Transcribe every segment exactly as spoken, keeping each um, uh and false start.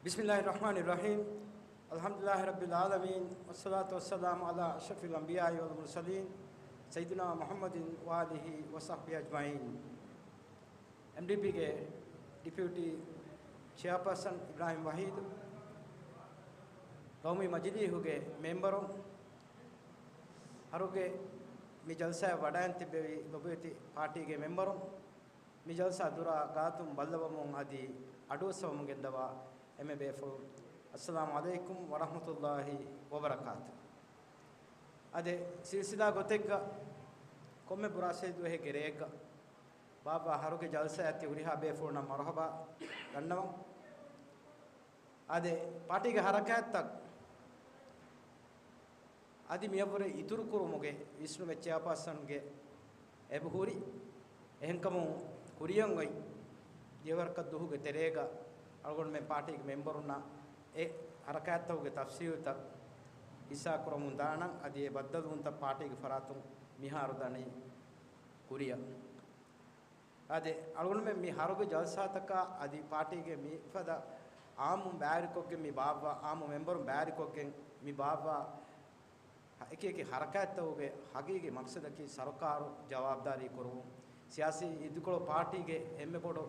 بسم الله الرحمن الرحيم. الحمد لله رب العالمين، والصلاة والسلام على أشرف الأنبياء والمرسلين، سيدنا محمد وآله وصحبه أجمعين. އެމްޑީޕީގެ ޑެޕިއުޓީ ޗެއާޕާސަން އިބްރާހިމް ވަހީދު، ގައުމީ މަޖިލީހުގެ މެމްބަރުން، އަހަރުގެ މި ޖަލްސާއަށް ވަޑައިން ތިއްބެވި ލޮބުވެތި ޕާޓީގެ މެމްބަރުން، މި ޖަލްސާ ދުރާ ގާތުން ބައްލަވަމުން އަދި އަޑުއައްސަވަމުން ގެންދަވާ އެންމެ ބޭފުޅުން، އައްސަލާމު ޢަލައިކުމް ވަރަޙްމަތުﷲި ވަބަރަކާތު. އަދި ސިލްސިލާ ގޮތެއްގަ ކޮންމެ ބުރާސޭދުވަހެއްގެ ރެއެއްގަ ބާއްވާ އަހަރުގެ ޖަލްސާއަށް ތި ހުރިހާ ބޭފުޅުންނަށް މަރުޙަބާ ދަންނަވަން. އަދި ޕާޓީގެ ހަރަކާތްތައް އަދި މިއަށްވުރެ އިތުރުކުރުމުގެ ވިސްނުމެއް ޗެއާޕާސަންގެ އެބަހުރި. އެހެންކަމުން ކުރިއަށް އޮތް ދިވެހިވަރަކަށް ދުވަހުގެ ތެރޭގަ އަޅުގަނޑުމެން ޕާޓީގެ މެމްބަރުންނަށް އެ ހަރަކާތްތަކުގެ ތަފްސީލުތައް ހިއްސާކުރަމުން ދާނަން. އަދި އެ ބައްދަލުވުންތައް ޕާޓީގެ ފަރާތުން މިހާރު ދަނީ ކުރިއަށް. އާދެ، އަޅުގަނޑުމެން މި އަހަރުގެ ޖަލްސާތަކާ އަދި ޕާޓީގެ މިފަދަ އާއްމުން ބައިވެރިކޮށްގެން މި ބާއްވާ، އާއްމު މެމްބަރުން ބައިވެރިކޮށްގެން މި ބާއްވާ އެކި އެކި ހަރަކާތްތަކުގެ ހަގީގީ މަޤްޞަދަކީ ސަރުކާރު ޖަވާބުދާރީ ކުރުވުން. ސިޔާސީ އިދިކޮޅު ޕާޓީގެ އެންމެ ބޮޑު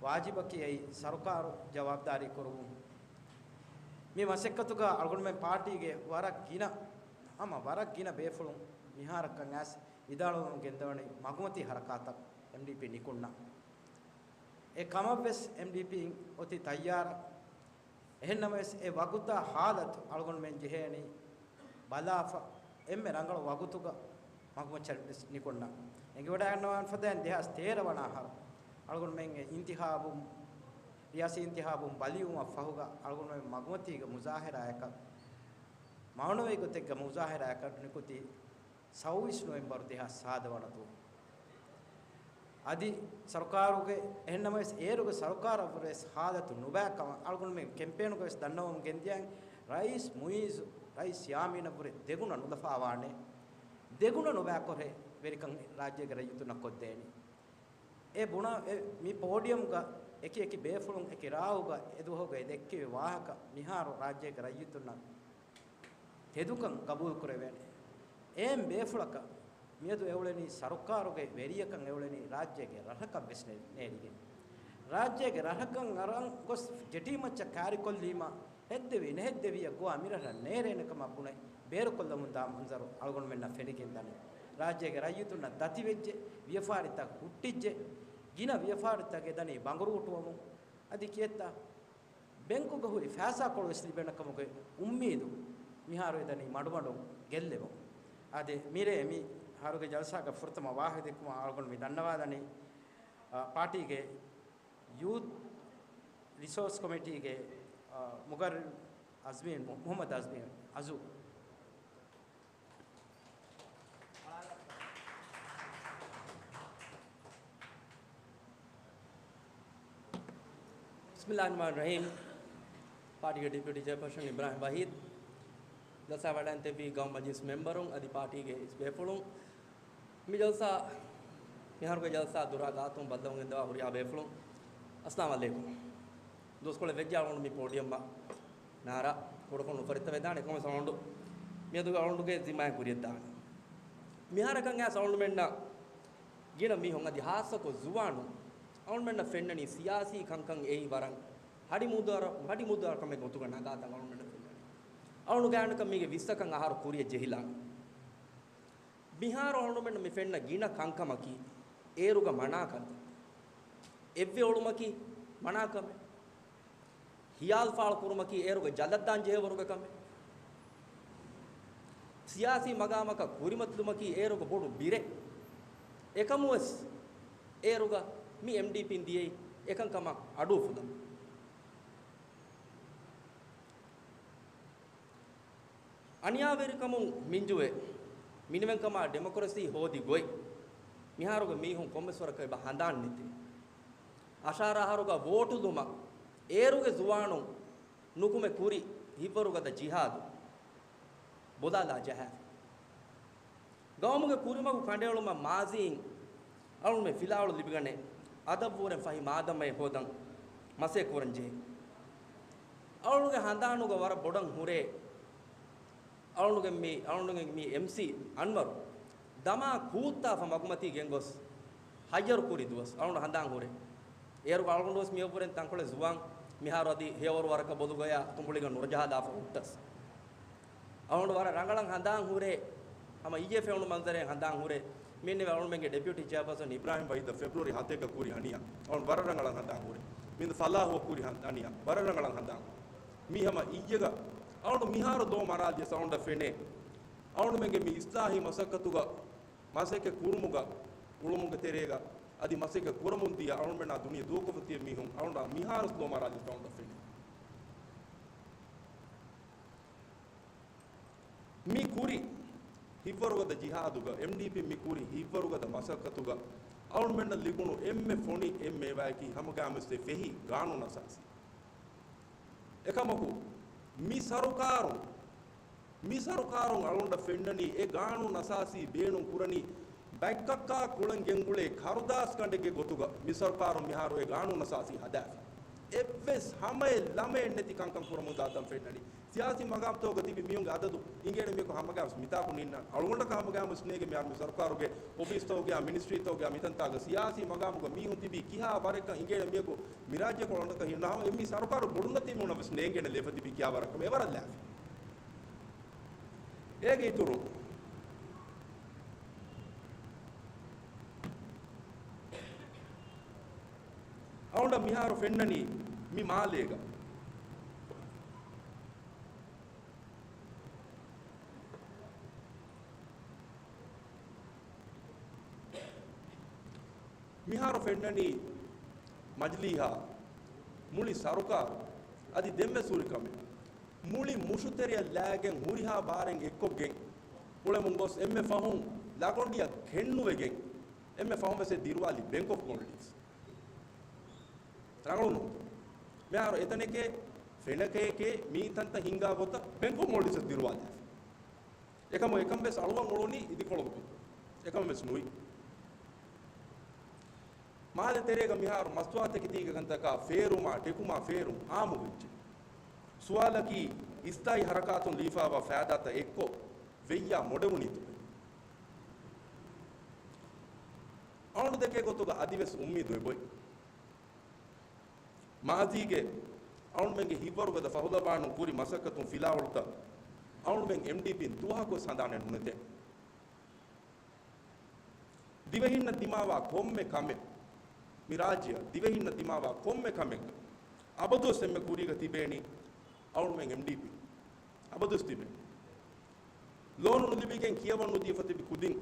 ވާޖިބަކީ އެއީ ސަރުކާރު ޖަވާބުދާރީ ކުރުވުން. މި މަސައްކަތުގަ އަޅުގަނޑުމެން ޕާޓީގެ ވަރަށް ގިނަ، ހަމަ ވަރަށް ގިނަ ބޭފުޅުން މިހާރަކަށް އައިސް ވިދާޅުވަމުން ގެންދަވަނީ މަގުމަތީ ހަރަކާތަށް އެމްޑީޕީ ނިކުންނަ. އެ ކަމަށްވެސް އެމްޑީޕީން އޮތީ ތައްޔާރަށް. އެހެންނަމަވެސް އެ ވަގުތާ ހާލަތު އަޅުގަނޑުމެން ޖެހޭނީ ބަލާފަ، އެންމެ ރަނގަޅު ވަގުތުގަ މަގުމައްޗަށް ވެސް ނިކުންނަ. އެނގިވަޑައިގަންނަވާން ފަދައިން ދެހާސް ތޭރަ ވަނަ އަހަރު އަޅުގަނޑުމެން އެ އިންތިހާބު، ރިޔާސީ އިންތިހާބުން ބަލިވުމަށް ފަހުގަ އަޅުގަނޑުމެން މަގުމަތީގެ މުޒާހަރާއަކަށް، މައުނަވީ ގޮތެއްގެ މުޒާހަރާއަކަށް ނިކުތީ ސައުވީސް ނޮވެމްބަރު ދެހާސް ސާދަ ވަނަ ދުވަހު. އަދި ސަރުކާރުގެ، އެހެންނަމަވެސް އޭރުގެ ސަރުކާރަށްވުރެ ވެސް ހާލަތު ނުބައި ކަމަށް އަޅުގަނޑުމެން ކެމްޕޭނުގަ ވެސް ދަންނަވަމުން ގެންދިޔައިން، ރައީސް މުއިއްޒު، ރައީސް ޔާމީނަށްވުރެ ދެގުނަ ނުލަފާވާނެ، ދެގުނަ ނުބައިކޮށް ވެރިކަން ރާއްޖޭގެ ރައްޔިތުންނަށް ކޮށްދޭނީ. އެ ބުނާ، އެ މި ޕޯޑިއަމްގަ އެކި އެކި ބޭފުޅުން އެކި ރާހުގަ އެދުވަހުގަ އެ ދެއްކެވި ވާހަކަ މިހާރު ރާއްޖޭގެ ރައްޔިތުންނަށް ތެދުކަން ގަބޫލުކުރެވޭނެ. އެހެން ބޭފުޅަކަށް މިއަދު އެއުޅެނީ ސަރުކާރުގެ ވެރިޔަކަން އެއުޅެނީ ރާއްޖޭގެ ރަށަކަށް ވެސް ނޭ-، ނޭރިގެން. ރާއްޖޭގެ ރަށަކަށް އަރަން ގޮސް ޖެޓީމައްޗަށް ކާރިކޮށްލީމަ ހެއްދެވި ނެހެއްދެވިއަށް ގޮވާ މިރަށަށް ނޭރޭނެ ކަމަށް ބުނެ ބޭރުކޮށްލަމުންދާ މަންޒަރު އަޅުގަނޑުމެންނަށް ފެނިގެން ދަނީ. ރާއްޖޭގެ ރައްޔިތުންނަށް ދަތިވެއްޖެ، ވިޔަފާރިތައް ހުއްޓިއްޖެ، ގިނަ ވިޔަފާރިތަކެއް ދަނީ ބަނގުރޫޓުވަމުން. އަދި ކިއެއްތަ؟ ބެންކުގަ ހުރި ފައިސާކޮޅު ވެސް ލިބޭނެ ކަމުގެ އުއްމީދު މިހާރު އެދަނީ މަޑުމަޑުން ގެއްލެވުން. އާދެ، މިރޭ މި އަހަރުގެ ޖަލްސާގަ ފުރަތަމަ ވާހަކަ ދެއްކުމަށް އަޅުގަނޑު މި ދަންނަވާލަނީ، އާ، ޕާޓީގެ ޔޫތް ރިސޯސް ކޮމިޓީގެ، އާ، މުގައްރިރު އަޒްމީން، މު-، މުޙައްމަދު އަޒްމީން އަޒު. بسم الله الرحمن الرحيم. ޕާޓީގެ ޑެޕިއުޓީ ޗެއާޕާސަން އިބްރާހިމް ވަހީދު، ޖަލްސާ ވަޑައިން ތިއްބެވި ގައުމު މަޖިލިސް މެމްބަރުން އަދި ޕާޓީގެ ބޭފުޅުން، މި ޖަލްސާ، މިހާރުގެ ޖަލްސާ ދުރާ ގާތުން ބައްލަވަމުން ގެންދަވާ ހުރިހާ ބޭފުޅުން، އައްސަލާމު ޢަލައިކުމް. ދުވަސްކޮޅެއް ވެއްޖެ އަޅުގަނޑު މި ޕޯޑިއަމްއަށް ނާރާ ކުޑަކޮށް ނުފަރިތަ ވެދާނެ. ކޮންމެސް އަޅުގަނޑު މިއަދުގެ އަޅުގަނޑުގެ ޒިންމާއެއް ކުރިޔަށްދާނެ. މިހާރަކަށް އައިސް އަޅުގަނޑުމެންނަށް ގިނަ މީހުން އަދި ހާއްސަކޮށް ޒުވާނުން އަޅުގަނޑުމެންނަށް ފެންނަނީ ސިޔާސީ ކަންކަން އެއީ ވަރަށް ހަޑިމުދާރަ-، ހަޑިމުދާރަ ކަމެއް ގޮތުގަ ނަގާތަން އަޅުގަނޑުމެންނަށް ފެންނަނީ. އަޅުގަނޑު ގާތްގަނޑަކަށް މީގެ ވިއްސަކަށް އަހަރު ކުރިއަށް ޖެހިލާނެ. މިހާރު އަޅުގަނޑުމެންނަށް މި ފެންނަ ގިނަ ކަންކަމަކީ އޭރުގަ މަނާކަންތައް. އެއްވެ އޮޅުމަކީ މަނާކަމެއް. ހިޔާލު ފާޅު ކުރުމަކީ އޭރުގަ ޖަލަށްދާން ޖެހޭވަރުގެ ކަމެއް. ސިޔާސީ މަގާމަކަށް ކުރިމަތިލުމަކީ އޭރުގަ ބޮޑު ބިރެއް. އެކަމުވެސް އޭރުގަ މި އެމްޑީޕީން ދިޔައީ އެކަންކަމަށް އަޑުއުފުލަން. އަނިޔާވެރިކަމުން މިންޖުވެ، މިނިވެންކަމާ ޑިމޮކްރަސީ ހޯދި ގޮތް މިހާރުގެ މީހުން ކޮންމެސް ވަރަކަށް އެބަ ހަނދާން ނެތޭ. އަށާރަ އަހަރުގަ ވޯޓުލުމަށް އޭރުގެ ޒުވާނުން ނުކުމެ ކުރި ހިތްވަރުގަދަ ޖިހާދު ބޮލާލާ ޖަހާފި. ގައުމުގެ ކުރިމަގު ކަނޑައެޅުމަށް މާޒީން އަޅުގަނޑުމެން ފިލާވަޅު ލިބިގަނެ، އަދަށްވުރެން ފަހި މާދަމައެއް ހޯދަން މަސައްކަތް ކުރަން ޖެހޭ. އަޅުގެ ހަނދާނުގަ ވަރަށް ބޮޑަށް ހުރޭ، އަޅުގެ މި، އަޅުގެ މި އެމްސީ އަންވަރު ދަމާ ކޫއްތާފަ މަގުމަތީ ގެންގޮސް ހައްޔަރު ކުރި ދުވަސް އަޅުގަނޑު ހަނދާން ހުރޭ. އޭރު އަޅުގަނޑު ވެސް މިއަށްވުރެން ތަންކޮޅެއް ޒުވާން، މިހާރު އަދި ހެޔޮވަރު ވަރަކަށް ބޮލުގަޔާ ތުނބުޅިގަ ނުރަޖަހާލާފަ ހުއްޓަސް. އަޅުގަނޑު ވަރަށް ރަނގަޅަށް ހަނދާން ހުރޭ. ހަމަ އިއްޔެ ފެނުނު މަންޒަރެއް ހަނދާން ހުރޭ. މިންނެވި އަޅުގަނޑުމެންގެ ޑެޕިއުޓީ ޗެއާޕާސަން އިބްރާހިމް ވަހީދަށް ފެބްރުއަރީ ހަތެއްގަ ކުރި އަނިޔާ. އަޅުގަނޑު ވަރަށް ރަނގަޅަށް ހަނދާން ހުރޭ. މިން ފަލާހުއަށް ކުރި ހަން-، އަނިޔާ. ވަރަށް ރަނގަޅަށް ހަނދާން ހުރޭ. މީ ހަމަ އިއްޔެގަ އަޅުގަނޑު މިހާރު ދޯ މަރާލިޔަސް އަޅުގަނޑަށް ފެނޭ. އަޅުގަނޑުމެންގެ މި އިސްލާހީ މަސައްކަތުގަ މަސައްކަތް ކުރުމުގަ، އުޅުމުގެ ތެރޭގަ، އަދި މަސައްކަތް ކުރަމުން ދިޔަ އަޅުގަނޑުމެންނާ ދުނިޔެ ދޫކޮށްފަ ތިބި މީހުން އަޅުގަނޑާ މިހާރުސް ލޯ މަރާލި ތައުން ދަށް ފެނޭ. މި ކުރި ހިއްވަރުގަދަ ޖިހާދުގަ، އެމްޑީޕީ މި ކުރި ހިއްވަރުގަދަ މަސައްކަތުގަ އަޅުގަނޑުމެންނަށް ލިބުނު އެންމެ ފޮނި، އެންމެ އެވާއަކީ ހަމަގައިމުވެސް އެ ފެހި ގާނޫނު އަސާސީ. އެކަމަކު، މި ސަރުކާރުން، މި ސަރުކާރުން އަޅުގަނޑަށް ފެންނަނީ އެ ގާނޫނު އަސާސީ ބޭނުން ކުރަނީ ބައެއްކައްކާ ކުޅަން ގެންގުޅޭ ކަރުދާސްގަނޑެއްގެ ގޮތުގަ. މި ސަރުކާރުން މިހާރު އެ ގާނޫނު އަސާސީ ހަދާފި. އެއްވެސް ހަމައެއް ލަމައެއް ނެތި ކަންކަން ކުރަމުން ދާތަން ފެންނަނީ. ސިޔާސީ މަގާމްތަކުގަ ތިބި މީހުންގެ އަދަދު އިނގޭނެ މީހަކު ހަމަގައިމުވެސް މިތާކު ނިންނާނެ. އަޅުގަނޑަކަށް ހަމަގައިމުވެސް ނޭނގެ މިހާރު މި ސަރުކާރުގެ އޮފީސްތަކުގައާ މިނިސްޓްރީތަކުގައާ މިތަންތާގަ ސިޔާސީ މަގާމުގަ މީހުން ތިބީ ކިހާ ވަރެއްކަން އިނގޭނެ މީހަކު މި ރާއްޖެ ކޮޅަނޑަކަށް ހިންނާ ހަމަ އެ މި ސަރުކާރު ބޮޑުންނަތީ މީހުންނަށް ވެސް ނޭނގޭނެ ލޭފަ ތިބީ ކިޔާ ވަރަކަށް އެވަރަށް ލާފި. އޭގެ އިތުރު، އަޅުގަނޑަށް މިހާރު ފެންނަނީ މި މާލޭގަ. މިހާރު ފެންނަނީ މަޖިލީހާ، މުޅި ސަރުކާރު، އަދި ދެންވެސް ހުރި ކަމެއް. މުޅި މުށުތެރެއަށް ލާގެން ހުރިހާ ބާރެއް އެއްކޮށްގެން އުޅެމުން ގޮސް އެންމެ ފަހުން ލަގޮނޑިއަށް ކެނޑުވެގެން އެންމެ ފަހުން ވެސް އެ ދިރުވާލީ ބެންކް އޮފް މޯލްޑިވްސް. ރަނގަޅު ނުވަތަ މިހާރު އެތަނެކޭ ފެނަކައެކޭ މީ ތަންތަން ހިންގާ ގޮތަށް ބެންކް އޮފް މޯލްޑިވްސް ދިރުވާލާފި. އެކަމު އެކަން ވެސް އަޅުވަން އުޅުނީ އިދިކޮޅުގަ. އެކަމެއް ވެސް ނުވި. މާލެ ތެރޭގަ މިހާރު މަސްތުވާތަކެތީގެ ކަންތަކާ ފޭރުމާ ޓެކުމާ ފޭރުން އާއްމުވެއްޖެ. ސުވާލަކީ، އިސްލާހީ ހަރަކާތުން ލިބިފައިވާ ފައިދާތައް އެއްކޮށް ވެއްޔާ މޮޑެވުނީތޯ؟ އަޅުގަނޑު ދެކޭ ގޮތުގަ އަދިވެސް އުއްމީދު އެބޮތް. މާޒީގެ އަޅުގަނޑުމެންގެ ހިތްވަރުގަދަ ފަހުލަވާނުން ކުރި މަސައްކަތުން ފިލާވަޅުތައް އަޅުގަނޑުމެން އެމްޑީޕީން ދުވަހަކުވެސް ހަނދާނެއް ނުނެތޭ. ދިވެހިންނަށް ދިމާވާ ކޮންމެ ކަމެއް، މި ރާއްޖެއަށް ދިވެހިންނަށް ދިމާވާ ކޮންމެ ކަމެއްގަ އަބަދުވެސް އެންމެ ކުރީގަ ތިބޭނީ އަޅުގަނޑުމެން އެމްޑީޕީ. އަބަދުވެސް ތިބޭ. ލޯނު ނުލިބިގެން ކިޔަވަން ނުދީފަ ތިބި ކުދިން،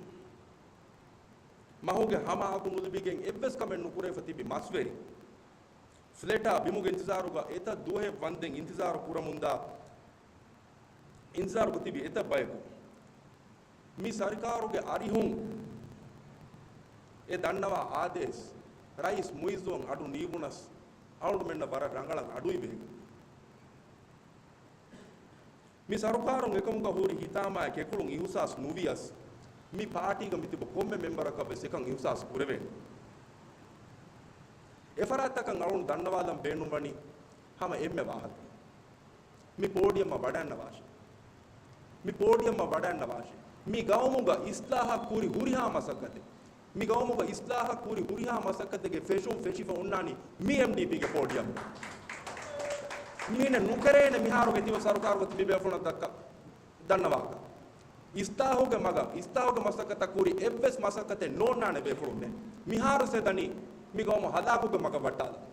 މަހުގެ ހަމައަކު ނުލިބިގެން އެއްވެސް ކަމެއް ނުކުރެވިފަ ތިބި މަސްވެރި، ފްލެޓާ ބިމުގެ އިންތިޒާރުގަ އެތައް ދުވަހެއް ވަންދެން އިންތިޒާރު ކުރަމުންދާ، އިންތިޒާރުގަ ތިބި އެތައް ބަޔަކު މި ސަރުކާރުގެ އަރިހުން އެ ދަންނަވާ އާދޭސް ރައީސް މުއިއްޒުއަށް އަޑު ނީވުނަސް، އަޅުގަނޑުމެންނަށް ވަރަށް ރަނގަޅަށް އަޑުއިވޭ. މި ސަރުކާރުން އެކަމުގަ ހުރި ހިތާމާއެއް އެކުޅުން އިހުސާސް ނުވިޔަސް، މި ޕާޓީގަ މިތިބު ކޮންމެ މެމްބަރަކަށް ވެސް އެކަން އިހުސާސް ކުރެވޭނެ. އެފަރާތްތަކަށް އަޅުން ދަންނަވާލަން ބޭނުންވަނީ ހަމަ އެންމެ ވާހަކަ. މި ޕޯޑިއަމަށް ވަޑައިންނަވާށޭ. މި ޕޯޑިއަމަށް ވަޑައިންނަވާށޭ. މި ގައުމުގަ އިސްލާހަށް ކުރި ހުރިހާ މަސައްކަތެއް، މި ގައުމުގަ އިސްލާހަށް ކުރި ހުރިހާ މަސައްކަތެއްގެ ފެށުން ފެށިފަ އޮންނާނީ މި އެމްޑީޕީގެ ޕޯޑިއަމުގަ. މިހެނެއް ނުކެރޭނެ މިހާރުގެ ތިބަ ސަރުކާރުގަ ތިބި ބޭފުޅުންނަށް ދައްކާ ދަންނަވާކަށް. އިސްލާހުގެ މަގަށް، އިސްލާހުގެ މަސައްކަތަށް ކުރި އެއްވެސް މަސައްކަތެއް ނޯންނާނެ ބޭފުޅުންނެއް. މިހާރު ސެދަނީ މި ގައުމު ހަލާކުގެ މަގަށް ވައްޓާލަން.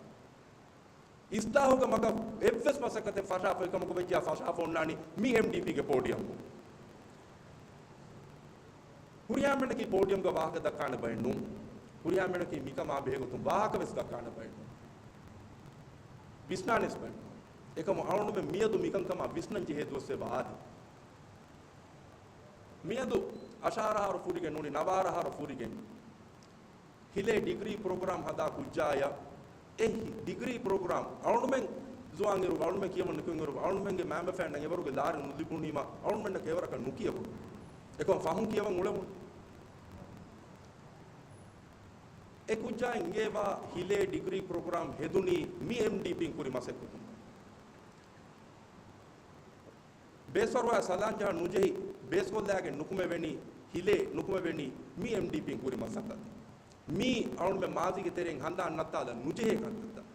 އިސްލާހުގެ މަގަށް އެއްވެސް މަސައްކަތެއް ފަށާފައި ކަމަކު ވެއްޖާ ފަށާފަ އޮންނާނީ މި އެމްޑީޕީގެ ޕޯޑިއަމް. ހުރިހާމެންނަކީ ޕޯޑިއަމްގަ ވާހަކަ ދައްކާނެ ބައެއް ނޫން. ހުރިހާމެންނަކީ މިކަމާ ބެހޭގޮތުން ވާހަކަ ވެސް ދައްކާނެ ބައެއް ނޫން. ވިސްނާނެސް ބައެއް ނޫން. އެކަމު އަޅުގަނޑުމެން މިއަދު މިކަންކަމާ ވިސްނަން ޖެހޭ ދުވަސް އެބަ އާދޭ. މިއަދު އަށާރަ އަހަރު ފުރިގެން ނޫނީ ނަވާރަ އަހަރު ފުރިގެން ހިލޭ ޑިގްރީ ޕްރޮގްރާމް ހަދާ ކުއްޖާޔަށް އެ ޑިގްރީ ޕްރޮގްރާމް އަޅުގަނޑުމެން ޒުވާން އިރު އަޅުގަނޑުމެން ކިޔަވަން ނުކުތް އިރު އަޅުގަނޑުމެންގެ މައިންބަފައިންނަށް އެވަރުގެ ލާރި ނުލިބުނީމަ އަޅުގަނޑުމެންނަށް އެވަރަކަށް ނުކިޔަވަން. އެކަމަކު ފަހުން ކިޔަވަން އުޅެވުނު. އެ ކުއްޖާއަށް އިނގޭވާ ހިލޭ ޑިގްރީ ޕްރޮގްރާމް ހެދުނީ މި އެމްޑީޕީން ކުރި މަސައްކަތުން. ބޭސްފަރުވާ ސަލާން ޖަހަން ނުޖެހި، ބޭސްކޮށްލާގެން ނުކުމެވެނީ، ހިލޭ ނުކުމެވެނީ، މީ އެމްޑީޕީން ކުރި މަސައްކަތެއް. މީ އަޅުމެ މާޒީގެ ތެރެއިން ހަނދާން ނައްތާލަން ނުޖެހޭ ކަންތައްތައް.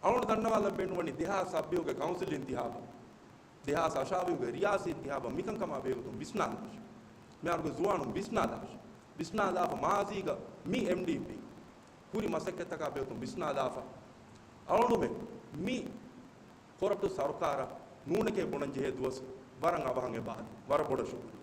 އަޅުން ދަންނަވާލަން ބޭނުންވަނީ ދެހާސް ސައްބީހުގެ ކައުންސިލް އިންތިހާބަށް، ދެހާސް އަށާވީހުގެ ރިޔާސީ އިންތިހާބަށް މިކަންކަމާ ބެހޭގޮތުން ވިސްނާލާށި. މިހާރުގެ ޒުވާނުން ވިސްނާލާށި. ވިސްނާލާފަ މާޒީގަ މި އެމްޑީޕީ ކުރި މަސައްކަތްތަކާ ބެހޭގޮތުން ވިސްނާލާފަ. އަޅުމެ މި ކޮރަޕްޓު ސަރުކާރަށް ނޫނެކޭ ބުނަން ޖެހޭ ދުވަސް ވަރަށް އަވަހަށް އެބައަދި. ވަރަށް ބޮޑަށް ޝުކުރިއްޔާ.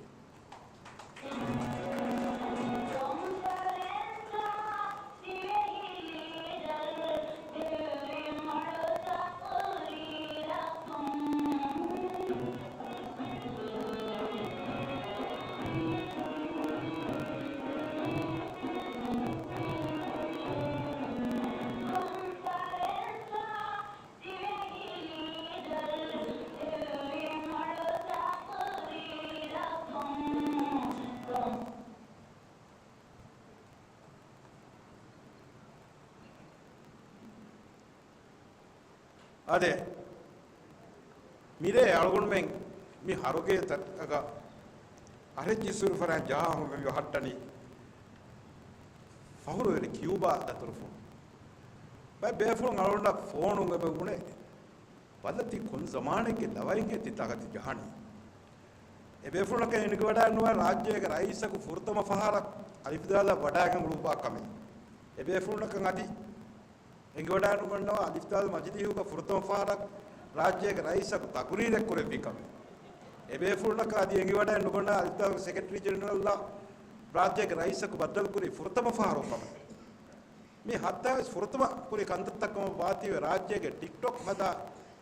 އާދެ، މިރޭ އަޅުގަނޑުމެން މި ހަރުގޭތަކަށް އަހަރެއް ޖިސުރު ފަރާތް ޖަހާ ހުންނަ މި ހައްޓަނީ ފަހުރުވެރި ކިއުބާ ދަތުރުފުޅު. ބައެއް ބޭފުޅުން އަޅުގަނޑަށް ފޯނުން އެބަ ބުނޭ، ބަލަ ތީ ކޮން ޒަމާނެއްގެ ލަވައެއްހޭ ތި ތަކަތި ޖަހަނީ؟ އެބޭފުޅުންނަކަށް އެނގިވަޑައިނުވާ ރާއްޖޭގެ ރައީސަކު ފުރަތަމަ ފަހަރަށް އަލިފްދާލަށް ވަޑައިގެން އުޅުއްވާ ކަމެއް. އެބޭފުޅުންނަކަށް އަދި އެނގިވަޑައިނުގަންނަވާ އަލިފްދާލު މަޖިލީހުގަ ފުރަތަމަ ފަހަރަށް ރާއްޖޭގެ ރައީސަކު ތަގުރީރެއް ކުރެއްވި ކަމެއް. އެބޭފުޅުންނަކަށް އަދި އެނގިވަޑައިނުގަންނަވާ އަލިފްދާލުގެ ސެކްރެޓަރީ ޖެނެރަލްއަށް ރާއްޖޭގެ ރައީސަކު ބައްދަލުކުރީ ފުރަތަމަ ފަހަރު ކަމަށް. މި ހައްތާވެސް ފުރަތަމަ ކުރި ކަންތައްތައް ކަމަށް ވާތީވެ ރާއްޖޭގެ ޓިކްޓޮކް ހަދާ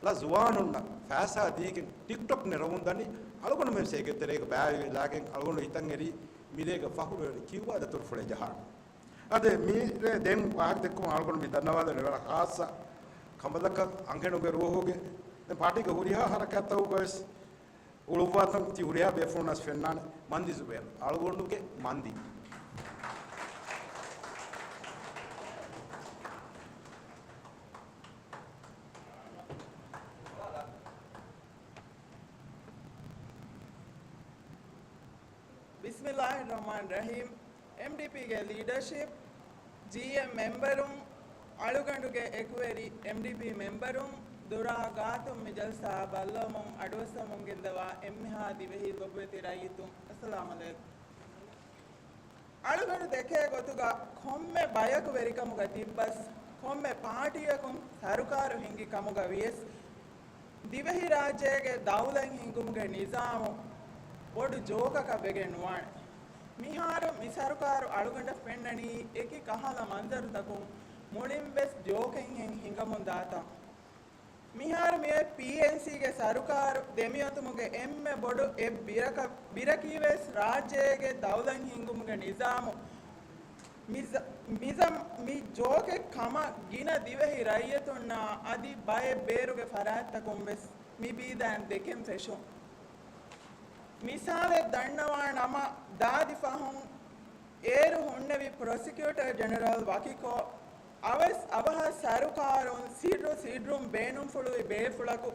ލަ ޒުވާނުންނަށް ފައިސާ ދީގެން ޓިކްޓޮކް ނެރެވުން ދަނީ އަޅުގަނޑުމެން އެގޭތެރޭގަ ބައިވެރިވެލާގެން އަޅުގަނޑު ހިތަށް އެރީ މިރޭގަ ފަހުރުވެރި ކިއުބާ ދަތުރުފުޅެއް ޖަހާނެ. އާދެ، މިރޭ ދެން ވާހަކަ ދެއްކުމަށް އަޅުގަނޑު މި ދަންނަވާލަނީ ވަރަށް ޚާއްޞަ ކަނބަލަކަށް އަންހެނުންގެ ރޫހުގެ ދެން ޕާޓީގެ ހުރިހާ ހަރަކާތްތަކުގަވެސް އުޅުއްވާތަން ތި ހުރިހާ ބޭފުޅުންނަސް ފެންނާނެ. މަންދި ޒުބޭރު، އަޅުގަނޑުގެ މަންދި. ބިސްމިއްލާހިއްރަޙްމާނިއްރަޙީމް. އެމްޑީޕީގެ ލީޑަރޝިޕް، ޖީއެމް މެމްބަރުން، އަޅުގަނޑުގެ އެކުވެރި އެމްޑީޕީ މެމްބަރުން، ދުރާ ގާތުން މި ޖަލްސާއަށް ބައްލަވަމުން އަޑުއައްސަމުން ގެންދަވާ އެންމެހާ ދިވެހި ލޮބުވެތި ރައްޔިތުން، އައްސަލާމް ޢަލައިކުމް. އަޅުގަނޑު ދެކޭ ގޮތުގަ ކޮންމެ ބަޔަކު ވެރިކަމުގަ ތިއްބަސް، ކޮންމެ ޕާޓީއަކުން ސަރުކާރު ހިންގި ކަމުގަ ވިޔަސް، ދިވެހިރާއްޖޭގެ ދައުލަތް ހިންގުމުގެ ނިޒާމު ބޮޑު ޖޯކަކަށް ވެގެން ނުވާނެ. މިހާރު މި ސަރުކާރު އަޅުގަނޑަށް ފެންނަނީ އެކި ކަހަލަ މަންޒަރުތަކުން މުޅިން ވެސް ޖޯކެއްހެން ހިނގަމުން ދާތަން. މިހާރު މިއޮތް ޕީއެންސީގެ ސަރުކާރު ދެމިއޮތުމުގެ އެންމެ ބޮޑު އެއް ބިރަކަށް، ބިރަކީވެސް ރާއްޖޭގެ ދައުލަތް ހިންގުމުގެ ނިޒާމު މި ޒަ-، މި ޒަ-، މި ޖޯކެއް ކަމަށް ގިނަ ދިވެހި ރައްޔިތުންނާ އަދި ބައެއް ބޭރުގެ ފަރާތްތަކުން ވެސް މި ބީދާން ދެކެން ފެށުން. މިސާލެއް ދަންނަވާ ނަމަ، ދާދި ފަހުން އޭރު ހުންނެވި ޕްރޮސިކިއުޓަރ ޖެނެރަލް ވަކިކޮށް، އަވަސް އަވަހަށް ސަރުކާރުން ސިއްރު ސިއްރުން ބޭނުންފުޅުވި ބޭފުޅަކު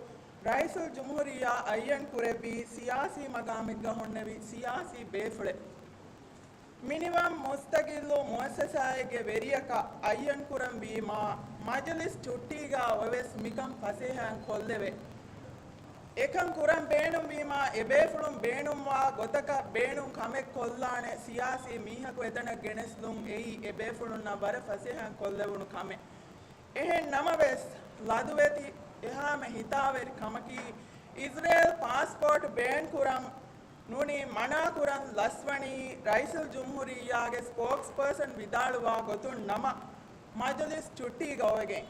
ރައީސުލްޖުމްހޫރިއްޔާ އައްޔަން ކުރެއްވީ ސިޔާސީ މަގާމެއްގަ ހުންނެވި ސިޔާސީ ބޭފުޅެއް. މިނިވަން މުސްތަގިއްލު މުއައްސަސާއެއްގެ ވެރިޔަކަށް އައްޔަން ކުރަންވީމާ، މަޖިލިސް ޗުއްޓީގަ އޮވެސް މިކަން ފަސޭހައިން ކޮށްލެވޭ. އެކަން ކުރަން ބޭނުންވީމާ، އެބޭފުޅުން ބޭނުންވާ ގޮތަކަށް ބޭނުން ކަމެއް ކޮށްލާނެ ސިޔާސީ މީހަކު އެތަނަށް ގެނެސްލުން އެއީ އެބޭފުޅުންނަށް ވަރަށް ފަސޭހައިން ކޮށްލެވުނު ކަމެއް. އެހެން ނަމަވެސް، ލަދުވެތި އެހާމެ ހިތާވެރި ކަމަކީ، އިޒްރޭލް ޕާސްޕޯޓް ބޭން ކުރަން ނޫނީ މަނާކުރަން ލަސްވަނީ ރައީސުލްޖުމްހޫރިއްޔާގެ ސްޕޯކްސްޕާސަން ވިދާޅުވާ ގޮތުން ނަމަ، މަޖިލިސް ޗުއްޓީގަ އޮވެގެން.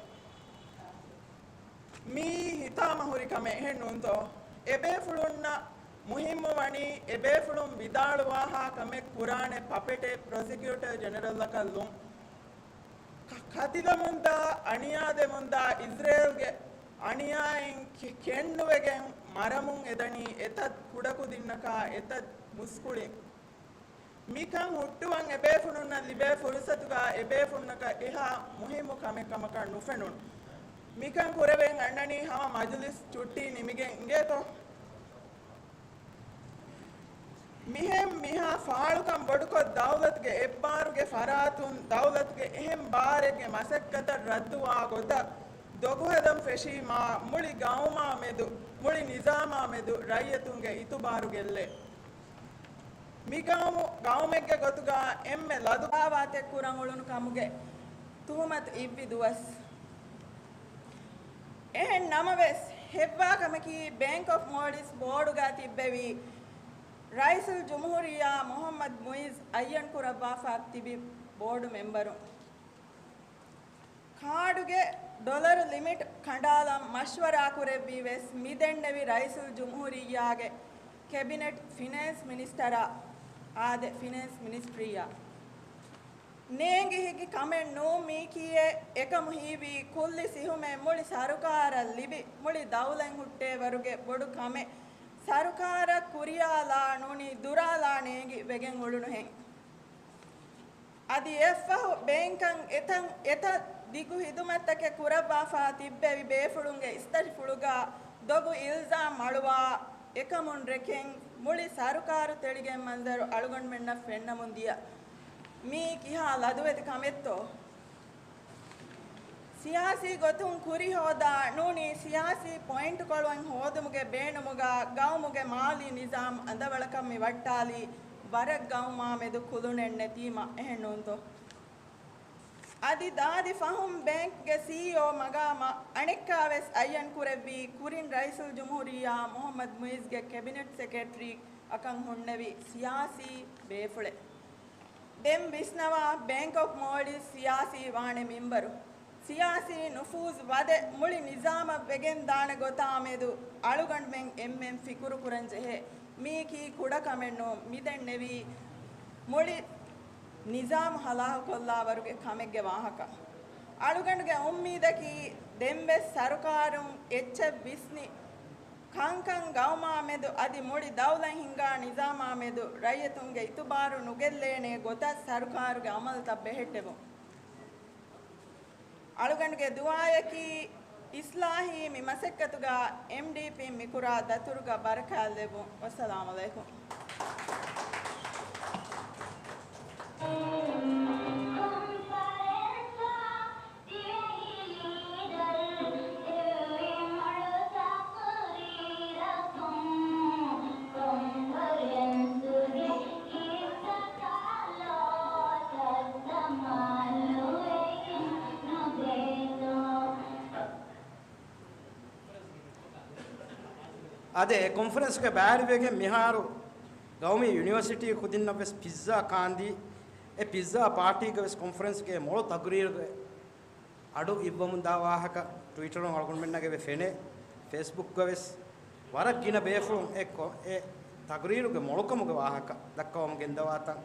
މިއީ ހިތާމަހުރި ކަމެއް، އެހެން ނޫންތޯ؟ އެބޭފުޅުންނަށް މުހިއްމުވަނީ އެބޭފުޅުން ވިދާޅުވާހާ ކަމެއް ކުރާނެ ޕަޕެޓެއް ޕްރޮސިކިއުޓަރ ޖެނެރަލްއަކަށް ލުން. ކަ-، ކަތިލަމުންދާ، އަނިޔާދެމުންދާ، އިޒްރޭލްގެ އަނިޔާއިން ކެ-، ކެނޑުވެގެން މަރަމުން އެދަނީ އެތައް ކުޑަކުދިންނަކާ އެތައް މުސްކުޅިން. މިކަން ހުއްޓުވަން އެބޭފުޅުންނަށް ލިބޭ ފުރުސަތުގަ އެބޭފުޅުންނަކަށް އެހާ މުހިއްމު ކަމެއް ކަމަކަށް ނުފެނުނު. މިކަން ކުރެވެން އަންނަނީ ހަމަ މަޖުލިސް ޗުއްޓީ ނިމިގެން އިނގޭތޯ؟ މިހެން މިހާ ފާޅުކަން ބޮޑުކޮށް، ދައުލަތުގެ އެއްބާރުގެ ފަރާތުން ދައުލަތުގެ އެހެން ބާރެއްގެ މަސައްކަތަށް ރައްދުވާ ގޮތަށް ދޮގުހަދަން ފެށީމާ، މުޅި ގައުމާ މެދު، މުޅި ނިޒާމާ މެދު ރައްޔިތުންގެ އިތުބާރު ގެއްލޭ. މި ގައުމު، ގައުމެއްގެ ގޮތުގަ އެންމެ ލަދު ދާވާތެއް ކުރަން އުޅުނު ކަމުގެ ތުހުމަތު އިއްވި ދުވަސް. އެހެން ނަމަވެސް، ހެއްވާ ކަމަކީ ބޭންކް އޮފް މޯލްޑިވްސް ބޯޑުގަ ތިއްބެވި ރައީސުލްޖުމްހޫރިއްޔާ މުޙައްމަދު މުޢިއްޒު އައްޔަން ކުރައްވާފަ ތިބި ބޯޑު މެމްބަރުން. ކާޑުގެ ޑޮލަރު ލިމިޓް ކަނޑާލަން މަޝްވަރާ ކުރެއްވީ ވެސް މިދެންނެވި ރައީސުލްޖުމްހޫރިއްޔާގެ ކެބިނެޓް ފިނޭންސް މިނިސްޓަރާ އާދެ، ފިނޭންސް މިނިސްޓްރީއާ. ނޭނގި ހިގި ކަމެއް ނޫން މީކީއެއް. އެކަމު ހީވީ ކުއްލި ސިހުމެއް މުޅި ސަރުކާރަށް ލިބި، މުޅި ދައުލަތް ހުއްޓޭ ވަރުގެ ބޮޑު ކަމެއް. ސަރުކާރަށް ކުރިޔާލާ ނޫނީ ދުރާލާ ނޭނގި ވެގެން އުޅުނުހެން. އަދި އެއަށްފަހު ބޭންކަށް އެތަން އެތައް ދިގު ހިދުމަތްތަކެއް ކުރައްވާފާ ތިއްބެވި ބޭފުޅުންގެ އިސްތަށިފުޅުގަ ދޮގު އިލްޒާމް އަޅުވާ، އެކަމުން ރެކެން މުޅި ސަރުކާރު ތެޅިގެން މަންޒަރު އަޅުގަނޑުމެންނަށް ފެންނަމުން ދިޔަ. މީ ކިހާ ލަދުވެތި ކަމެއްތޯ؟ ސިޔާސީ ގޮތުން ކުރި ހޯދާ ނޫނީ ސިޔާސީ ޕޮއިންޓުކޮޅުއެއް ހޯދުމުގެ ބޭނުމުގަ ގައުމުގެ މާލީ ނިޒާމް އަނދަވަޅަކަށް މި ވައްޓާލީ ވަރަށް ގައުމާ މެދު ކުލުނެއް ނެތީމަ، އެހެން ނޫންތޯ؟ އަދި ދާދި ފަހުން ބޭންކްގެ ސީއީއޯ މަގާމަށް އަނެއްކާވެސް އައްޔަން ކުރެއްވީ ކުރިން ރައީސުލްޖުމްހޫރިއްޔާ މުޙައްމަދު މުޢިއްޒުގެ ކެބިނެޓް ސެކްރެޓަރީ އަކަށް ހުންނެވި ސިޔާސީ ބޭފުޅެއް. ދެން ވިސްނަވާ، ބޭންކް އޮފް މޯލްޑިވްސް ސިޔާސީ ވާނެ މެމްބަރު، ސިޔާސީ ނުފޫޒު ވަދެ މުޅި ނިޒާމަށް ވެގެން ދާނެ ގޮތާ މެދު އަޅުގަނޑުމެން އެންމެން ފިކުރު ކުރަން ޖެހޭ. މީކީ ކުޑަ ކަމެއް ނޫން. މިދެންނެވީ މުޅި ނިޒާމު ހަލާކުކޮށްލާ ވަރުގެ ކަމެއްގެ ވާހަކަ. އަޅުގަނޑުގެ އުއްމީދަކީ ދެންވެސް ސަރުކާރުން އެއްޗެއް ވިސްނި، ކަންކަން ގައުމާ މެދު އަދި މުޅި ދައުލަތް ހިންގާ ނިޒާމާ މެދު ރައްޔިތުންގެ އިތުބާރު ނުގެއްލޭނޭ ގޮތަށް ސަރުކާރުގެ އަމަލުތައް ބެހެއްޓެވުން. އަޅުގަނޑުގެ ދުޢާޔަކީ އިސްލާހީ މި މަސައްކަތުގަ އެމްޑީޕީން މިކުރާ ދަތުރުގަ ބަރަކާތްލެއްވުން. ވައްސަލާމް ޢަލައިކުމް. އާދެ، އެ ކޮންފަރެންސްގެ ބައިވެރިވެގެން މިހާރު ގައުމީ ޔުނިވަރސިޓީ ކުދިންނަށް ވެސް ޕިއްޒާ ކާންދީ، އެ ޕިއްޒާ ޕާޓީގެ ވެސް ކޮންފަރެންސްގެ މޮޅު ތަގުރީރުގެ އަޑު އިއްވަމުން ދާ ވާހަކަ ޓްވިޓަރުން އަޅުގަނޑުމެންނަށް އެބަ ފެނޭ. ފޭސްބުކްގަ ވެސް ވަރަށް ގިނަ ބޭފުޅުން އެ ކޮ-، އެ ތަގުރީރުގެ މޮޅުކަމުގެ ވާހަކަ ދައްކަވަމުން ގެންދަވާތަން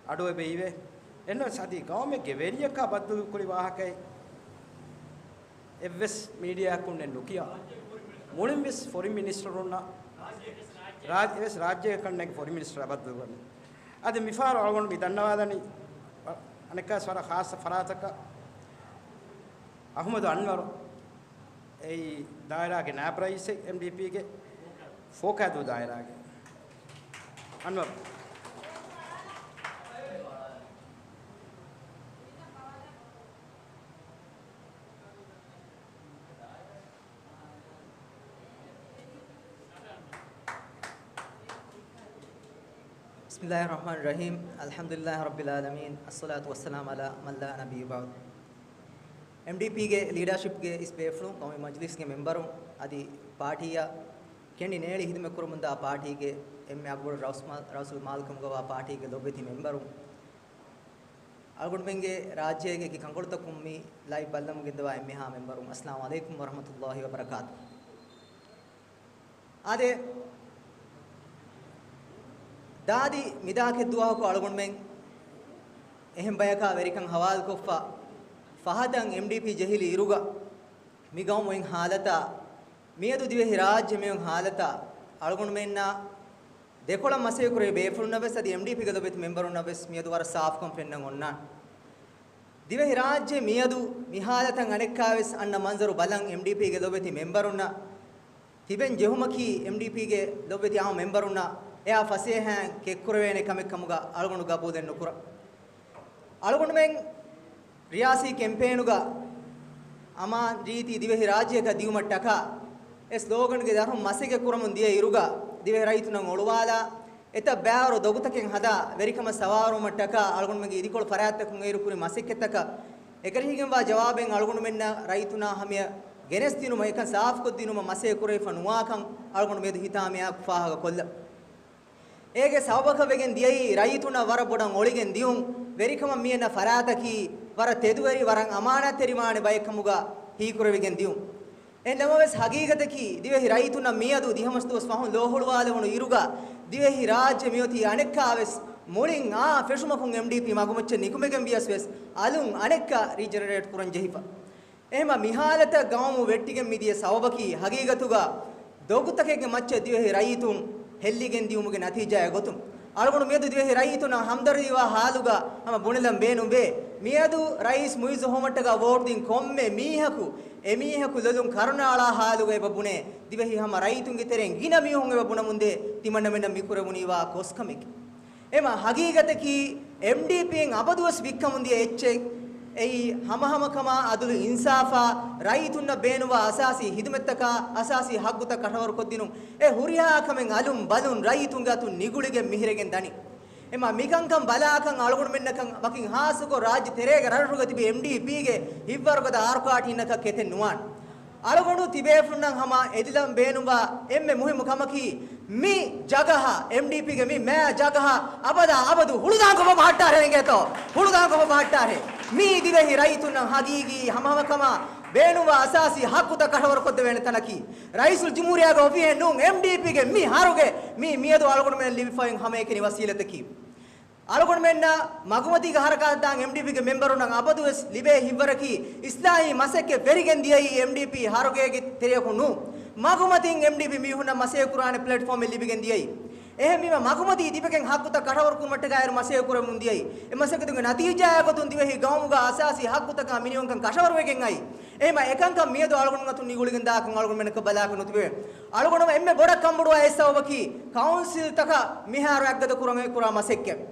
އަޑު އެބަ އިވޭ. އެހެންނަމަވެސް އަދި ގައުމެއްގެ ވެރިޔަކާ ބައްދަލުކުރި ވާހަކައެއް އެއްވެސް މީޑިއާއަކުން ނެއް ނުކިޔާ، މުޅިން ވެސް ފޮރިން މިނިސްޓަރުންނަށް ރާއްޖެ-، އެވެސް ރާއްޖޭގެ ކަންނޭނގެ ފޮރިން މިނިސްޓަރާ ބައްދަލުކުރަނީ. އަދި މިފަހަރު އަޅުގަނޑު މި ދަންނަވާލަނީ އަނެއްކާވެސް ވަރަށް ޚާއްޞަ ފަރާތަކަށް. އަޙްމަދު އަންވަރު، އެއީ ދާއިރާގެ ނާއިބު ރައީސެއް އެމްޑީޕީގެ ފޯކައިދޫ ދާއިރާގެ. އަންވަރު. بسم الله الرحمن الرحيم. الحمد لله رب العالمين. الصلاة والسلام على من لا نبي بعد. އެމްޑީޕީގެ ލީޑަރޝިޕްގެ އިސް ބޭފުޅުން، ގައުމީ މަޖިލިސްގެ މެމްބަރުން، އަދި ޕާޓީއަށް ކެނޑި ނޭޅި ހިދުމަތްކުރަމުންދާ ޕާޓީގެ އެންމެ އަގުބޮޑު ރައުސް މާ-، ރައުސުލް މާލްކަމުގަވާ ޕާޓީގެ ލޮބުވެތި މެމްބަރުން، އަޅުގަނޑުމެންގެ ރާއްޖޭގެ އެކި ކަންކޮޅުތަކުން މި ލައިވް ބައްލަމުން ގެންދަވާ އެންމެހާ މެމްބަރުން، އައްސަލާމު ޢަލައިކުމް ވަރަޙްމަތުﷲި ވަބަރަކާތު. އާދެ، ދާދި މިދާ ކެއްދުވަހަކު އަޅުގަނޑުމެން އެހެން ބަޔަކާ ވެރިކަން ހަވާލުކޮށްފަ، ފަހަތަށް އެމްޑީޕީ ޖެހިލި އިރުގަ މި ގައުމު އޮތް ހާލަތާ، މިއަދު ދިވެހި ރާއްޖެ މި އޮތް ހާލަތާ، އަޅުގަނޑުމެންނާ ދެކޮޅަށް މަސައްކަތް ކުރެވި ބޭފުޅުންނަށް ވެސް އަދި އެމްޑީޕީގެ ލޮބުވެތި މެމްބަރުންނަށް ވެސް މިއަދު ވަރަށް ސާފުކަން ފެންނަން އޮންނާނެ. ދިވެހިރާއްޖެ މިއަދު މިހާލަތަށް އަނެއްކާވެސް އަންނަ މަންޒަރު ބަލަން އެމްޑީޕީގެ ލޮބެތި މެމްބަރުންނަށް ތިބެން ޖެހުމަކީ އެމްޑީޕީގެ ލޮބެތި އާއްމު މެމްބަރުންނަށް އެއާ ފަސޭހައިން ކެއްކުރެވޭނެ ކަމެއް ކަމުގަ އަޅުގަނޑު ގަބޫލެއް ނުކުރަން. އަޅުގަނޑުމެން ރިޔާސީ ކެމްޕޭނުގަ އަމާން ރީތި ދިވެހި ރާއްޖެއަކަށް ދިއުމަށްޓަކާ އެ ސްލޯގަންގެ ދަށުން މަސައްކަތް ކުރަމުން ދިޔަ އިރުގަ ދިވެހި ރައްޔިތުންނަށް އޮޅުވާލާ އެތައް ބައިވަރު ދޮގުތަކެއް ހަދާ ވެރިކަމަށް ސަވާރުވުމަށްޓަކާ އަޅުގަނޑުމެންގެ އިދިކޮޅު ފަރާތްތަކުން އޭރު ކުރި މަސައްކަތްތަކަށް އެކަށީގެންވާ ޖަވާބެއް އަޅުގަނޑުމެންނަށް ރައްޔިތުންނާ ހަމަޔަށް ގެނެސްދިނުމަށް އެކަން ސާފުކޮށްދިނުމަށް މަސައްކަތް ކުރެވިފަ ނުވާކަން އަޅުގަނޑު މިއަދު ހިތާމަޔާ ފާހަގަކޮށްލަން. އޭގެ ސަބަބަކަށް ވެގެން ދިޔައީ ރައްޔިތުންނަށް ވަރަށް ބޮޑަށް އޮޅިގެން ދިޔުން، ވެރިކަމަށް މިއަންނަ ފަރާތަކީ ވަރަށް ތެދުވެރި، ވަރަށް އަމާނާތްތެރިވާނެ ބައެއް ކަމުގަ ހީކުރެވިގެން ދިޔުން. އެ ނަމަވެސް ހަގީގަތަކީ ދިވެހި ރައްޔިތުންނަށް މިއަދު ދިހަ މަސް ދުވަސް ފަހުން ލޯހުޅުވާލެވުނު އިރުގަ ދިވެހި ރާއްޖެ މިއޮތީ އަނެއްކާވެސް މުޅިން އާ ފެށުމަކުން އެމްޑީޕީ މަގުމައްޗަށް ނިކުމެގެން ވިޔަސް ވެސް އަލުން އަނެއްކާ ރީޖެނެރޭޓް ކުރަން ޖެހިފަ. އެހެމަ މިހާލަތަށް ގައުމު ވެއްޓިގެން މިދިޔަ ސަބަބަކީ ހަގީގަތުގަ ދޮގުތަކެއްގެ މައްޗަށް ދިވެހި ރައްޔިތުން ހެއްލިގެން ދިޔުމުގެ ނަތީޖާއެއް ގޮތުން. އަޅުގަނޑު މިއަދު ދިވެހި ރައްޔިތުންނަށް ހަމްދަރްދީވާ ހާލުގަ ހަމަ ބުނެލަން ބޭނުންވޭ. މިއަދު ރައީސް މުއިއްޒު ހޯމަށްޓަކާ ވޯޓްދިން ކޮންމެ މީހަކު އެމީހަކު ލޮލުން ކަރުނައަޅާ ހާލުގަ އެބަ ބުނޭ، ދިވެހި ހަމަ ރައްޔިތުންގެ ތެރެއިން ގިނަ މީހުން އެބަ ބުނަމުންދޭ ތިމަންނަމެންނަށް މިކުރެވުނީވާ ކޮސްކަމެކޭ. އެމަ ހަގީގަތަކީ އެމްޑީޕީން އަބަދުވެސް ވިއްކަމުންދިޔަ އެއްޗެއް. އެއީ ހަމަހަމަކަމާ އަދުލު އިންސާފާ ރައްޔިތުންނަށް ބޭނުންވާ އަސާސީ ހިދުމަތްތަކާ އަސާސީ ހައްގުތައް ކަށަވަރުކޮށްދިނުން. އެ ހުރިހާ ކަމެއް އަލުން ބަލުން ރައްޔިތުންގެ އަތުން ނިގުޅިގެން މިހިރެގެން ދަނީ. އެމަ މިކަންކަން ބަލާކަން އަޅުގަނޑުމެންނަކަށް ވަކިން ހާއްސަކޮށް ރާއްޖެ ތެރޭގެ ރަށްރަށުގަ ތިބި އެމްޑީޕީގެ ހިތްވަރުގަދަ އާރުކާޓީންނަކަށް ކެތެއް ނުވާނެ. އަޅުގަނޑު ތިބޭފުޅުންނަށް ހަމަ އެދިލަން ބޭނުންވާ އެންމެ މުހިއްމު ކަމަކީ، މި ޖަގަހަ، އެމްޑީޕީގެ މި މާ ޖަގަހަ އަބަދާ އަބަދު ހުޅުދާންކޮށްފަ ބަހައްޓާށޭ އިނގޭތޯ؟ ހުޅުދާންކޮށްފަ ބަހައްޓާށޭ. މީ ދިވެހި ރައްޔިތުންނަށް ހަގީގީ ހަމަހަމަކަމާ ބޭނުންވާ އަސާސީ ހައްގުތައް ކަށަވަރުކޮށްދެވޭނެ ތަނަކީ. ރައީސުލްޖުމްހޫރިއްޔާގެ އޮފީހެއް ނޫން، އެމްޑީޕީގެ މި ހަރުގެ މި މިއަދު އަޅުގަނޑުމެން ލިބިފައި ހަމައެކަނި ވަސީލަތަކީ. އަޅުގަނޑުމެންނަށް މަގުމަތީގެ ހަރަކާތް ދާން އެމްޑީޕީގެ މެމްބަރުންނަށް އަބަދުވެސް ލިބޭ ހިތްވަރަކީ، އިސްލާހީ މަސައްކަތް ވެރިގެން ދިޔައީ އެމްޑީޕީ ހަރުގޭގެ ތެރެއަކުން ނޫން. މަގުމަތިން އެމްޑީޕީ މީހުންނަށް މަސައްކަތް ކުރާނެ ޕްލެޓްފޯމެއް ލިބިގެން ދިޔައީ. އެހެންވީމަ، މަގުމަތީ ތިބެގެން ހައްގުތައް ކަށަވަރު ކުރުމަށްޓަކާއިރު މަސައްކަތް ކުރަމުން ދިޔައީ. އެ މަސައްކަތުގެ ނަތީޖާއާ ގޮތުން ދިވެހި ގައުމުގަ އަސާސީ ހައްގުތަކާ މިނިވަންކަން ކަށަވަރުވެގެން އައީ. އެހެމަ އެކަންކަން މިއަދު އަޅުގަނޑު އަތުން ނިގުޅިގެން ދާކަން އަޅުގަނޑުމެންނަކަށް ބަލާކަށް ނުތިބެވޭ. އަޅުގަނޑު އެންމެ ބޮޑަށް ކަންބޮޑުވާ އެއް ސަބަބަކީ، ކައުންސިލްތަކަށް މިހާރު އަތްގަދަ ކުރަން އެ ކުރާ މަސައްކަތް.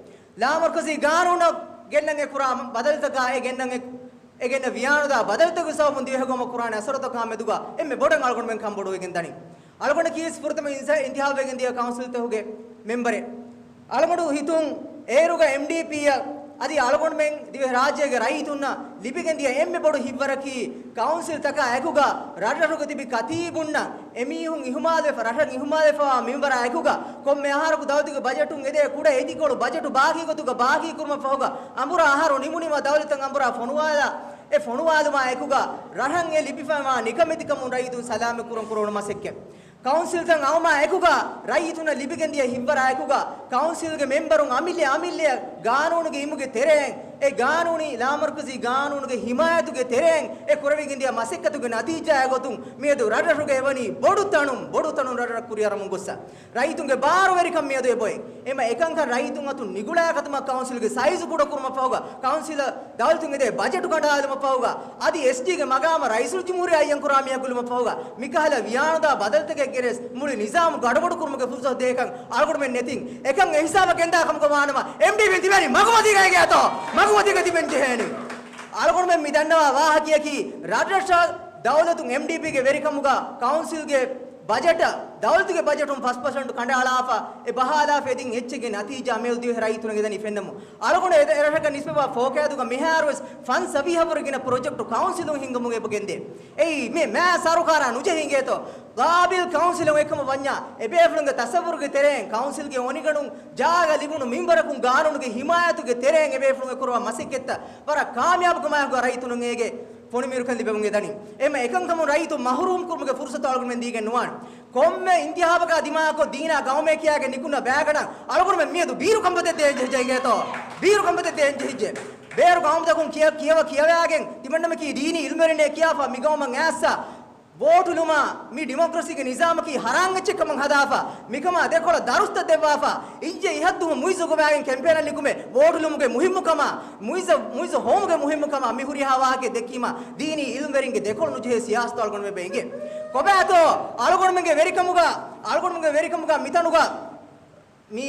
ލާމަރުކަޒީ ގާނޫނަށް ގެންނަން އެ ކުރާ ބަދަލުތަކާ އެ ގެންނަން އެ، އެ ގެންނަ ވިޔާނުދާ ބަދަލުތަކުގެ ސަބަބުން ދިވެހިގައުމަށް ކުރާނެ އަސަރުތަކާ މެދުގަ އެންމެ ބޮޑަށް އަޅުގަނޑުމެން ކަންބޮޑުވެގެން ދަނީ. އަޅުގަނޑަކީ ފުރަތަމަ އިންސާ-، އިންތިހާބުވެގެން ދިޔަ ކައުންސިލްތަކުގެ މެމްބަރެއް. އަޅުގަނޑު ހިތުން އޭރުގަ އެމްޑީޕީއަށް އަދި އަޅުގަނޑުމެން ދިވެހި ރާއްޖޭގެ ރައްޔިތުންނަށް ލިބިގެން ދިޔަ އެންމެ ބޮޑު ހިތްވަރަކީ، ކައުންސިލްތަކާ އެކުގަ ރަށްރަށުގަ ތިބި ކަތީބުންނަށް އެމީހުން އިހުމާލުވެފަ، ރަށަށް އިހުމާލުވެފަވާ މިންވަރާ އެކުގަ ކޮންމެ އަހަރަކު ދައުލަތުގެ ބަޖެޓުން އެދޭ ކުޑަ އިދިކޮޅު ބަޖެޓު ބާކީ ގޮތުގަ ބާކީ ކުރުމަށް ފަހުގަ އަނބުރާ އަހަރު ނިމުނީމަ ދައުލަތަށް އަނބުރާ ފޮނުވާލާ، އެ ފޮނުވާލުމާ އެކުގަ ރަށަށް އެ ލިބިފައިވާ ނިކަމެތިކަމުން ރައްޔިތުން ސަލާމަތް ކުރަން ކުރެވުނު މަސައްކަތް. ކައުންސިލްތައް އައުމާ އެކުގަ ރައްޔިތުންނަށް ލިބިގެންދިޔަ ހިތްވަރާ އެކުގަ ކައުންސިލްގެ މެމްބަރުން އަމިއްލަ އަމިއްލަ ގާނޫނުގެ އިމުގެ ތެރެއިން، އެ ގާނޫނީ ލާމަރުކަޒީ ގާނޫނުގެ ހިމާޔަތުގެ ތެރެއިން އެ ކުރެވިގެންދިޔަ މަސައްކަތުގެ ނަތީޖާއާ ގޮތުން މިއަދު ރަށްރަށުގަ އެވަނީ ބޮޑު ތަނުން، ބޮޑު ތަނުން ރަށްރަށް ކުރިއަރަމުން ގޮއްސަ. ރައްޔިތުންގެ ބާރުވެރިކަން މިއަދު އެބޮތް. އެމަ އެކަންކަން ރައްޔިތުން އަތުން ނިގުޅާ ކަމަށް ކައުންސިލްގެ ސައިޒު ކުޑަކުރުމަށް ފަހުގަ، ކައުންސިލަށް ދައުލަތުން އެދޭ ބަޖެޓު ކަނޑާލުމަށް ފަހުގަ، އަދި އެސްޑީގެ މަގާމަށް ރައީސުލްޖުމްހޫރިއްޔާ އައްޔަން ކުރާ މީހަކު ލިބުމަށް ފަހުގަ، މިކަހަލަ ވިޔާނުދާ ބަދަލުތަކެއް ގެނެސް މުޅި ނިޒާމު ގަޑުބަޑު ކުރުމުގެ ފުރުސަތު ދޭކަން އަޅުގަނޑުމެން ނެތިން. އެކަން އެހިސާބަށް ގެންދާ ކަމުގަ ވާނަމަ، އެމްޑީޕީން ތިބެނީ މަގުމަތީގަ އިނގޭތޯ؟ މަގުމަތީގަ ތިބެން ޖެހޭނީ. އަޅުގަނޑުމެން މި ދަންނަވާ ވާހަކަޔަކީ، ރަށްރަށަށް ދައުލަތުން އެމްޑީޕީގެ ވެރިކަމުގަ ކައުންސިލްގެ ބަޖެޓަށް ދައުލަތުގެ ބަޖެޓުން ފަސް ޕަސެންޓް ކަނޑައަޅާފަ، އެ ބަހާލާފަ އެދިން އެއްޗެއްގެ ނަތީޖާ މިއަދު ދިވެހި ރައްޔިތުން އެދަނީ ފެންނަމުން. އަޅުގަނޑު އެ ރަށަކަށް ނިސްބަތްވާ ފޯކައިދޫގަ މިހާރުވެސް ފަންސަވީހަށްވުރެ ގިނަ ޕްރޮޖެކްޓު ކައުންސިލުން ހިންގަމުން އެބަ ގެންދޭ. އެއީ މި މާ ސަރުކާރާ ނުޖެހިނގޭތޯ؟ ގާބިލް ކައުންސިލުން އެކަމަށް ވަންޏާ، އެބޭފުޅުންގެ ތަސައްވުރުގެ ތެރެއިން ކައުންސިލްގެ އޮނިގަނޑުން ޖާގަ ލިބުނު މިންވަރަކުން ގާނޫނުގެ ހިމާޔަތުގެ ތެރެއިން އެބޭފުޅުން އެކުރަވާ މަސައްކަތްތައް ވަރަށް ކާމިޔާބު ކަމާއެކުގަ ރައްޔިތުންނަށް އޭގެ ފޮނިމިރުކަން ލިބެމުން އެދަނީ. އެހެން އެކަންކަމުން ރައްޔިތުން މަހުރޫމް ކުރުމުގެ ފުރުސަތު އަޅުގަނޑުމެން ދީގެން ނުވާނެ. ކޮންމެ އިންތިހާބަކާ ދިމާކޮށް ދީނާ ގައުމޭ ކިޔާގެން ނިކުންނަ ބައިގަނޑަށް އަޅުގަނޑުމެން މިއަދު ބީރު ކަންފަތެއް ދޭން ޖެހިއްޖެ އިނގޭތޯ؟ ބީރު ކަންފަތެއް ދޭން ޖެހިއްޖެ. ބޭރު ގައުމުތަކުން ކިޔަ، ކިޔަވަ ކިޔަވާގެން ތިމަންނަމަކީ ދީނީ އިލްމުވެރިންނޭ ކިޔާފަ މި ގައުމަށް އައިސް ވޯޓުލުމާ މި ޑިމޮކްރަސީގެ ނިޒާމަކީ ހަރާން އެއްޗެއް ކަމަށް ހަދާފަ، މިކަމާ ދެކޮޅަށް ދަރުސްތައް ދެއްވާފަ، އިއްޔެ އިހަށްދުވަހު މުއިއްޒު ގޮވާގެން ކެމްޕޭނަށް ނިކުމެ ވޯޓުލުމުގެ މުހިއްމުކަމާ، މުއިއްޒަށް، މުއިއްޒަށް ހޮވުމުގެ މުހިއްމުކަމާ މި ހުރިހާ ވާހަކައެއް ދެއްކީމާ، ދީނީ އިލްމްވެރިންގެ ދެކޮޅު ނުޖެހޭ ސިޔާސަތު އަޅުގަނޑުމެން އެބަ އެނގޭ. ކޮބާތޯ އަޅުގަނޑުމެންގެ ވެރިކަމުގަ، އަޅުގަނޑުމެންގެ ވެރިކަމުގަ މިތަނުގަ މީ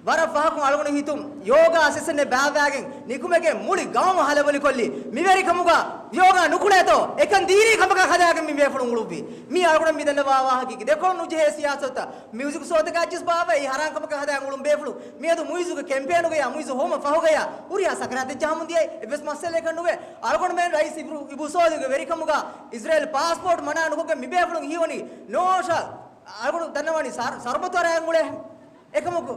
ވަރަށް ފަހަކުން އަޅުގަނޑު ހިތުން ޔޯގާ ސެޝަންއެއް ބާއްވާގެން ނިކުމެގެން މުޅި ގައުމު ހަލަބޮލިކޮށްލީ. މިވެރިކަމުގަ ޔޯގާ ނުކުޅޭތޯ؟ އެކަން ދީނީ ކަމަކަށް ހަދާގެން މި ބޭފުޅުން އުޅުއްވީ. މީ އަޅުގަނޑު މި ދަންނަވާ ވާހަކައެއް. ދެކޮޅު ނުޖެހޭ ސިޔާސަތުތައް މިއުޒިކު ސޯތަކާ އައްޗިސް ބާއްވާ އެއީ ހަރާން ކަމަކަށް ހަދާ އުޅުން ބޭފުޅުން. މިއަދު މުއިޒުގެ ކެމްޕޭނުގަޔާ މުއިޒު ހޮވުމަށް ފަހުގަޔާ ހުރިހާ ސަކަރާތެއް ޖަހަމުން ދިޔައީ. އެއްވެސް މައްސަލައެއް ނުވޭ. އަޅުގަނޑުމެން ރައީސް އިބު، އިބު ސޯލިހުގެ ވެރިކަމުގަ އިޒްރޭލް ޕާސްޕޯޓް މަނާ ނުކޮށްގެން މި ބޭފުޅުން ހީވަނީ ނޯޝަ އަޅުގަނޑު ދަންނަވަނީ ސަރު، ސަރުބަތު އަރާ އުޅޭ އެކަމަކު،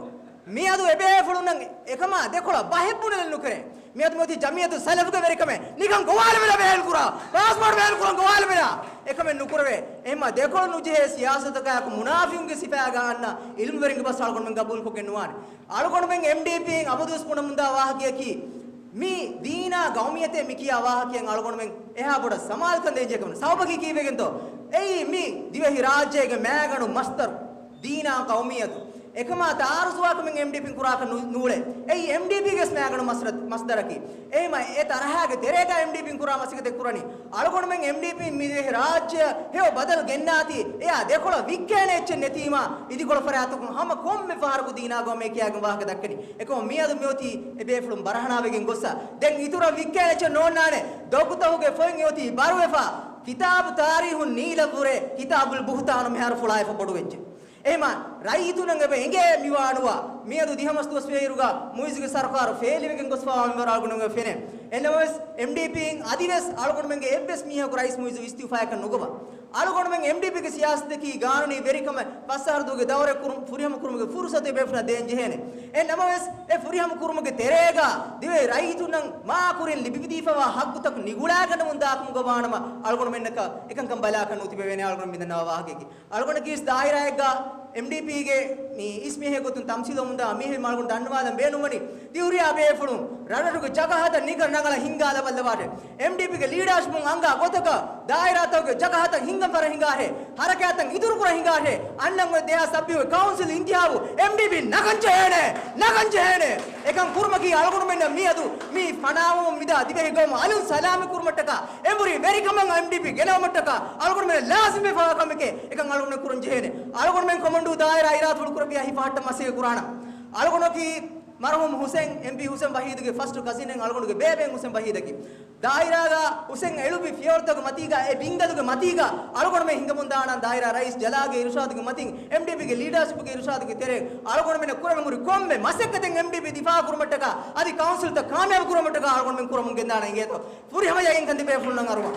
މިއަދު އެބޭފުޅުންނަށް އެކަމާ ދެކޮޅަށް ބަހެއް ބުނެލެއް ނުކެރޭ. މިއަދު މިއޮތީ ޖަމިއްޔަތު ސަލަފުގެ ވެރިކަމެއް ނިކަން ގޮވާލެވެލާ ބޭނުން ކުރާ، ޕާސްޕޯޓް ބޭނުން ކުރަން ގޮވާލެވެލާ އެކަމެއް ނުކުރެވޭ. އެހެންމާ ދެކޮޅު ނުޖެހޭ ސިޔާސަތަކާއެކު މުނާފިގުންގެ ސިފައިގަ އަންނަ އިލްމްވެރިންގެ ބަސް އަޅުގަނޑުމެން ގަބޫލުކޮށްގެން ނުވާނެ. އަޅުގަނޑުމެން އެމްޑީޕީން އަބަދުވެސް ބުނަމުންދާ ވާހަކަޔަކީ، މި ދީނާ ގައުމިއްޔަތޭ މި ކިޔާ ވާހަކައިން އަޅުގަނޑުމެން އެހާ ބޮޑަށް ސަމާލުކަން ދޭންޖެހޭ ކަމެއް. ސަބަބަކީ ކީއްވެގެންތޯ؟ އެއީ މި ދިވެހި ރާއްޖޭގެ މައިގަނޑު މަސްދަރު ދީނާ ގައުމިއްޔަތު. އެކަމާ ތައާރުޒުވާ ކަމެއް އެމްޑީޕީން ކުރާކަށް ނު، ނޫޅޭ. އެއީ އެމްޑީޕީގެ ވެސް މައިގަނޑު މަސްރަ، މަސްދަރަކީ. އެހެންމަ އެ ތަރަހާގެ ތެރޭގަ އެމްޑީޕީން ކުރާ މަސައްކަތެއް ކުރަނީ. އަޅުގަނޑުމެން އެމްޑީޕީން މި ދިވެހި ރާއްޖެއަށް ހެޔޮ ބަދަލު ގެންނާތީ، އެއާ ދެކޮޅަށް ވިއްކޭނެ އެއްޗެއް ނެތީމާ، އިދިކޮޅު ފަރާތަކުން ހަމަ ކޮންމެ ފަހަރަކު ދީނާ ގައުމޭ ކިޔާގެން ވާހަކަ ދައްކަނީ. އެކަމު މިއަދު މިއޮތީ އެބޭފުޅުން ބަރަހަނާވެގެން ގޮއްސަ. ދެން އިތުރަށް ވިއްކޭނެ އެއްޗެއް ނޯންނާނެ. ދޮގުތަހުގެ ފޮތް އެއޮތީ ބަރުވެފަ. ކިތާބު ތާރީހުން ނީލަށްވުރެ ކިތާބުލް ބުހުތާނު މިހާރު ފުޅާއެފަ ބޮޑުވެއްޖެ. އެހެމަ ރައްޔިތުންނަށް އެބަ އެނގޭ މިވާނުވާ، މިއަދު ދިހަ މަސް ދުވަސް ވޭއިރުގަ މުއިޒުގެ ސަރުކާރު ފޭލިވެގެން ގޮސްފަވާ މިވަރު އަޅުގަނޑުމެން ފެނޭ. އެހެންނަމަވެސް، އެމްޑީޕީން އަދިވެސް އަޅުގަނޑުމެންގެ އެއްވެސް މީހަކު ރައީސް މުއިޒު އިސްތިއުފާއަކަށް ނުގޮވާ. އަޅުގަނޑުމެން އެމްޑީޕީގެ ސިޔާސަތަކީ ގާނޫނީ ވެރިކަމެއް ފަސް އަހަރު ދުވަހުގެ ދައުރެއް ކުރު، ފުރިހަމަ ކުރުމުގެ ފުރުސަތު އެބޭފުޅުންނަށް ދޭން ޖެހޭނެ. އެހެން ނަމަވެސް، އެ ފުރިހަމަ ކުރުމުގެ ތެރޭގަ ދިވެހި ރައްޔިތުންނަށް މާ ކުރިން ލިބިދީފަވާ ހައްގުތަކު ނިގުޅާގަންނަމުން ދާކަމުގަ ވާނަމަ، އަޅުގަނޑުމެންނަކަށް އެކަންކަން ބަލާކަށް ނުތިބެވޭނެ. އަޅުގަނޑު މިދަންނަވާ ވާހަކައަކީ. އަޅުގަނޑަކީ ދާއިރާއެއްގަ އެމްޑީޕީގެ މި އިސް މީހެއް ގޮތުން ތަމްސީލުވަމުންދާ މީހެއް އަޅުގަނޑު ދަންނަވާލަން ބޭނުންވަނީ، ދިހުރިޔާ ބޭފުޅުން ރަށްރަށުގެ ޖަގަހަތައް ނިކަން ރަނގަޅަށް ހިންގާލަބައްލަވާށޭ. އެމްޑީޕީގެ ލީޑާޝިޕުން އަންގާ ގޮތަކަށް ދާއިރާތަކުގެ ޖަގަހަތައް ހިންގަން ފަރަށް ހިނގާށޭ. ހަރަކާތްތައް އިތުރުކުރަން ހިނގާށޭ. އަންނަން އޮތް ދެހާސް ސައްބީސް ކައުންސިލް އިންތިހާބު އެމްޑީޕީ ނަގަން ޖެހޭނެ. ނަގަން ޖެހޭނެ. އެކަން ކުރުމަކީ އަޅުގަނޑުމެންނަށް މިއަދު މި ފަނާވަމުން މިދާ ދިވެހި ގައުމަށް އަލުން ސަލާމަތް ކުރުމަށްޓަކާ، އެނބުރި ވެރިކަމަށް އެމްޑީޕީ ގެނައުމަށްޓަކާ އަޅުގަނޑުމެން ލާޒިމްވެފަވާ ކަމެކޭ. އެކަން އަޅުގަނޑުމެން ކުރަން ޖެހޭނެ. އަޅުގަނޑުމެން ކޮމަންޑޫ ދާއިރާ އިރާދަފުޅު ކުރެއްވިޔާ ހިފަހައްޓަން މަސައްކަތް ކުރާނަން. އަޅުގަނޑަކީ މަރުހޫމް ހުސެން، އެމްޕީ ހުސެން ވަހީދުގެ ފަސްޓް ކަޒިނެއް، އަޅުގަނޑުގެ ބޭބެއިން ހުސެން ވަހީދަކީ. ދާއިރާގަ ހުސެން އެޅުއްވި ފިޔަވަޅުތަކުގެ މަތީގަ، އެ ބިންގަލުގެ މަތީގަ އަޅުގަނޑުމެން ހިނގަމުންދާނަން. ދާއިރާ ރައީސް ޖަލާގެ އިރުޝާދުގެ މަތިން، އެމްޑީޕީގެ ލީޑާޝިޕްގެ އިރުޝާދުގެ ތެރެއިން އަޅުގަނޑުމެންނަށް ކުރެވެން ހުރި ކޮންމެ މަސައްކަތެއް އެމްޑީޕީ ދިފާއު ކުރުމަށްޓަކާ، އަދި ކައުންސިލްތައް ކާމިޔާބު ކުރުމަށްޓަކާ އަޅުގަނޑުމެން ކުރަމުން ގެންދާނަން އިނގޭތޯ. ފުރިހަމަޔައިން ކަންތިބޭފުޅުންނަށް އަރުވާ.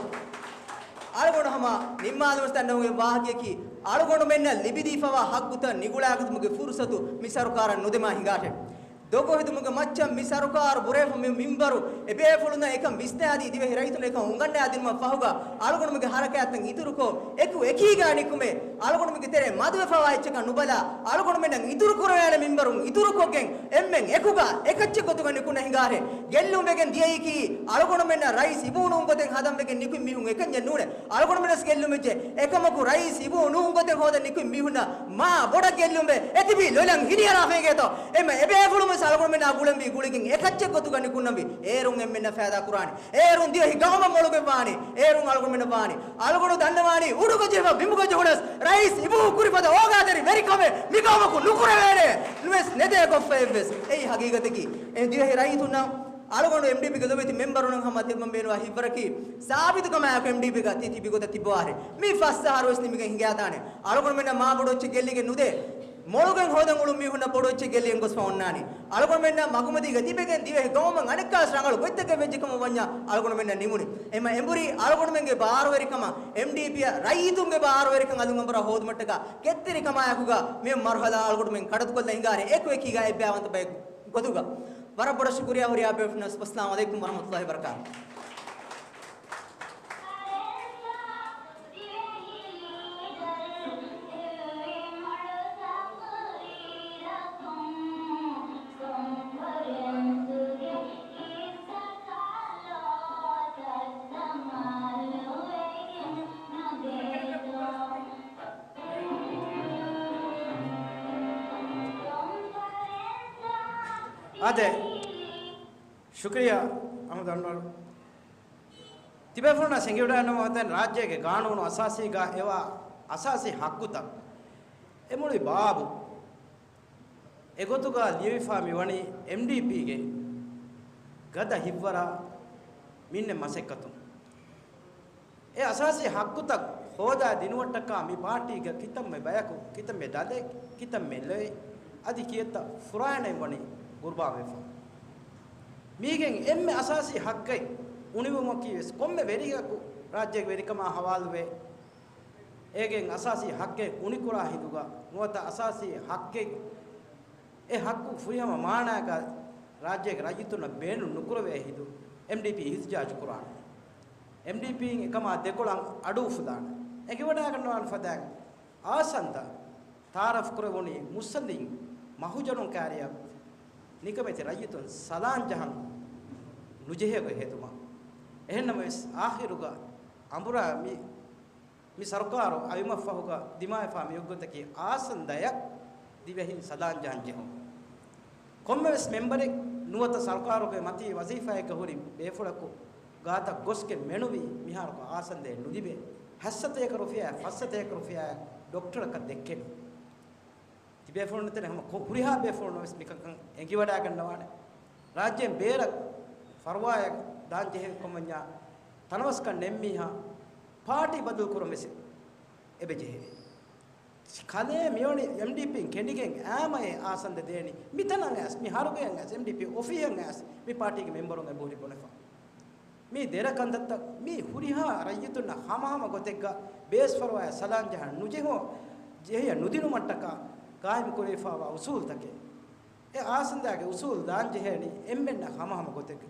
އަޅުގަނޑު ހަމަ ނިންމާލުމަށް ދަންނަވަން ވާހަކަޔަކީ، އަޅުގަނޑުމެންނަށް ލިބިދީފަވާ ހައްގުތައް ނިގުޅާގަތުމުގެ ފުރުސަތު މި ސަރުކާރަށް ނުދެމާ ހިނގާށޭ. ދޮގު ހެދުމުގެ މައްޗަށް މި ސަރުކާރު ބުރޭފަ މި މިންބަރު އެބޭފުޅުންނަށް އެކަން ވިސްނާދީ، ދިވެހި ރައްޔިތުން އެކަން އުނގަންނާދިނުމަށް ފަހުގަ، އަޅުގަނޑުމެންގެ ހަރަކާތްތައް އިތުރުކޮށް، އެކު އެކީގަ ނިކުމެ، އަޅުގަނޑުމެންގެ ތެރޭ މަދުވެފަވާ އެއްޗަކަށް ނުބަލާ، އަޅުގަނޑުމެންނަށް އިތުރު ކުރެވޭނެ މިންބަރުން އިތުރުކޮށްގެން، އެންމެން އެކުގަ އެކައްޗެއް ގޮތުގަ ނިކުންނަ ހިނގާށޭ. ގެއްލުންވެގެން ދިޔައީކީ، އަޅުގަނޑުމެންނަށް ރައީސް އިބޫ ނޫން ގޮތެއް ހަދަން ވެގެން ނިކުތް މީހުން އެކަންޏެއް ނޫނޭ. އަޅުގަނޑުމެންނަށް ގެއްލުންވެއްޖެ. އެކަމަކު ރައީސް އިބޫ ނޫން ގޮތެއް ހޯދަން ނިކުތް މީހުންނަށް މާ ބޮޑަށް ގެއްލުންވޭ. އެ ތިބީ ލޮލަށް ހިނިއަރާފައިގޭތޯ. އެމަ އެބޭފުޅުންވެސް އަޅުގަނޑުމެންނާ ގުޅެންވީ ގުޅިގެން އެކައްޗެއް ގޮތުގަ ނިކުންނަންވީ. އޭރުން އެންމެންނަށް ފައިދާ ކުރާނީ. އޭރުން ދިވެހި ގައުމަށް މޮޅުގެއްވާނީ. އޭރުން އަޅުގަނޑުމެންނަށް ވާނީ. އަޅުގަނޑު ދަންނަވާނީ އުޑުގަ ޖެހިފަ ބިމުގަ ޖެހުނަސް ރައީސް އިބޫ ކުރި ފަދަ އޯގާދެރި ވެރިކަމެއް މިގައުމަކު ނުކުރެވޭނެ. ނުވެސް ނެތޭ ގޮށްފައެއްވެސް. އެއީ ހަގީގަތަކީ. އެ ދިވެހި ރައްޔިތުންނަށް އަޅުގަނޑު އެމްޑީޕީގެ ލޮބުވެތި މެމްބަރުންނަށް ހަމަ ދެއްވަން ބޭނުންވާ ހިތްވަރަކީ، ސާބިތުކަމާއެކު އެމްޑީޕީގަ ތި ތިބި ގޮތަށް ތިއްބަވާށޭ. މި ފަސް އަހަރުވެސް ނިމިގެން ހިނގާދާނެ. އަޅުގަނޑުމެންނަށް މާބޮޑު އެއްޗެއް ގެއްލިގެން ނުދޭ. މޮޅުގެން ހޯދަން އުޅުނު މީހުންނަށް ބޮޑު އެއްޗެއް ގެއްލިގެން ގޮސްފަ އޮންނާނީ. އަޅުގަނޑުމެންނަށް މަގުމަތީގަ ތިބެގެން ދިވެހި ގައުމަށް އަނެއްކާވެސް ރަނގަޅު ގޮތްތަކެއް ވެއްޖެކަމަށް ވަންޏާ އަޅުގަނޑުމެންނަށް ނިމުނީ. އެމަ އެނބުރި އަޅުގަނޑުމެންގެ ބާރުވެރިކަމަށް، އެމްޑީޕީއަށް ރައްޔިތުންގެ ބާރުވެރިކަން އަލުން އަނބުރާ ހޯދުމަށްޓަކާ ކެތްތެރިކަމާއެކުގަ މި މަރުހަލާ އަޅުގަނޑުމެން ކަޑަތުކޮށްލަ ހިނގާރޭ އެކު އެކީގަ އެއްބަޔާވަންތަ ބަޔަކު ގޮތުގަ. ވަރަށް ބޮޑަށް ޝުކުރިއްޔާ ހުރިހާ ބޭފުޅުންނަށް. އައްސަލާމު ޢަލައިކުމް ވަރަޙްމަތުﷲި ވަބަރަކާތުހު. އާދެ، ޝުކުރިއްޔާ އަހްމަދު އަންވަރު. ތިބޭފުޅުންނަށް އެނގިވަޑައިގަންނަވާ ދެން ރާއްޖޭގެ ގާނޫނު އަސާސީގަ އެވާ އަސާސީ ހައްގުތައް އެ މުޅި ބާބު އެގޮތުގަ ލިޔެވިފާ މިވަނީ އެމްޑީޕީގެ ގަދަ ހިތްވަރާ މިންނެ މަސައްކަތުން. އެ އަސާސީ ހައްގުތައް ހޯދާ ދިނުމަށްޓަކާ މި ޕާޓީގެ ކިތަންމެ ބަޔަކު، ކިތަންމެ ދަލެއް، ކިތަންމެ ލޮއެއް އަދި ކިއެއްތަ ފުރާނައެއް ވަނީ ގުރުބާންވެފަ. މީގެން އެންމެ އަސާސީ ހައްގެއް އުނިވުމަކީ ވެސް ކޮންމެ ވެރިޔަކު ރާއްޖޭގެ ވެރިކަމާ ހަވާލުވެ، އޭގެން އަސާސީ ހައްގެއް އުނިކުރާ ހިނދުގަ ނުވަތަ އަސާސީ ހައްގެއް އެ ހައްގު ފުރިހަމަ މާނާގަ ރާއްޖޭގެ ރައްޔިތުންނަށް ބޭނުން ނުކުރެވޭ ހިނދު އެމްޑީޕީ އިހްތިޖާޖު ކުރާނެ. އެމްޑީޕީން އެކަމާ ދެކޮޅަށް އަޑު އުފުލާނެ. އެނގިވަޑައިގަންނަވާނެ ފަދައިން އާސަންދަ ތާރަފް ކުރެވުނީ މުއްސަނދިން މަހުޖަނުން ކާރިޔަށް ނިކަމެތި ރައްޔިތުން ސަލާން ޖަހަން ނުޖެހޭ ގޮތް ހެދުމަށް. އެހެންނަމަވެސް އާޚިރުގަ އަނބުރާ މި މި ސަރުކާރު އަވިމަށްފަހުގަ ދިމާވެފާ މި އޮތްގޮތަކީ އާސަންދަޔަށް ދިވެހިން ސަލާން ޖަހަން ޖެހުން. ކޮންމެވެސް މެމްބަރެއް ނުވަތަ ސަރުކާރުގެ މަތީ ވަޒީފާއެއްގަ ހުރި ބޭފުޅަކު ގާތަށް ގޮސްގެން މެނުވީ މިހާރު އާސަންދަޔަށް ނުލިބޭ. ހައްސަތޭކަ ރުފިޔާއެއް، ފައްސަތޭކަ ރުފިޔާއެއް ޑޮކްޓަރަކަށް ދެއްކެނީ. ތިބޭފުޅުންނަށް ތެރޭ ހަމަ ކޮ-، ހުރިހާ ބޭފުޅުންނަށް ވެސް މިކަންކަން އެނގިވަޑައިގަންނަވާނެ. ރާއްޖޭން ބޭރަށް ފަރުވާއެއް ދާން ޖެހޭ ކަމަށްޏާ ތަނަވަސްކަން ނެތް މީހާ ޕާޓީ ބަދަލު ކުރަން ވެސް އެބަ ޖެހޭ. ކަލޭ މިވަނީ އެމްޑީޕީން ކެނޑިގެން އާމައޭ އާސަންދަ ދޭނީ. މިތަނަށް އައިސް، މި ހަރުގެއަށް އައިސް، އެމްޑީޕީ އޮފީހަށް އައިސް، މި ޕާޓީގެ މެމްބަރުން އެބަހުރި ބުނެފަ. މީ ދެރަ ކަންތައްތައް މީ ހުރިހާ ރައްޔިތުންނަށް ހަމަހަމަ ގޮތެއްގަ ބޭސްފަރުވާއެއް ސަލާން ޖަހަން ނުޖެހު-، ޖެހިޔަ ނުދިނުމަށްޓަކާ ގާއިމް ކުރެވިފާވާ އުސޫލްތަކެއް. އެ އާސަންދާގެ އުސޫލް ދާން ޖެހޭނީ އެންމެންނަށް ހަމަހަމަ ގޮތެއްގަ.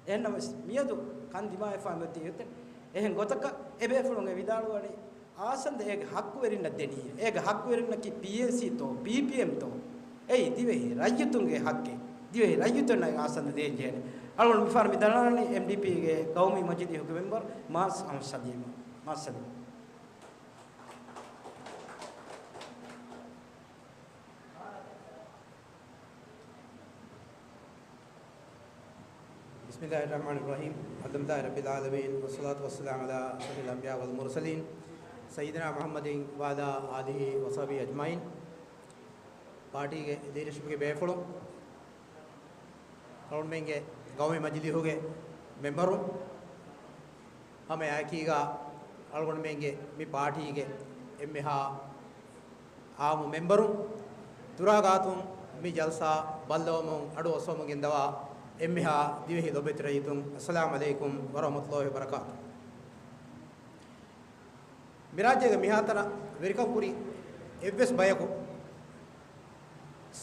އެހެންނަމަވެސް މިއަދު ކަން ދިމާވެފާ މިއޮތީ އެހެން ގޮތަކަށް އެ ބޭފުޅުން އެ ވިދާޅުވަނީ އާސަންދަ އޭގެ ހައްގުވެރިންނަށް ދެނީ. އޭގެ ހައްގުވެރިންނަކީ ޕީއެންސީ ތޯ، ޕީޕީއެމް ތޯ؟ އެއީ ދިވެހި ރައްޔިތުންގެ ހައްގެއް. ދިވެހި ރައްޔިތުންނަށް އާސަންދަ ދޭން ޖެހޭނެ. އަޅުގަނޑު މިފަހަރު މި ދަންނަވަނީ އެމްޑީޕީގެ ގައުމީ މަޖިލީހުގެ މެމްބަރު މާސް އަހްމަދު ސަލީމް. މާސް ސަލީމް. بسم الله الرحمن الرحيم. الحمد لله رب العالمين، والصلاة والسلام على أشرف الأنبياء والمرسلين، سيدنا محمد وعلى آله وصحبه أجمعين. ޕާޓީގެ ލީޑަޝިޕްގެ ބޭފުޅުން، އަޅުގަނޑުމެންގެ ގައުމީ މަޖިލީހުގެ މެމްބަރުން، ހަމައެއާއެކީގަ އަޅުގަނޑުމެންގެ މި ޕާޓީގެ އެންމެހާ އާއްމު މެމްބަރުން، ދުރާ ގާތުން މި ޖަލްސާ ބައްލަވަމުން އަޑު އައްސަވަމުން ގެންދަވާ އެންމެހާ ދިވެހި ލޮބެތި ރައްޔިތުން، އައްސަލާމް ޢަލައިކުމް ވަރަޙްމަތުﷲި ވަބަރަކާތު. މި ރާއްޖޭގެ މިހާތަނަށް ވެރިކަން ކުރި އެއްވެސް ބަޔަކު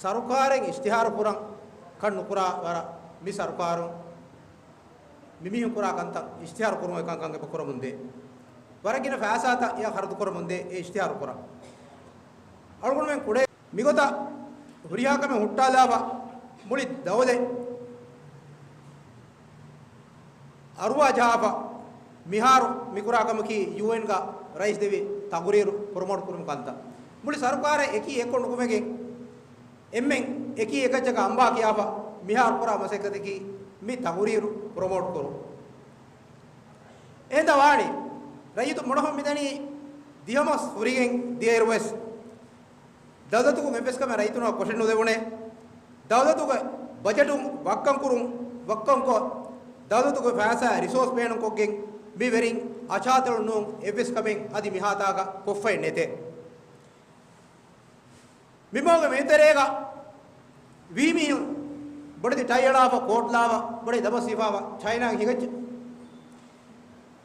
ސަރުކާރެއް އިޝްތިހާރު ކުރަން ކަން ނުކުރާ ވަރަށް މި ސަރުކާރުން މި މީހުން ކުރާ ކަންތައް އިޝްތިހާރު ކުރުމުގެ ކަންކަން އެބަ ކުރަމުން ދޭ. ވަރަށް ގިނަ ފައިސާތައް އެއަށް ޚަރަދު ކުރަމުން ދޭ އެ އިޝްތިހާރު ކުރަން. އަޅުގަނޑުމެން ކުޑަ މިގޮތަށް ހުރިހާ ކަމެއް ހުއްޓާލާފަ މުޅި ދައުލަތް އަރުވާ ޖަހާފަ މިހާރު މިކުރާ ކަމަކީ ޔޫއެންގަ ރައީސް ދެވި ތަގުރީރު ޕްރޮމޯޓް ކުރުމު ކަންތައް. މުޅި ސަރުކާރެއް އެކީ އެއްކޮށް ނުކުމެގެން އެންމެން އެކީ އެކައްޗަކަށް އަނބާ ކިޔާފަ މިހާރު ކުރާ މަސައްކަތަކީ މި ތަގުރީރު ޕްރޮމޯޓް ކުރުން. އެހެންދާ ވާނީ ރައްޔިތު ބޮޑަށް މިދަނީ ދިހަ މަސް ފުރިގެން ދިޔައިރު ވެސް ދައުލަތުގެ އެއްވެސް ކަމެއް ރައްޔިތުންނަށް ކޮށެއް ނުދެވުނޭ. ދައުލަތުގެ ބަޖެޓުން ވައްކަން ކުރުން، ވައްކަންކޮށް، ދައުލަތުގެ ފައިސާ ރިސޯސް ބޭނުންކޮށްގެން މި ވެރިން އަޗާތެޅުން ނޫން އެއްވެސް ކަމެއް އަދި މިހާތާގަ ކޮށްފައެއް ނެތޭ. މިމަހުގެ މިތެރޭގަ ވީމީހުން ބޮޑެތި ޓައި އަޅާފަ، ކޯޓް ލާފަ، ބޮޑެތި ދަބަސް ހިފާފަ ޗައިނާއަށް ހިނގައްޖެ.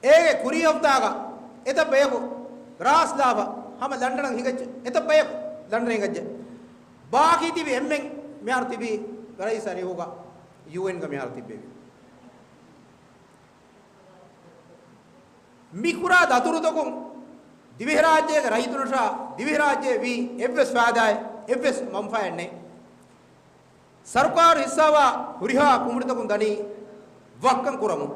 އޭގެ ކުރީ ހަފްތާގަ އެތައް ބަޔަކު ރާސް ލާފަ ހަމަ ލަންޑަނަށް ހިނގައްޖެ. އެތައް ބަޔަކު ލަންޑަނަށް ހިނގައްޖެ. ބާކީ ތިބި އެންމެން މިހާރު ތިބީ ރައީސާ ރިހުގަ، ޔޫއެންގަ މިހާރު ތިއްބެވި. މިކުރާ ދަތުރުތަކުން ދިވެހިރާއްޖޭގެ ރައްޔިތުންނަށާ ދިވެހިރާއްޖެ ވީ އެއްވެސް ފައިދާއެއް، އެއްވެސް މަންފާއެއް ނެތް. ސަރުކާރު ހިއްސާވާ ހުރިހާ ކުނބުނިތަކުން ދަނީ ވައްކަން ކުރަމުން.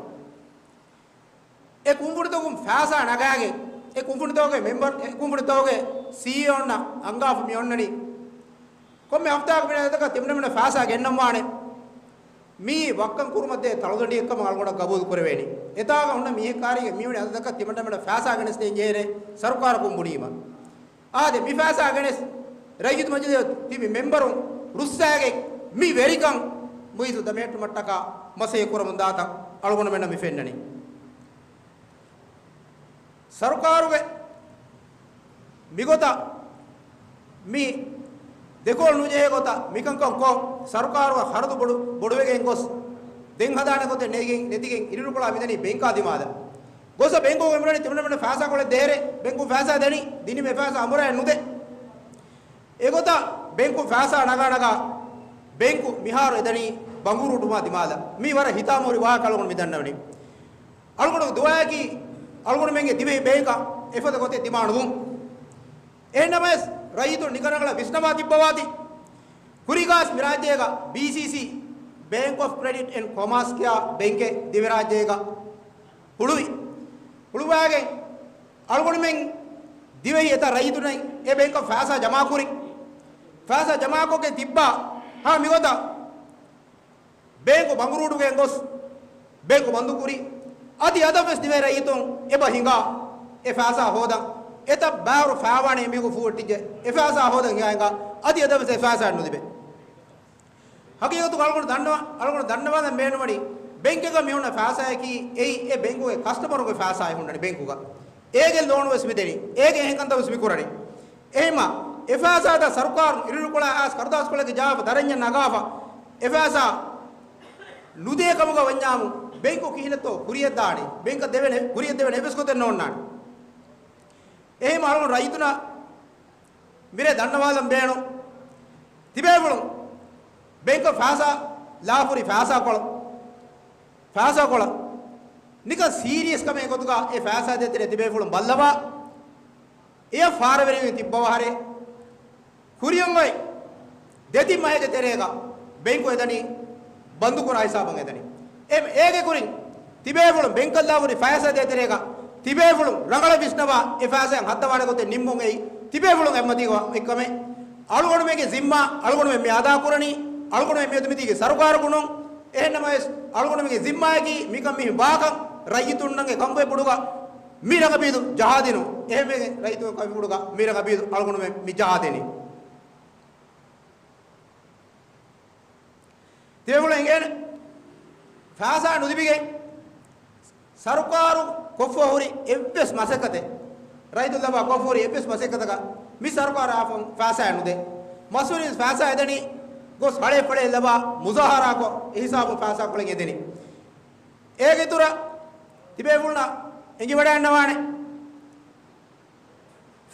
އެ ކުނބުނިތަކުން ފައިސާ ނަގާގެން، އެ ކުނބުނިތަކުގެ މެމްބަރު، އެ ކުނބުނިތަކުގެ ސީއީއޯންނަށް އަންގާފަ މި އޮންނަނީ. ކޮންމެ ހަފްތާއަކު މިނަދަކަށް ތިމަންނަ މިނަ ފައިސާ ގެންނަންވާނެ. މިއީ ވައްކަން ކުރުމަށްދޭ ތަޅުދަނޑިއެއްކަމަށް އަޅުގަނޑަށް ގަބޫލު ކުރެވޭނީ. އެތާގަ ހުންނަ މީހެއް ކާރީގެ މިވެނި އަދަދަކަށް ތިމަންޑަމަންޑަ ފައިސާ ގެނެސްދޭން ޖެހޭނެ ސަރުކާރަކުން ބުނީމަ. އާދެ، މި ފައިސާ ގެނެސް ރައްޔިތު މަޖިލީހުގަ ތިބި މެމްބަރުން ރުއްސާގެން މި ވެރިކަން މުއިއްޒު ދަމެހެއްޓުމަށްޓަކާ މަސައްކަތް ކުރަމުން ދާތަން އަޅުގަނޑުމެންނަށް މި ފެންނަނީ. ސަރުކާރުގެ މިގޮތަށް މި ދެކޮޅު ނުޖެހޭ ގޮތަށް މިކަންކަން ކޮށް، ސަރުކާރުގެ ޚަރަދު ބޮޑު، ބޮޑުވެގެން ގޮސް، ދެން ހަދާނެ ގޮތެއް ނެގިގެން، ނެތިގެން އިރުނުކުޅާ މިދަނީ ބެންކާ ދިމާލަށް. ގޮސް ބެންކުގެ މިދަނީ ތިމަންޑަމަންޑަ ފައިސާކޮޅެއް ދޭހެރޭ، ބެންކު ފައިސާ ދެނީ، ދިނީމަ އެ ފައިސާ އަނބުރާ ނުދޭ. އެގޮތަށް ބެންކު ފައިސާ ނަގާ ނަގާ، ބެންކު މިހާރު އެދަނީ ބަނގުރޫޓުވާ ދިމާލަށް. މީ ވަރަށް ހިތާމަހުރި ވާހަކަ އަޅުގަނޑު މި ދަންނަވަނީ. އަޅުގަނޑު ދުވަހަކީ އަޅުގަނޑުމެންގެ ދިވެހި ބޭންކަށް އެފަދަ ގޮތެއް ދިމާނުދުން. އެހެންނަމަވެސް، ރައްޔިތުން ނިކަން ރަނގަޅަށް ވިސްނަވާ ތިއްބަވާތި. ކުރީގާސް މި ރާއްޖޭގަ ބީސީސީ، ބޭންކް އޮފް ކްރެޑިޓް އެންޑް ކޮމާސް ކިޔާ ބޭންކެއް ދިވެހިރާއްޖޭގަ ހުޅުވި. ހުޅުވާގެން އަޅުގަނޑުމެން ދިވެހި އެތައް ރައްޔިތުންނަށް އެ ބޭންކަށް ފައިސާ ޖަމާކުރި. ފައިސާ ޖަމާކޮށްގެން ތިއްބާ ހަމަ މިގޮތަށް ބޭންކު ބަނގުރޫޓުގެން ގޮސް ބޭންކު ބަންދުކުރި. އަދި އަދަށްވެސް ދިވެހި ރައްޔިތުން އެބަ ހިނގާ އެ ފައިސާ ހޯދަން. އެތައް ބައިވަރު ފައިވާނެ މީހަކު ފޫއެއްޓިއްޖެ އެ ފައިސާ ހޯދަން ހިނގާ ހިނގާ އަދި އަދަށްވެސް އެ ފައިސާ ނުލިބޭ. ހަގީގަތުގަ އަޅުގަނޑު ދަންނަވާ، އަޅުގަނޑު ދަންނަވާލަން ބޭނުންވަނީ، ބެންކެއްގަ މި ހުންނަ ފައިސާއަކީ އެއީ އެ ބެންކުގެ ކަސްޓަމަރުގެ ފައިސާއެއް ހުންނަނީ ބެންކުގަ. އޭގެ ލޯނުވެސް މި ދެނީ. އޭގެ އެހެން ކަންތައްވެސް މި ކުރަނީ. އެހެންމަ، އެ ފައިސާތައް ސަރުކާރުން އިރުނުކުޅާ އައިސް ކަރުދާސްކޮޅެއްގެ ޖަވާބަށް ދަރަންޏަށް ނަގާފަ، އެ ފައިސާ ނުދޭ ކަމުގަ ވަންޏާމު، ބެންކު ކިހިނެއްތޯ ކުރިއަށް ދާނީ؟ ބެންކަށް ދެވޭނެ، ކުރިއަށް ދެވޭނެ އެއްވެސް ގޮތެއް ނޯންނާނެ. އެހެންމަ އަޅުގަނޑު ރައްޔިތުންނަށް މިރޭ ދަންނަވާލަން ބޭނުން. ތިބޭފުޅުން ބެންކަށް ފައިސާ ލާފަހުރި ފައިސާކޮޅު، ފައިސާކޮޅަށް ނިކަން ސީރިއަސް ކަމެއް ގޮތުގަ އެ ފައިސާ ދޭތެރޭ ތިބޭފުޅުން ބައްލަވާ، އެޔަށް ފާރަވެރިވެ ތިއްބަވާ އަހަރެން ކުރިއަށް އޮތް ދެތިން މަހެއްގެ ތެރޭގަ ބެންކު އެދަނީ ބަންދުކުރާ ހިސާބަށް އެދަނީ. އެ، އޭގެ ކުރިން ތިބޭފުޅުން ބެންކަށް ލާފަހުރި ފައިސާ ދޭތެރޭގަ ތިބޭފުޅުން ރަނގަޅަށް ވިސްނަވާ އެ ފައިސާއިން ހައްދަވާނެ ގޮތެއް ނިންމުން އެއީ ތިބޭފުޅުން އެއްމަތީގަ އެއްކަމެއް. އަޅުގަނޑުމެންގެ ޒިންމާ އަޅުގަނޑުމެން މި އަދާކުރަނީ، އަޅުގަނޑުމެން މިއަދު މިދީގެ ސަރުކާރަކު ނޫން. އެހެންނަމަވެސް، އަޅުގަނޑުމެންގެ ޒިންމާއަކީ މިކަން މި ވާކަން ރައްޔިތުންނަށް އެ ކަންބޮޑުގަ މި ރަނގަބީދު ޖަހާދިނުން. އެހެންވެގެން ރައްޔިތުންގެ ކަންބޮޑުގަ މި ރަނގަބީދު އަޅުގަނޑުމެން މި ޖަހާދިނީ. ތިބޭފުޅުން އެނގޭނެ ފައިސާ ނުލިބިގެން ސަރުކާރު ކޮށްފަ ހުރި އެއްވެސް މަސައްކަތެއް، ރައްޔިތުން ލައްވާ ކޮށްފަ ހުރި އެއްވެސް މަސައްކަތަކަށް މި ސަރުކާރާ އައިސްފަހުން ފައިސާއެއް ނުދޭ. މަސްވެރިން ފައިސާ އެދަނީ ގޮސް ހަޅޭ ފަޅޭ ލައްވާ މުޒާހަރާކޮށް އެ ހިސާބުން ފައިސާކޮޅެއް އެދެނީ. އޭގެ އިތުރަށް ތިބޭފުޅުންނަށް އެނގިވަޑައިގަންނަވާނެ.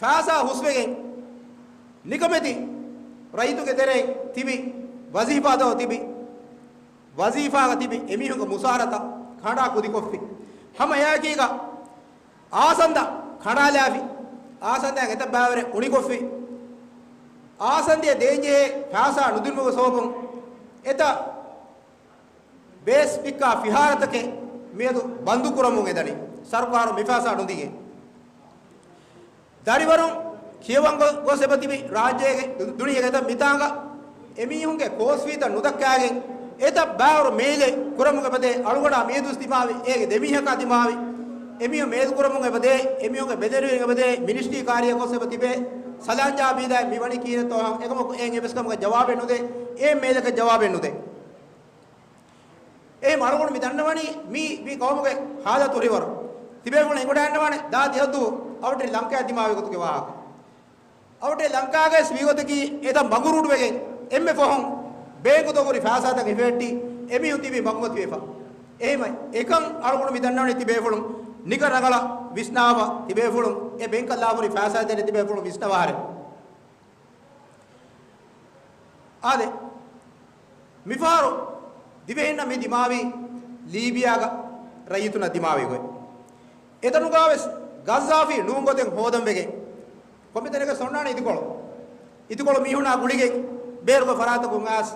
ފައިސާ ހުސްވެގެން ނިކަމެތި ރައްޔިތުންގެ ތެރެއިން ތިބި ވަޒީފާތައް ތިބި، ވަޒީފާގަ ތިބި އެމީހުންގެ މުސާރަތައް ކަނޑާ ކުދިކޮށްފި. ހަމަ އެއާއެކީގަ އާސަންދަ ކަނޑާލާފި. އާސަންދައިން އެތައް ބައިވަރެއް އުނިކޮށްފި. އާސަންދަޔަށް ދޭންޖެހޭ ފައިސާ ނުދިނުމުގެ ސަބަބުން އެތައް ބޭސް ވިއްކާ ފިހާރަތަކެއް މިއަދު ބަންދުކުރަމުން އެދަނީ، ސަރުކާރު މި ފައިސާ ނުދީގެން. ދަރިވަރުން ކިޔަވަން ގޮ-، ގޮސް އެބަތިބި ރާއްޖޭގެ ދު-، ދުނިޔޭގެ އެތައް މިތާނގަ އެމީހުންގެ ކޯސްވީތައް ނުދައްކާގެން އެތައް ބައިވަރު މޭލެއް ކުރަމުގެ އެބަދޭ، އަޅުގަނޑާ މިއަދުވެސް ދިމާވި، އޭގެ ދެމީހަކާ ދިމާވި، އެމީހުން މޭލު ކުރަމުން އެބަދޭ، އެމީހުންގެ ބެލެނިވެރިން އެބަދޭ، މިނިސްޓްރީ ކާރިއަށް ގޮސް އެބަތިބޭ، ސަލާން ޖަހާ ބީދާ މި ވަނީ ކީރެއްތޯ އެކަމަކު އެއިން އެއްވެސް ކަމަކަށް ޖަވާބެއް ނުދޭ، އެ މޭލަކަށް ޖަވާބެއް ނުދޭ. އެހެން އަޅުގަނޑު މި ދަންނަވަނީ މީ، މީ ޤައުމުގެ ހާލަތު ހުރިވަރު. ތިބޭފުޅުން އެނގިވަޑައިގަންނަވާނެ ދާދި ހައްދު އަވަށްޓެރި ލަންކާއަށް ދިމާވި ގޮތުގެ ވާހަކަ. އަވަށްޓެރި ލަންކާގައި ވީ ގޮތަކީ އެތަން ބަނގުރޫޓުވެގެން އެންމެ ފަހުން ބޭންކުތައް ހުރި ފައިސާތައް ހިފެހެއްޓި އެމީހުން ތިބީ ބަނގުމަތިވެފަ. އެހެންވެ އެކަން އަޅުގަނޑު މި ދަންނަވަނީ ތިބޭފުޅުން ނިކަން ރަނގަޅަށް ވިސްނާފަ ތިބޭފުޅުން އެ ބޭންކަށް ލާފަހުރި ފައިސާ ދޭނެ ތިބޭފުޅުން ވިސްނަވާހަރެ. އާދެ، މިފަހަރު ދިވެހިންނަށް މި ދިމާވީ ލީބިޔާގަ ރައްޔިތުންނަށް ދިމާވި ގޮތް. އެތަނުގަވެސް ގައްޒާފީ ނޫން ގޮތެއް ހޯދަން ވެގެން ކޮންމެ ތަނެއްގަ އޮންނާނެ އިދިކޮޅު. އިދިކޮޅު މީހުނާ ގުޅިގެން ބޭރުގެ ފަރާތަކުން އައިސް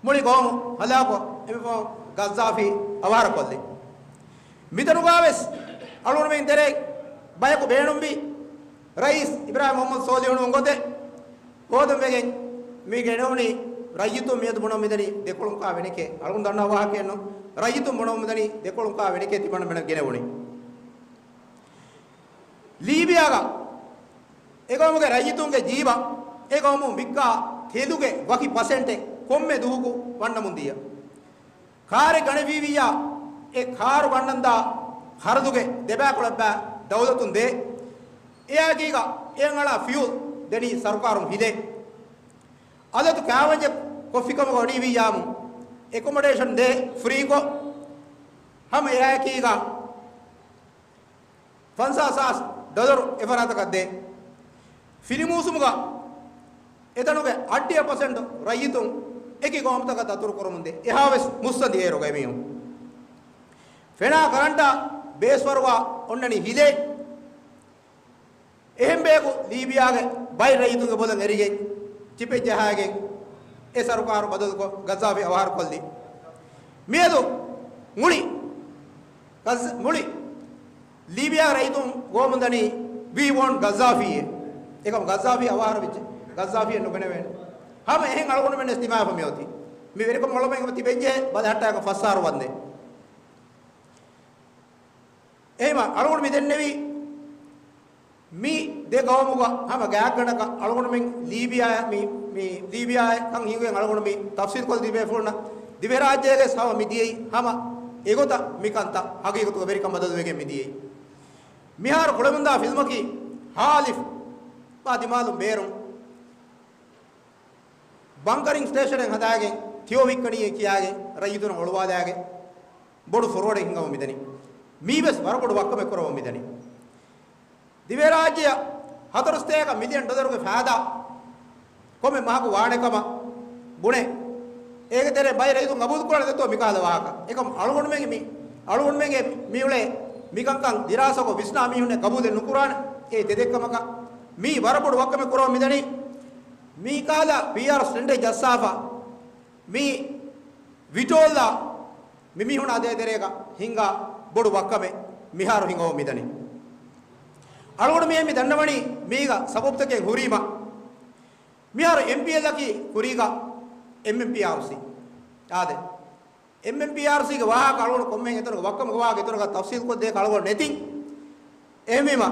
މުޅި ގައުމު ހަލާކު އެމިފަހުން ގައްޒާފީ އަވަހަރަކޮށްލި. މިތަނުގަވެސް އަޅުގަނޑުމެން ތެރޭ ބަޔަކު ބޭނުންވި ރައީސް އިބްރާހިމް މުހައްމަދު ސޯލިހު ނޫން ގޮތެއް ހޯދަން ވެގެން މި ގެނެވުނީ ރައްޔިތުން މިއަދު ބުނަމުން މިދަނީ ދެކޮޅުން ކާ ވެނެކޭ. އަޅުގަނޑު ދަންނަ ވާހަކައެއްނު. ރައްޔިތުން ބުނަމުން މިދަނީ ދެކޮޅުން ކާ ވެނެކޭ ތިމަންނަމެނަށް ގެނެވުނީ. ލީބިޔާގަ އެ ގައުމުގެ ރައްޔިތުންގެ ޖީބަށް އެ ގައުމުން ވިއްކާ ތެލުގެ ވަކި ޕަސެންޓެއް ކޮންމެ ދުވަހަކު ވަންނަމުން ދިޔަ. ކާރެއް ގަނެވިއްޔާ، އެ ކާރު ގަންނަންދާ ޚަރަދުގެ ދެބައިކުޅައްބާ ދައުލަތުން ދޭ. އެއާއެކީގަ އެއަށް އަޅާ ފިއުލް ދެނީ ސަރުކާރުން ހިލޭ. އަދަދު ކާވެންޏެއް ކޮށްފިކަމުގަ ވަނީވިއްޔާމު، އެކޮމޮޑޭޝަން ދޭ ފްރީކޮށް، ހަމަ އެއާއެކީގަ ފަންސާސް ހާސް ޑޮލަރު އެފަރާތަކަށް ދޭ. ފިރިމޫސުމުގަ އެތަނުގެ އަށްޑިހަ ޕަސެންޓު ރައްޔިތުން އެކި ގައުމުތަކަށް ދަތުރު ކުރަމުން ދޭ. އެހާވެސް މުއްސަނދި އޭރުގަ އެމީހުން. ފެނާ ކަރަންޓާ ބޭސްވަރުގަ އޮންނަނީ ހިލޭ. އެހެން ބަޔަކު ލީބިޔާގެ ބައެއް ރައްޔިތުންގެ ބޮލަށް އެރިގެން، ޗިޕެއް ޖަހާގެން އެ ސަރުކާރު ބަދަލުކޮށް، ގައްޒާފީ އަވަހާރަކޮށްލި. މިއަދު މުޅި ގައްޒ-، މުޅި ލީބިޔާ ރައްޔިތުން ގޮވަމުން ދަނީ، "We want Gaddafi" އޭ. އެކަމަ ގައްޒާފީ އަވަހާރަ ވެއްޖެ. ގައްޒާފީއެއް ނުގެނެވޭނެ. ހަމަ އެހެން އަޅުގަނޑުމެން ވެސް ދިމާވެފަ މިއޮތީ. މި ވެރިކަން އަޅުގަނޑުމެން ތިބެންޖެހޭ ބަލަހައްޓާގެން ފަސް އަހަރު ވަންދެން. އެހެންވީމަ އަޅުގަނޑު މި ދެންނެވީ، މި ދެ ގައުމުގަ ހަމަ ގާތްގަނޑަކަށް އަޅުގަނޑުމެން ލީބިޔާ، މި، މި ލީބިޔާ ކަން ހިނގުގެން އަޅުގަނޑު މި ތަފްސީލްކޮށް ދިވެހިފުޅުންނަށް، ދިވެހިރާއްޖޭގެ ހަމަ މިދިޔައީ ހަމަ އެގޮތަށް މިކަންތައް ހަގީގަތުގަ ވެރިކަން ބަދަލުވެގެން މިދިޔައީ. މިހާރު ކުޅެމުންދާ ފިލްމަކީ ހާލިފް ބާ ދިމާލުން ބޭރުން. ބަންކަރިން ސްޓޭޝަނެއް ހަދާގެން ތެޔޮ ވިއްކަނީއޭ ކިޔާގެން ރައްޔިތުން އޮޅުވާލާގެން ބޮޑު ފްރޯޑެއް ހިނގަމުން މިދަނީ. މީވެސް ވަރަށް ބޮޑު ވައްކަމެއް ކުރަމުން މިދަނީ. ދިވެހިރާއްޖެއަށް ހަތަރުސަތޭކަ މިލިއަން ޑޮލަރުގެ ފައިދާ ކޮންމެ މަހަކު ވާނެ ކަމަށް ބުނެ، އޭގެ ތެރޭ ބައެއް ރައްޔިތުން ގަބޫލު ކުރާނެ ދެއްތޯ މިކަހަލަ ވާހަކަ. އެކަމަ އަޅުގަނޑުމެންގެ މި، އަޅުގަނޑުމެންގެ މިއުޅޭ މިކަންކަން ދިރާސާކޮށް ވިސްނާ މީހުންނެއް ގަބޫލެއް ނުކުރާނެ. އެއީ ތެދެއްކަމަކަށް މީ ވަރަށް ބޮޑު ވައްކަމެއް ކުރަމުން މިދަނީ. މީ ކަހަލަ ޕީއާރް ސްޓަންޓެއް ޖައްސާފަ މި ވިޓޯލްލާ މި މީހުނާ ދޭތެރޭގަ ހިނގާ ބޮޑު ވައްކަމެއް މިހާރު ހިނގަމުން މިދަނީ. އަޅުގަނޑު މިއެން މި ދަންނަވަނީ މީގަ ސަބަބުތަކެއް ހުރީމަ، މިހާރު އެމްޕީއެލްއަކީ ކުރީގަ އެމްއެމްޕީއާރްސީ. އާދެ، އެމްއެމްޕީއާރްސީގެ ވާހަކަ އަޅުގަނޑު ކޮންމެހެން އެތަނުގެ ވައްކަމުގެ ވާހަކަ އެތަނުގަ ތަފްސީލްކޮށްދޭ އަޅުގަނޑު ނެތިން. އެހެންވީމަ،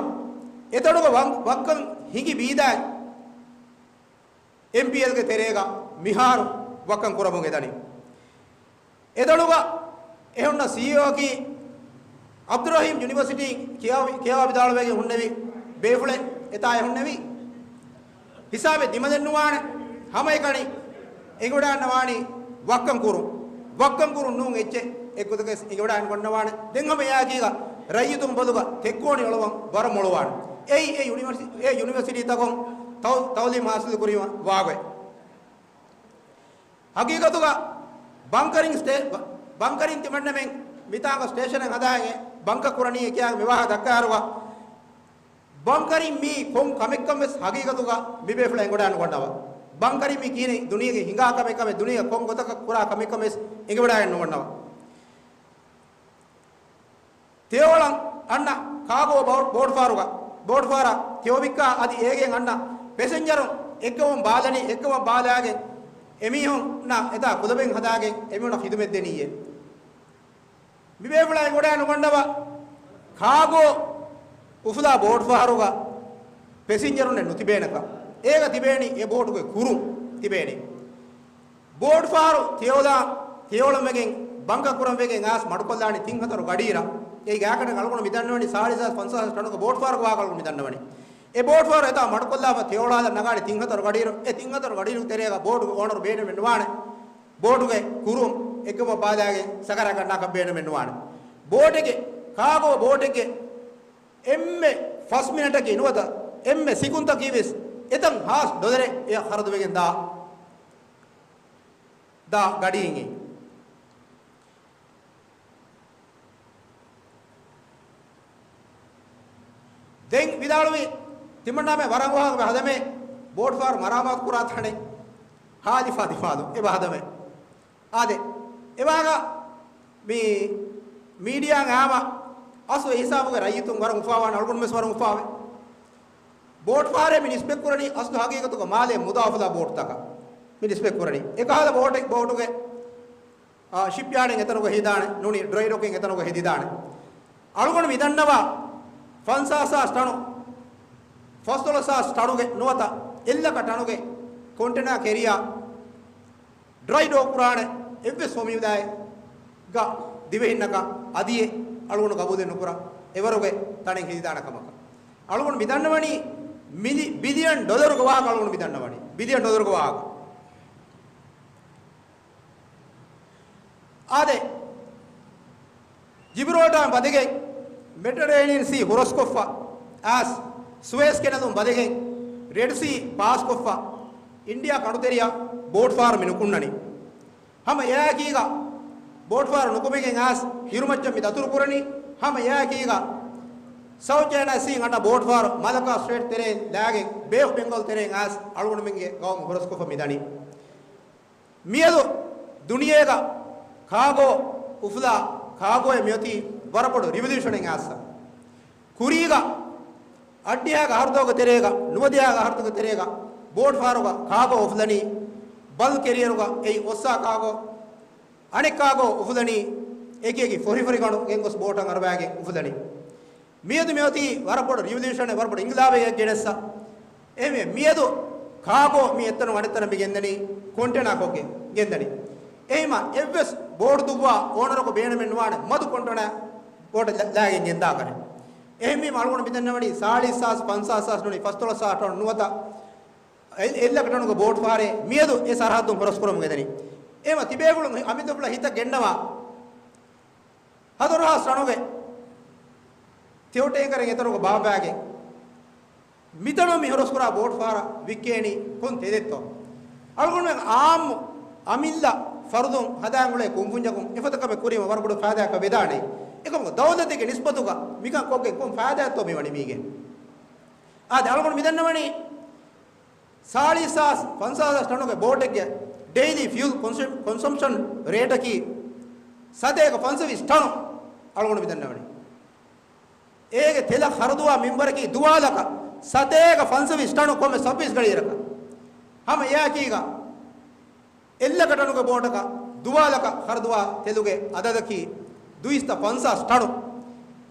އެތަނުގަ ވަން-، ވައްކަން ހިނގި ބީދާއި، އެމްޕީއެލްގެ ތެރޭގަ މިހާރު ވައްކަން ކުރަމުން އެދަނީ. އެދޮޅުގަ އެހުންނަ ސީއީއޯއަކީ އަބްދުއްރަހީމް ޔުނިވަރސިޓީން ކިޔާ-، ކިޔަވާ ވިދާޅުވެގެން ހުންނެވި ބޭފުޅެއް އެތާ އެ ހުންނެވީ. ހިސާބެއް ދިމަދެއްނުވާނެ. ހަމައެކަނި އެނގިވަޑާންނަވާނީ ވައްކަން ކުރުން. ވައްކަން ކުރުން ނޫން އެއްޗެއް އެއްގޮތަކަސް އެނގިވަޑާން ގޮންނަވާނެ. ދެން ހަމަ އެއާއެކީގަ ރައްޔިތުން ބޮލުގަ ތެއްކޯނި އޮޅުވަން ވަރަށް މޮޅުވާނެ. އެއީ އެ ޔުނިވަރސި-، އެ ޔުނިވަރސިޓީތަކުން ތައު-، ތައުލީމް ހާސިލު ކުރިވާ ވާގޮތް. ހަގީގަތުގަ ބަންކަރިން ސްޓޭ-، ބަ-، ބަންކަރިން ތިމަންނަމެން މިތާނގަ ސްޓޭޝަނެއް ހަދާގެން ބަންކަ ކުރަނީ ކިޔާ މި ވާހަކަ ދައްކާއިރުގަ، ބަންކަރިން މީ ކޮން ކަމެއްކަން ވެސް ހަގީގަތުގަ މިބޭފުޅާ އެނގިވަޑާނުގަންނަވާ. ބަންކަރިން މީ ކިހިނެއް ދުނިޔޭގެ ހިނގާ ކަމެއްކަމެއް، ދުނިޔޭގެ ކޮން ގޮތަކަށް ކުރާ ކަމެއްކަން ވެސް އެނގިވަޑާގެން ނުގަންނަވާ. ތެޔޮއަޅަން އަންނަ ކާގޯ ބޯ-، ބޯޓުފަހަރުގަ، ބޯޓުފަހަރަށް ތެޔޮ ވިއްކާ އަދި އޭގެން އަންނަ ޕެސެންޖަރުން އެއްކަމުން ބާލަނީ، އެއްކަމަށް ބާލާގެން އެމީހުންނާ އެތާ ކުލަބެއް ހަދާގެން އެމީހުންނަށް ޚިދުމަތް ދެނީއޭ. މިބޭފުޅާ އެނގިވަޑާނުގަންނަވާ ކާގޯ އުފުލާ ބޯޓުފަހަރުގަ ޕެސެންޖަރުންނެއް ނުތިބޭނެކަން. އޭގަ ތިބޭނީ އެ ބޯޓުގެ ކުރުން ތިބޭނީ. ބޯޓުފަހަރު ތެޔޮލާ، ތެޔޮޅަން ވެގެން ބަންކަ ކުރަން ވެގެން އާސް މަޑުކޮށްލާނީ ތިން ހަތަރު ގަޑިއިރަށް. އެއީ ގާތްގަނޑަކަށް އަޅުގަނޑު މި ދަންނަވަނީ ސާޅީސް ހާސް ފަންސާސް ޓަނުގެ ބޯޓުފަހަރުގެ ވާހަކަ އަޅުގަނޑު މި ދަންނަވަނީ. އެ ބޯޓުފަހަރު އެތާ މަޑުކޮށްލާފަ ތެޔޮޅާލަން ނަގާނީ ތިން ހަތަރު ގަޑިއިރު. އެ ތިން ހަތަރު ގަޑިއިރު ތެރޭގަ ބޯޓުގެ އޯނަރު ބޭނުމެއް ނުވާނެ. ބޯޓުގެ ކުރުން އެކަމަށް ބާލާގެން ސަކަރާތް ގަންނާކަށް ބޭނުމެއް ނުވާނެ. ބޯޓެއްގެ، ކާގޯ ބޯޓެއްގެ އެންމެ ފަސް މިނެޓަކީ ނުވަތަ އެންމެ ސިކުންތަކީ ވެސް އެތަން ހާސް ޑޮލަރެއް އެއަށް ޚަރަދުވެގެން ދާ، ދާ ގަޑީން. ދެން ވިދާޅުވި ތިމަންނާމެ ވަރަށް ވާހަކަ ހަދަމޭ ބޯޓުފަހަރު މަރާމާތު ކުރާ ތަނެއް ހާލިފާ ދިފާލު އެބަ ހަދަމޭ. އާދެ، އެވާގަ މި މީޑިއާ އާމަ އަސްލު އެ ހިސާބުގެ ރައްޔިތުން ވަރަށް އުފާވާނެ، އަޅުގަނޑު ވެސް ވަރަށް އުފާވޭ. ބޯޓުފަހަރޭ މި ނިސްބަތްކުރަނީ އަސްލު ހަގީގަތުގަ މާލޭ މުދާ އުފުލާ ބޯޓުތަކަށް. މި ޑިސްޕްލޭ ކުރަނީ. އެކަހަލަ ބޯޓެއް، ބޯޓުގެ، އާ، ޝިޕް ޔާޑެއް އެތަނުގަ ހެދިދާނެ، ނޫނީ ޑްރައި ޑޮކެއް އެތަނުގަ ހެދިދާނެ. އަޅުގަނޑު މިދަންނަވާ ފަންސާސް ހާސް ޓަނު، ފަސްދޮޅަސް ހާސް ޓަނުގެ ނުވަތަ އެއްލަކަ ޓަނުގެ ކޮންޓެނާ ކެރިއާ ޑްރައި ޑޯ ކުރާނެ އެއްވެސް ފޮމިއުލާއެއްގަ ދިވެހިންނަކަށް އަދިއެއް އަޅުގަނޑު ގަބޫލެއް ނުކުރާ އެވަރުގެ ތަނެއް ހެދިދާނެ ކަމަކަށް. އަޅުގަނޑު މިދަންނަވަނީ މިލި-، ބިލިއަން ޑޮލަރުގެ ވާހަކަ. އަޅުގަނޑު މިދަންނަވަނީ ބިލިއަން ޑޮލަރުގެ ވާހަކަ. އާދެ، ޖިބްރޯލްޓާރުން ބަދެގެން މެޑިޓަރޭނިއަން ސީ ހުރަސްކޮށްފަ އައިސް، ސުއޭޒް ކެނަލުން ބަދެގެން ރެޑް ސީ ޕާސްކޮށްފަ އިންޑިއާ ކަނޑުތެރެއަށް ބޯޓް ފަހަރު މި ނުކުންނަނީ. ހަމަ އެއާއެކީގަ ބޯޓް ފަހަރު ނުކުމެގެން އައިސް ހިރުމައްޗަށް މި ދަތުރު ކުރަނީ. ހަމަ އެއާއެކީގަ ސައުތް ޗައިނާ ސީން އަންނަ ބޯޓް ފަހަރު މަލައްކާ ސްޓްރެއިޓް ތެރެއިން ލާގެން ބޭ އޮފް ބެންގޯލް ތެރެއިން އައިސް އަޅުގަނޑުމެންގެ ގައުމު ހުރަސްކޮށްފަ މިދަނީ. މިއަދު ދުނިޔޭގަ ކާގޯ އުފުލާ، ކާގޯއެއް މިއޮތީ ވަރަށް ބޮޑު ރިވޮލިއުޝަނެއް އައިސް. ކުރީގަ އަށްޑިހައިގެ އަހަރުތަކުގެ ތެރޭގަ، ނުވަދިހައިގެ އަހަރުތަކުގެ ތެރޭގަ ބޯޓް ފަހަރުގަ ކާގޯ އުފުލަނީ، ބަލްކް ކެރިއަރުގަ އެއީ އޮއްސާ ކާގޯ، އަނެއް ކާގޯ އުފުލަނީ އެކި އެކި ފޮށިފޮށި ގަނޑު ގެންގޮސް ބޯޓަށް އަރުވާގެން އުފުލަނީ. މިއަދު މިއޮތީ ވަރަށް ބޮޑު ރިވޮލިއުޝަނެއް، ވަރަށް ބޮޑު އިންގިލާބެއް ގެނެއްސަ. އެހެންވެ، މިއަދު ކާގޯ މި އެއްތަނުން އަނެއްތަނަށް މި ގެންދަނީ ކޮންޓެނާ ކޮށްގެން ގެންދަނީ. އެހީމަ އެއްވެސް ބޯޓު ދުއްވާ އޯނަރަކު ބޭނުމެއް ނުވާނެ މަދު ކޮންޓެނާ ބޯޓެއް ލަ-، ލާގެން ގެންދާކަށެއް. އެހެންވީމަ އަޅުގަނޑު މިދަންނަވަނީ ސާޅީސް ހާސް، ފަންސާސް ހާސް ނޫނީ ފަސްދޮޅަސް ހާސް ޓަން ނުވަތަ އެއް-، އެއްލަކަ ޓަނުގެ ބޯޓް ފަހަރެއް މިއަދު އެ ސަރަހައްދުން ހުރަސްކުރަމުން ގެންދަނީ. އެހެމަ ތިބޭފުޅުން އަމިއްލަފުޅަށް ހިތަށް ގެންނަވާ ހަތަރު ހާސް ޓަނުގެ ތެޔޮ ޓޭންކަރެއް އެތަނުގަ ބާއްވާގެން މިތަނުން މި ހުރަސްކުރާ ބޯޓް ފަހަރަށް ވިއްކޭނީ ކޮން ތެދެއްތޯ؟ އަޅުގަނޑުމެން އާއްމު އަމިއްލަ ފަރުދުން ހަދާން އުޅޭ ކުންފުންޏަކުން އެފަދަ ކަމެއް ކުރީމަ ވަރަށް ބޮޑު ފައިދާއަކަށް ވެދާނެ. އެކަމަކު ދައުލަތެއްގެ ނިސްބަތުގަ މިކަން ކޮށްގެން ކޮން ފައިދާއެއްތޯ މިވަނީ މީގެ؟ އާދެ، އަޅުގަނޑު މިދަންނަވަނީ ސާޅީސް ހާސް، ފަންސާސް ހާސް ޓަނުގެ ބޯޓެއްގެ ޑެއިލީ ފިއުލް ކޮންސަމް-، ކޮންސަމްޝަން ރޭޓަކީ ސަތޭކަ ފަންސަވީސް ޓަނު. އަޅުގަނޑު މިދަންނަވަނީ އޭގެ ތެލަށް ޚަރަދުވާ މިންވަރަކީ ދުވާލަކަ ސަތޭކަ ފަންސަވީސް ޓަނު ކޮންމެ ސައްބީސް ގަޑިއިރަކަށް. ހަމަ އެއާއެކީގަ އެއްލަކަ ޓަނުގެ ބޯޓަކަށް ދުވާލަކަ ޚަރަދުވާ ތެލުގެ އަދަދަކީ ދުއިސައްތަ ފަންސާސް ޓަނު.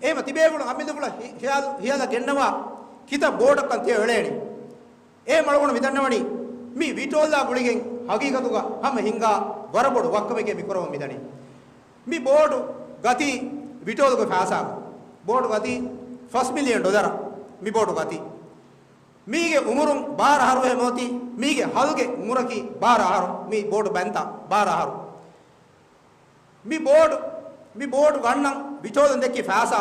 އެހެމަ ތިބޭފުޅުން އަމިއްލަފުޅަށް ހި-، ހިޔާލު-، ހިޔާލަށް ގެންނަވާ ކިތައް ބޯޓަކަށް ތެޔޮ އެޅޭނީ. އެހެމަ އަޅުގަނޑު މިދަންނަވަނީ މި ވިޓޯލްއާ ގުޅިގެން ހަގީގަތުގަ ހަމަ ހިންގާ ވަރަށް ބޮޑު ވައްކަމެކޭ މި ކުރަމުން މިދަނީ. މި ބޯޓު ގަތީ ވިޓޯލްގެ ފައިސާގަ. ބޯޓު ގަތީ ފަސް މިލިއަން ޑޮލަރަށް މި ބޯޓު ގަތީ. މީގެ އުމުރުން ބާރަ އަހަރު އެހެމަ އޮތީ، މީގެ ހަލްގެ އުމުރަކީ ބާރަ އަހަރު، މި ބޯޓު ބަންތާ ބާރަ އަހަރު. މި ބޯޓު، މި ބޯޓު ގަންނަން ވިޓޯލުން ދެއްކި ފައިސާ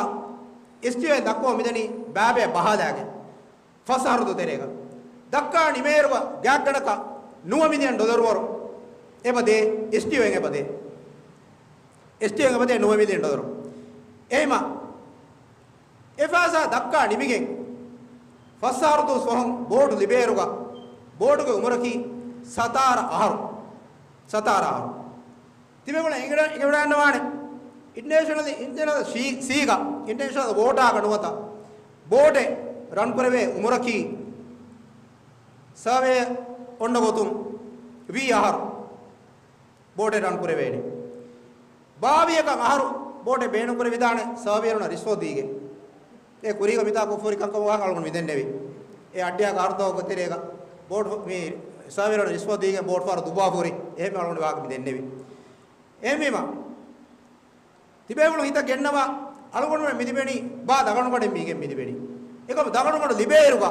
އެސްޓީއޯއިން ދައްކަމުން މިދަނީ ބައިބައި ބަހާލާގެން ފަސް އަހަރު ދުވަހު ތެރޭގަ. ދައްކާ ނިމޭއިރުގަ ގާތްގަނޑަކަށް ނުވަ މިލިއަން ޑޮލަރުވަރު އެބަ ދޭ، އެސްޓީއޯއިން އެބަ ދޭ. އެސްޓީއޯއިން އެބަ ދޭ ނުވަ މިލިއަން ޑޮލަރު. އެހެމަ އެ ފައިސާ ދައްކާ ނިމިގެން ފަސް އަހަރު ދުވަސް ފަހުން ބޯޓު ލިބޭއިރުގަ ބޯޓުގެ އުމުރަކީ ސަތާރަ އަހަރު. ސަތާރަ އަހަރު. ތިބޭފުޅުން އެނގިވަޑައިގަންނަވާނެ، އިންޓަރނޭޝަނަލް، އިންޓަރނޭޝަނަލް ސީ، ސީގަ، އިންޓަރނޭޝަނަލް ވޯޓާގަ ނުވަތަ ބޯޓެއް ރަންކުރެވޭ އުމުރަކީ ސަރވޭ އޮންނަ ގޮތުން ވީ އަހަރު ބޯޓެއް ރަންކުރެވޭނެ. ބާވީހަކަށް އަހަރު ބޯޓެއް ބޭނުންކުރެވިދާނެ ސަރވޭއަރުންނަށް ރިޝްވަތު ދީގެން. އެ ކުރީގަ މިތާ ކޮށްފަ ހުރި ކަންކަމުގެ ވާހަކަ އަޅުގަނޑު މި ދެންނެވި. އެ އައްޑިހަ އަހަރުތަކުގެ ތެރޭގަ ބޯޓު މި ސަރވޭއަރުން ރިޝްވަތު ދީގެން ބޯޓު ފަހަރު ދުއްވާފަ ހުރި. އެހެން އަޅުގަނޑު ވާހަކަ މި ދެންނެވި. އެހެންވީމަ، ތިބޭފުޅުން ހިތަށް ގެންނަވާ އަޅުގަނޑުމެން މި ލިބެނީ ބާ ދަގަނޑުގަނޑެއް މީގެން މި ލިބެނީ. އެކަމު ދަގަނޑުގަނޑު ލިބޭއިރުގަ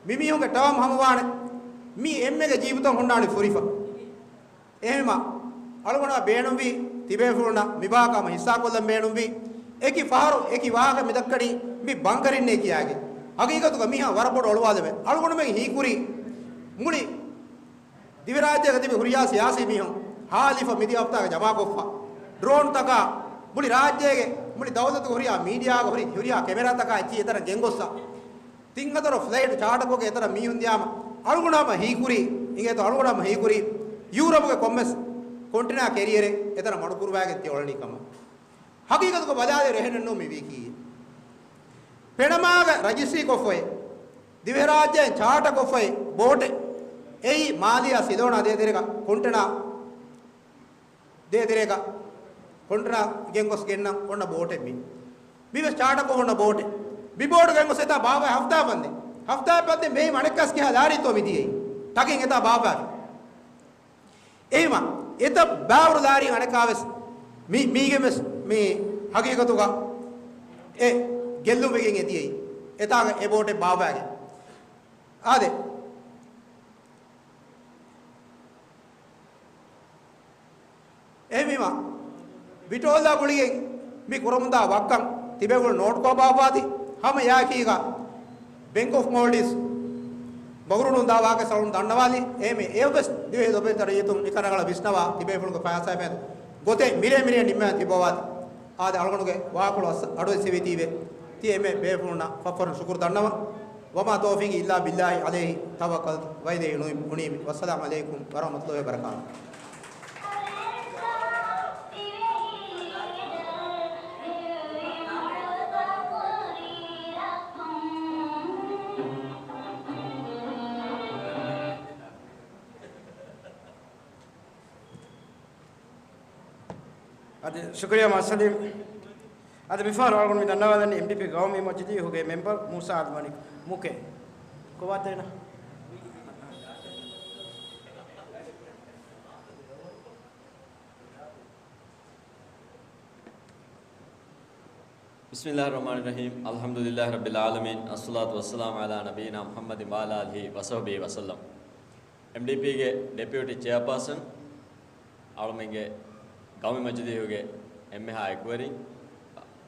މި މީހުންގެ ޓާމް ހަމަވާނެ. މީ އެންމެގެ ޖީބުތައް ހުންނާނީ ފުރިފަ. އެހެންވީމަ، އަޅުގަނޑާ ބޭނުންވީ ތިބޭފުޅުންނަށް މިބާކަމަށް ހިއްސާކޮށްލަން ބޭނުންވީ. އެކި ފަހަރު އެކި ވާހަކަ މިދައްކަނީ މި ބަންކަރިންނޭ ކިޔާގެން. ހަގީގަތުގަ މީހާ ވަރަށް ބޮޑު އޮޅުވާލެވޭ. އަޅުގަނޑުމެން ހީކުރީ މުޅި ދިވެހިރާއްޖޭގަ ތިބި ހުރިހާ ސިޔާސީ މީހުން ހާލިފަ މިދިޔަ ހަފްތާގަ ޖަމާކޮށްފަ، ޑްރޯންތަކާ މުޅި ރާއްޖޭގެ މުޅި ދައުލަތުގެ ހުރިހާ މީޑިއާގަ ހުރި، ހުރިހާ ކެމެރާތަކާ އެއްޗިހި އެތަނަށް ގެންގޮއްސަ، ތިން ހަތަރު ފްލައިޓް ޗާޓަކޮށްގެ އެތަނަށް މީހުން ދިޔާމަ، އަޅުގަނޑާމަ ހީކުރީ، އިނގޭތޯ އަޅުގަނޑާމަ ހީކުރީ، ޔޫރަބުގެ ކޮންމެސް ކޮންޓެނާ ކެރިއަރެއް އެތަނަށް މަޑުކުރުވާގެން ތި އޮޅަނީ ކަމަށް. ހަގީގަތުގަ ބަލާލިއިރު އެހެނެއްނޫ މިވީކީ. ޕެނަމާގަ ރަޖިސްޓްރީ ކޮށްފައި، ދިވެހިރާއްޖެއިން ޗާޓަ ކޮށްފައި ބޯޓެއް އެއީ މާލީއާ ސިލޯނާ ދޭތެރޭގަ ކޮންޓެނާ، ދޭތެރޭގަ ކޮންޓެނާ ގެންގޮސް ގެންނަ އޮންނަ ބޯޓެއް މީ. މީވެސް ޗާޓަކޮށް އޮންނަ ބޯޓެއް. މި ބޯޓު ގެންގޮސް އެތާ ބާއްވާ ހަފްތާ ބަންދެ. ހަފްތާ ބަންދެ މޭ އަނެއްކާސް ކިހާ ލާރީތޯ މިދިޔައީ. ޓަކެއް އެތާ ބާއްވާފި. އެހިމަ، އެތައް ބާވަރު ލާރި އަނެއްކާވެސް މި، މީގެންވެސް މި ހަގީގަތުގަ އެ ގެއްލުންވެގެން އެ ދިޔައީ. އެތާގަ އެ ބޯޓެއް ބާއްވާގެން. އާދެ. އެހެންވީމަ، ވިޓޯލާ ގުޅިގެން މި ކުރަމުންދާ ވައްކަން ތިބޭފުޅުން ނޯޓްކޮށް ބާއްވާތި، ހަމަ އެއާއެކީގަ ބެންކް އޮފް މޯލްޑިވްސް ބަހުރުނުން ދާ ވާހަކަ އަޅުން ދަންނަވާލި. އެހެންވެ، އެއަށްވެސް ދިވެހި ލޮބުވެތި ރައްޔިތުން އެކަން ރަނގަޅަށް ވިސްނަވާ ތިބޭފުޅުންގެ ފައިސާ މެދު ގޮތެއް މިރޭ މިރޭ ނިންމާ ތިބަވާތި. އާދެ، އަޅުގަނޑުގެ ވާހަކަޅު އަޑު އެއްސެވިތީވެ، ތި އެންމެ ބޭފުޅުންނަށް ފަށްފަށުން ޝުކުރު ދަންނަވަން. وما توفيقي إلا بالله عليه توكلت وإليه أنيب. والسلام عليكم ورحمة الله وبركاته. އަދި ޝުކުރިއްޔާ މާ ސަލީމް. އަދި މިފަހަރު އަޅުގަނޑު މި ދަންނަވާލަނީ އެމްޑީޕީ ގައުމީ މަޖިލީހުގެ މެމްބަރު މޫސާ އަލްމަނިކް މޫކޭ. ކޮބާތޭނަ؟ بسم الله الرحمن الرحيم. الحمد لله رب العالمين. الصلاة والسلام على نبينا محمد وعلى آله وصحبه وسلم. އެމްޑީޕީގެ ޑެޕިއުޓީ ޗެއާޕާސަން، އަޅުމެންގެ ގައުމީ މަޖިލީހުގެ އެންމެހާ އެކުވެރިން،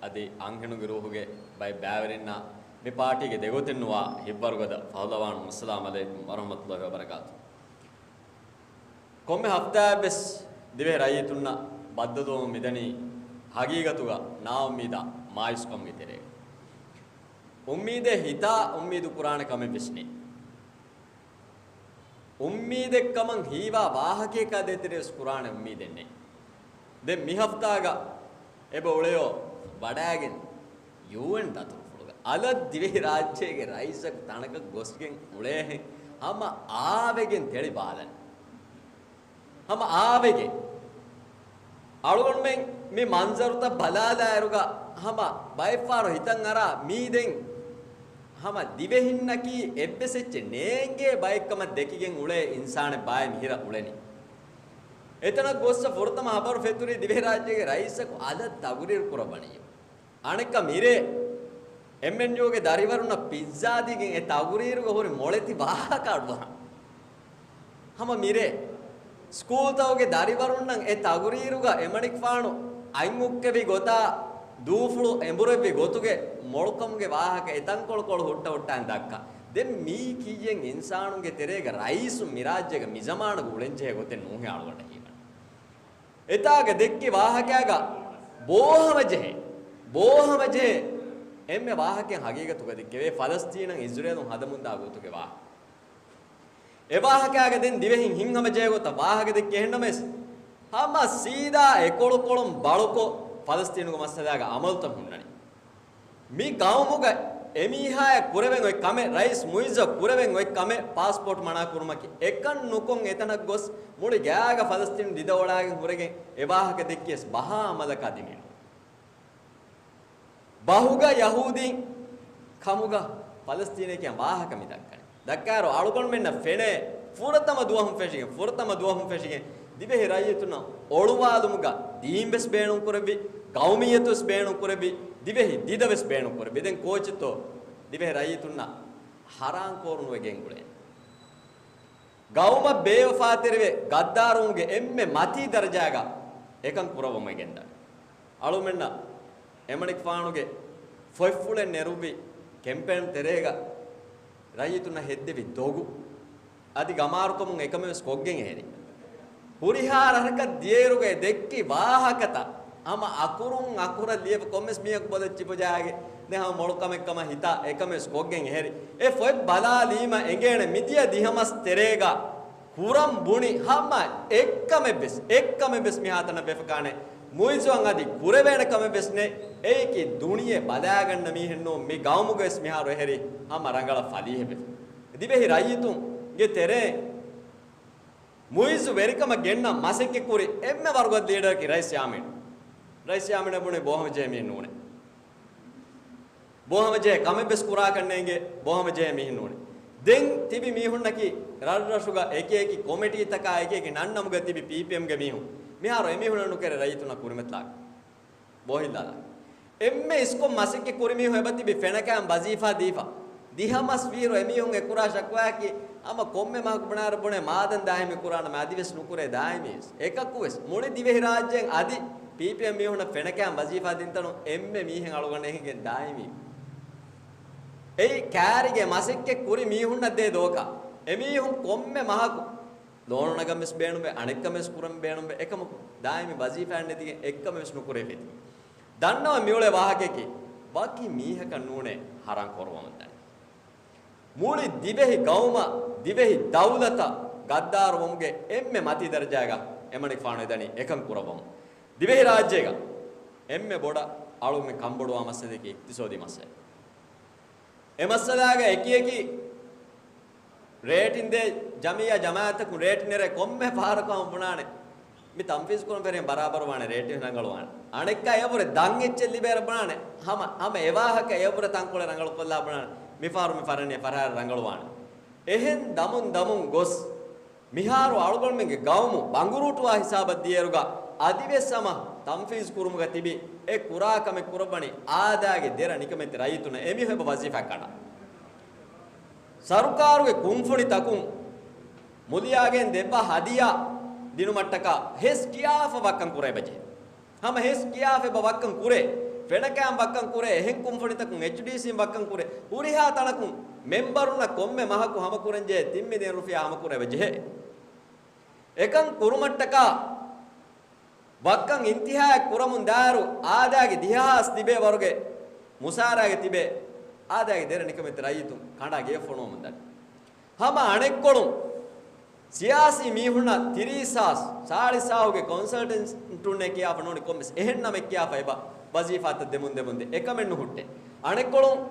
އަދި އަންހެނުންގެ ރޫހުގެ ބައެއް ބައިވެރިންނާ، މި ޕާޓީގެ ދެގޮތެއްނުވާ ހިތްވަރުގަދަ ފަހުލަވާނުން، އައްސަލާމް ޢަލައިކުމް ވަރަޙްމަތުﷲ ވަބަރަކާތު. ކޮންމެ ހަފްތާއެއްވެސް ދިވެހި ރައްޔިތުންނަށް ބައްދަލުވަމުން މިދަނީ ހަގީގަތުގަ ނާއުއްމީދާ މާޔޫސްކަމުގެ ތެރޭގަ. އުއްމީދެއް ހިތާ އުއްމީދު ކުރާނެ ކަމެއްވެސް ނެތް. އުއްމީދެއްކަމަށް ހީވާ ވާހަކަޔަކާ ދޭތެރޭވެސް ކުރާނެ އުއްމީދެއް ނެތް. ދެން މި ހަފްތާގަ އެބަ އުޅެޔޯ ވަޑައިގެން ޔޫއެން ދަތުރުފުޅުގަ އަލަށް ދިވެހިރާއްޖޭގެ ރައީސަކު ތަނަކަށް ގޮސްގެން އުޅޭހެން ހަމަ އާވެގެން ތެޅި ބާލަން. ހަމަ އާވެގެން. އަޅުގަނޑުމެން މި މަންޒަރުތައް ބަލާލާއިރުގަ ހަމަ ބައެއްފަހަރު ހިތަށް އަރާ މީ ދެން ހަމަ ދިވެހިންނަކީ އެއްވެސް އެއްޗެއް ނޭނގޭ ބައެއްކަމަށް ދެކިގެން އުޅޭ އިންސާނެއް ބާއޭ މިހިރަ އުޅެނީ. އެތަނަށް ގޮއްސަ ފުރަތަމަ ހަބަރު ފެތުރީ ދިވެހިރާއްޖޭގެ ރައީސަކު އަލަށް ތަގުރީރު ކުރައްވަނީ. އަނެއްކާ މިރޭ އެމްއެންޔޫގެ ދަރިވަރުންނަށް ޕިއްޒާ ދީގެން އެ ތަގުރީރުގަ ހުރި މޮޅެތި ވާހަކަ އަޑުއަހަން. ހަމަ މިރޭ ސްކޫލްތަކުގެ ދަރިވަރުންނަށް އެ ތަގުރީރުގަ އެމަނިކުފާނު އަތްއުއްކެވި ގޮތާ ދޫފުޅު އެނބުރެއްވި ގޮތުގެ މޮޅުކަމުގެ ވާހަކަ އެ ތަންކޮޅުކޮޅު ހުއްޓަ ހުއްޓާން ދައްކާ. ދެން މީ ކިއްޔެއް އިންސާނުންގެ ތެރޭގަ ރައީސުން މިރާއްޖޭގަ މިޒަމާނުގަ އުޅެންޖެހޭ ގޮތެއް ނޫންހޭ އަޅުގަނޑަށް ހީވަނީ. އެތާގަ ދެއްކި ވާހަކައިގަ ބޯހަމަޖެހޭ، ބޯހަމަޖެހޭ އެންމެ ވާހަކައެއް ހަގީގަތުގަ ދެއްކެވޭ ފަލަސްތީނަށް އިޒްރޭލުން ހަދަމުންދާ ގޮތުގެ ވާހަކަ. އެ ވާހަކައިގަ ދެން ދިވެހިން ހިތްހަމަޖެހޭ ގޮތަށް ވާހަކަ ދެއްކި އެހެންނަމަވެސް، ހަމަ ސީދާ އެކޮޅުކޮޅުން ބަޅުކޮށް ފަލަސްތީނުގެ މައްސަލާގަ އަމަލުތައް ހުންނަނީ. މި ގައުމުގަ އެމީހާޔަށް ކުރެވެން އޮތް ކަމެއް، ރައީސް މުއިއްޒަށް ކުރެވެން އޮތް ކަމެއް ޕާސްޕޯޓް މަނާ ކުރުމަކީ، އެކަން ނުކޮށް އެތަނަށް ގޮސް މުޅި ގައިގަ ފަލަސްތީނު ދިދަ އޮޅާގެން ހުރެގެން އެ ވާހަކަ ދެއްކިޔަސް ބަހާ އަމަލަކާ ދިމިނު. ބަހުގަ ޔަހޫދީން ކަމުގަ ފަލަސްތީނޭ ކިޔާ ވާހަކަ މި ދައްކަނީ. ދައްކާއިރު އަޅުގަނޑުމެންނަށް ފެނޭ، ފުރަތަމަ ދުވަހުން ފެށިގެން، ފުރަތަމަ ދުވަހުން ފެށިގެން ދިވެހި ރައްޔިތުންނަށް އޮޅުވާލުމުގަ ދީންވެސް ބޭނުން ކުރެއްވި، ގައުމިއްޔަތުވެސް ބޭނުން ކުރެއްވި، ދިވެހި ދިދަވެސް ބޭނުން ކުރެއްވި. ދެން ކޯޗެއްތޯ ދިވެހި ރައްޔިތުންނަށް ހަރާން ކޯރުނުވެ ގެންގުޅޭނެ؟ ގައުމަށް ބޭވަފާތެރިވެ، ގައްދާރުވުމުގެ އެންމެ މަތީ ދަރަޖާގަ އެކަން ކުރައްވަމުން ގެންދަނީ. އަޅުމެންނަށް އެމަނިކުފާނުގެ ފޮތްފުޅެއް ނެރުއްވި ކެމްޕޭން ތެރޭގަ ރައްޔިތުންނަށް ހެއްދެވި ދޮގު، އަދި ގަމާރުކަމުން އެކަމެއް ވެސް ކޮށްގެން އެހެރި. ހުރިހާ ރަށަކަށް ދިޔައިރުގަ އެ ދެއްކި ވާހަކަތައް ހަމަ އަކުރުން އަކުރަށް ލިޔެފަ، ކޮންމެސް މީހަކު ބޮލަށް ޗިބޮޖާގެ ދެ ހަމަ މޮޅު ކަމެއް ކަމަށް ހިތާ އެކަމެއް ވެސް ކޮށްގެން އެހެރި. އެ ފޮތް ބަލާލީމަ އެނގޭނެ މިދިޔަ ދިހަ މަސް ތެރޭގަ ކުރަން ބުނި ހަމަ އެއްކަމެއްވެސް، އެއްކަމެއްވެސް މިހާތަނަށް ވެފަކާނެ. މުއިއްޒުއަށް އަދި ކުރެވޭނެ ކަމެއްވެސް ނެތް. އެއީކީ ދުނިޔެ ބަލާގަންނަ މީހެއްނޫން، މި ގައުމުގަވެސް މިހާރު އެހެރީ ހަމަ ރަނގަޅަށް ފަލީހެއްވެފަ. ދިވެހި ރައްޔިތުންގެ ތެރޭ މުއިއްޒު ވެރިކަމަށް ގެންނަ މަސައްކަތް ކުރި އެންމެ ވަރުގަދަ ލީޑަރަކީ ރައީސް ޔާމީން. ރައީސް ޔާމީން ބުނި ބޯހަމަޖެހޭ މީހެއް ނޫނޭ. ބޯހަމަޖެހޭ ކަމެއްވެސް ކުރާކަށްނޭނގެ، ބޯހަމަޖެހޭ މީހެއް ނޫނޭ. ދެން ތިބި މީހުންނަކީ ރަށްރަށުގަ އެކިއެކި ކޮމިޓީތަކާ އެކިއެކި ނަންނަމުގަ ތިބި ޕީޕީއެމްގެ މީހުން. މިހާރު އެމީހުންނަށް ނުކެރޭ ރައްޔިތުންނަށް ކުރިމަތިލާކަށް. ބޯހިލާލާ. އެންމެ އިސްކޮށް މަސައްކަތް ކުރި މީހުން އެބަ ތިބި ފެނަކައިން ވަޒީފާ ދީފަ. ދިހަ މަސް ވީއިރު އެމީހުން އެ ކުރާ ޝަކުވާއަކީ ހަމަ ކޮންމެ މަހަކު ބުނާއިރު ބުނޭ މާދަން ދާއިމީ ކުރާނަމޭ އަދިވެސް ނުކުރޭ ދާއިމީވެސް. އެކަކުވެސް މުޅި ދިވެހިރާއްޖޭން އަދި ޕީޕީއެމް މީހުންނަށް ފެނަކައިން ވަޒީފާ ދިންތަނުން އެންމެ މީހެއް އަޅުގަނޑަށް އެހިގެން ދާއިމީ. އެއީ ކާރިގެ މަސައްކަތް ކުރި މީހުންނަށް ދޭ ދޯކަށް. އެމީހުން ކޮންމެ މަހަކު ލޯނު ނަގަން ވެސް ބޭނުންވޭ، އަނެއްކަމެއް ވެސް ކުރަން ބޭނުންވޭ، އެކަމަކު ދާއިމީ ވަޒީފާއެއް ނެތިގެން އެއްކަމެއް ވެސް ނުކުރެވޭތީ. ދަންނަވަން މިއުޅޭ ވާހަކައަކީ، ވަކި މީހަކަށް ނޫނޭ ހަރާން ކުރައްވަމުން ދަނީ. މުޅި ދިވެހި ގައުމަށް، ދިވެހި ދައުލަތަށް ޣައްދާރުވުމުގެ އެންމެ މަތީ ދަރަޖާގަ އެމަނިކުފާނު އެދަނީ އެކަން ކުރައްވަމުން. ދިވެހިރާއްޖޭގަ އެންމެ ބޮޑަށް އަޅުގަނޑުމެން ކަންބޮޑުވާ މައްސަލައަކީ އިޤްތިޞާދީ މައްސަލަ. އެ މައްސަލާގަ އެކިއެކި ރޭޓިން ދޭ ޖަމިއްޔާ ޖަމާއަތަކުން ރޭޓިން އެރޭ ކޮންމެ ފަހަރަކު ހަމަ ބުނާނެ. މި ތަންފީޒު ކުރުން ފެރިހެން ބަރާބަރު ވާނެ ރޭޓިން ރަނގަޅުވާނެ. އަނެއްކާ އެޔަށްވުރެ ދަން އެއްޗެއް ލިބޭއިރަށް ބުނާނެ. ހަމަ، ހަމަ އެ ވާހަކަ އެޔަށްވުރެ ތަންކޮޅެއް ރަނގަޅުކޮށްލާ ބުނާނެ. މި ފަހަރު މި ފަރާނެ ފަރާރެއް ރަނގަޅުވާނެ. އެހެން ދަމުން ދަމުން ގޮސް މިހާރު އަޅުގަނޑުމެންގެ ގައުމު ބަނގުރޫޓުވާ ހިސާބަށް ދިޔައިރުގަ އަދިވެސް ހަމަ ތަންފީޒު ކުރުމުގަ ތިބި އެ ކުރާ ކަމެއް ކުރައްވަނީ އާދައިގެ ދެރަ ނިކަމެތި ރައްޔިތުންނަށް އެމީހުން އެބަ ވަޒީފާ ކަނޑާ. ސަރުކާރުގެ ކުންފުނިތަކުން މުލިއާގެން ދެއްވާ ހަދިޔާ ދިނުމަށްޓަކާ ހެސް ކިޔާފަ ވައްކަން ކުރެވިޖެ. ހަމަ ހެސް ކިޔާފަ އެބަ ވައްކަން ކުރޭ، ފެނަކައިން ވައްކަން ކުރޭ، އެހެން ކުންފުނިތަކުން އެޗްޑީސީން ވައްކަން ކުރޭ، ހުރިހާ ތަނަކުން މެމްބަރުންނަށް ކޮންމެ މަހަކު ހަމަކުރަންޖެހޭ ތިން މިލިއަން ރުފިޔާ ހަމަކުރެވި ޖެހޭ. އެކަން ކުރުމަށްޓަކާ ވައްކަން އިންތިހާއެއް ކުރަމުން ދާއިރު އާދައިގެ ދިހަ ހާސް ތިބޭ ވަރުގެ މުސާރައިގެ ތިބޭ އާދައިގެ ދެރަ ނިކަމެތި ރައްޔިތުން ކަނޑާ ގެޔަށް ފޮނުވަމުން ދަނީ. ހަމަ އަނެއްކޮޅުން ސިޔާސީ މީހުންނަށް ތިރީސް ހާސް، ސާޅީސް ހާހުގެ ކޮންސަލްޓެންޓުންނޭ ކިޔާފަ ނޫނީ ކޮންމެސް އެހެން ނަމެއް ކިޔާފަ އެބަ ވަޒީފާތައް ދެމުން ދެމުން ދޭ. އެކަމެއް ނުހުއްޓޭ. އަނެއްކޮޅުން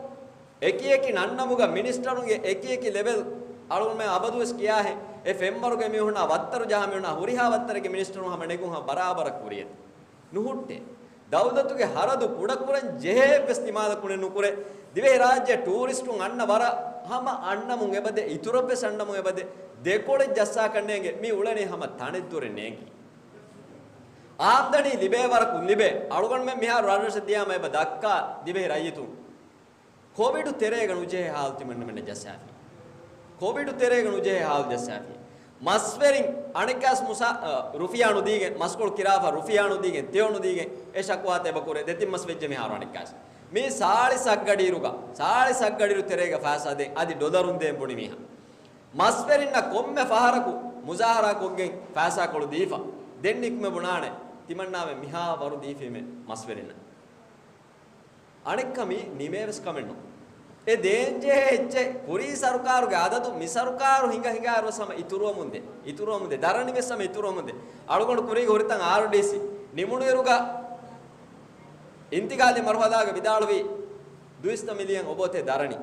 އެކި އެކި ނަންނަމުގަ މިނިސްޓަރުންގެ އެކި އެކި ލެވެލް އަޅުގަނޑުމެން އަބަދުވެސް ކިޔާހެން އެ ފެންވަރުގެ މީހުންނާ ވައްތަރު ޖަހާ މީހުންނާ ހުރިހާ ވައްތަރެއްގެ މިނިސްޓަރުން ހަމަ ނެގުން ހަމަ ބަރާބަރަށް ކުރިޔަށް ނުހުއްޓޭ. ދައުލަތުގެ ހަރަދު ކުޑަކުރަން ޖެހޭ ވެސް ދިމާލަކުނެއް ނުކުރޭ. ދިވެހިރާއްޖެ ޓޫރިސްޓުން އަންނަ ވަރަށް ހަމަ އަންނަމުން އެބަދޭ، އިތުރަށްވެސް އަންނަމުން އެބަދޭ، ދެކޮޅެއް ޖައްސާކަށްނޭނގެ މި އުޅެނީ ހަމަ ތަނެއްދުރެއް ނޭނގި. އާމްދަނީ ލިބޭ ވަރަކުން ލިބޭ. އަޅުގަނޑުމެން މިހާރު ރަށްރަށަށް ދިޔާމަ އެބަ ދައްކާ ދިވެހި ރައްޔިތުން ކޮވިޑު ތެރޭގަ ނުޖެހޭ ހާލު ތިމަންނަމެންނަށް ޖައްސާފި. ކޮވިޑު ތެރޭގަ ނުޖެހޭ ހާލު ޖައްސާފި. މަސްވެރިން އަނެއްކާސް މުސާ-، އަ، ރުފިޔާ ނުދީގެން، މަސްކޮޅު ކިރާފަ ރުފިޔާ ނުދީގެން، ތެޔޮ ނުދީގެން، އެ ޝަކުވާތައް އެބަ ކުރޭ. ދެތިން މަސް ވެއްޖެ މިހާރު އަނެއްކާސް. މީ ސާޅީސް އަށްގަޑިއިރުގަ، ސާޅީސް އަށްގަޑިއިރު ތެރޭގަ ފައިސާ ދޭން، އަދި ޑޮލަރުން ދޭން ބުނި މީހާ. މަސްވެރިންނަށް ކޮންމެ ފަހަރަކު މުޒާހަރާ ކޮށްގެން ފައިސާކޮޅު ދީފަ. ދެން ނިކުމެ ބުނާނެ، ތިމަންނާމެން މިހާ ވަރު ދީފީމޭ މަސްވެރިންނަށް. އަނެއްކަމީ ނިމޭވެސް ކަމެއްނު. އެ ދޭންޖެހޭ އެއްޗެއް ކުރީ ސަރުކާރުގެ އަދަދު މި ސަރުކާރު ހިނގަ ހިނގާއިރުވެސް ހަމަ އިތުރުވަމުންދޭ. އިތުރުވަމުންދޭ. ދަރަނިވެސް ހަމަ އިތުރުވަމުންދޭ. އަޅުގަނޑު ކުރީގެ ހުރިތަން އާރްޑީސީ ނިމުނުއިރުގަ އިންތިގާލީ މަރުހަލާގަ ވިދާޅުވީ ދުއިސައްތަ މިލިއަން އޮބޯތޭ ދަރަނި.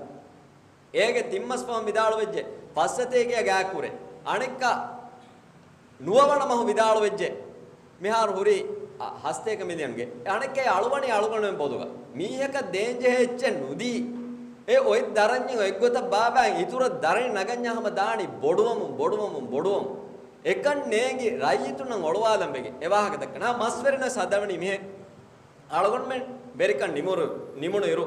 އޭގެ ތިންމަސް ފަހުން ވިދާޅުވެއްޖެ ފައްސަތޭކައިގެ އާ ކުރެ. އަނެއްކާ ނުވަވަނަ މަހު ވިދާޅުވެއްޖެ. މިހާރު ހުރީ، އަ، ހަސަތޭކަ މިލިއަންގެ. އަނެއްކާ އަޅުވަނީ އަޅުގަނޑުމެން ބޮލުގަ. މީހަކަށް ދޭންޖެހޭ އެއްޗެއް ނުދީ. އެ އޮތް ދަރަންޏެއް އޮތްގޮތަށް ބާއްވާ އިތުރަށް ދަރަނި ނަގަންޏާ ހަމަ ދާނީ ބޮޑުވަމުން، ބޮޑުވަމުން، ބޮޑުވަމުން. އެކަން ނޭނގި ރައްޔިތުންނަށް އޮޅުވާލަން ވެގެން. އެ ވާހަކަ ދައްކަން. މަސްވެރިންނަށް ހަދަވަނީ މިހެން. އަޅުގަނޑުމެން ވެރިކަން ނިމުރު-، ނިމުނުއިރު،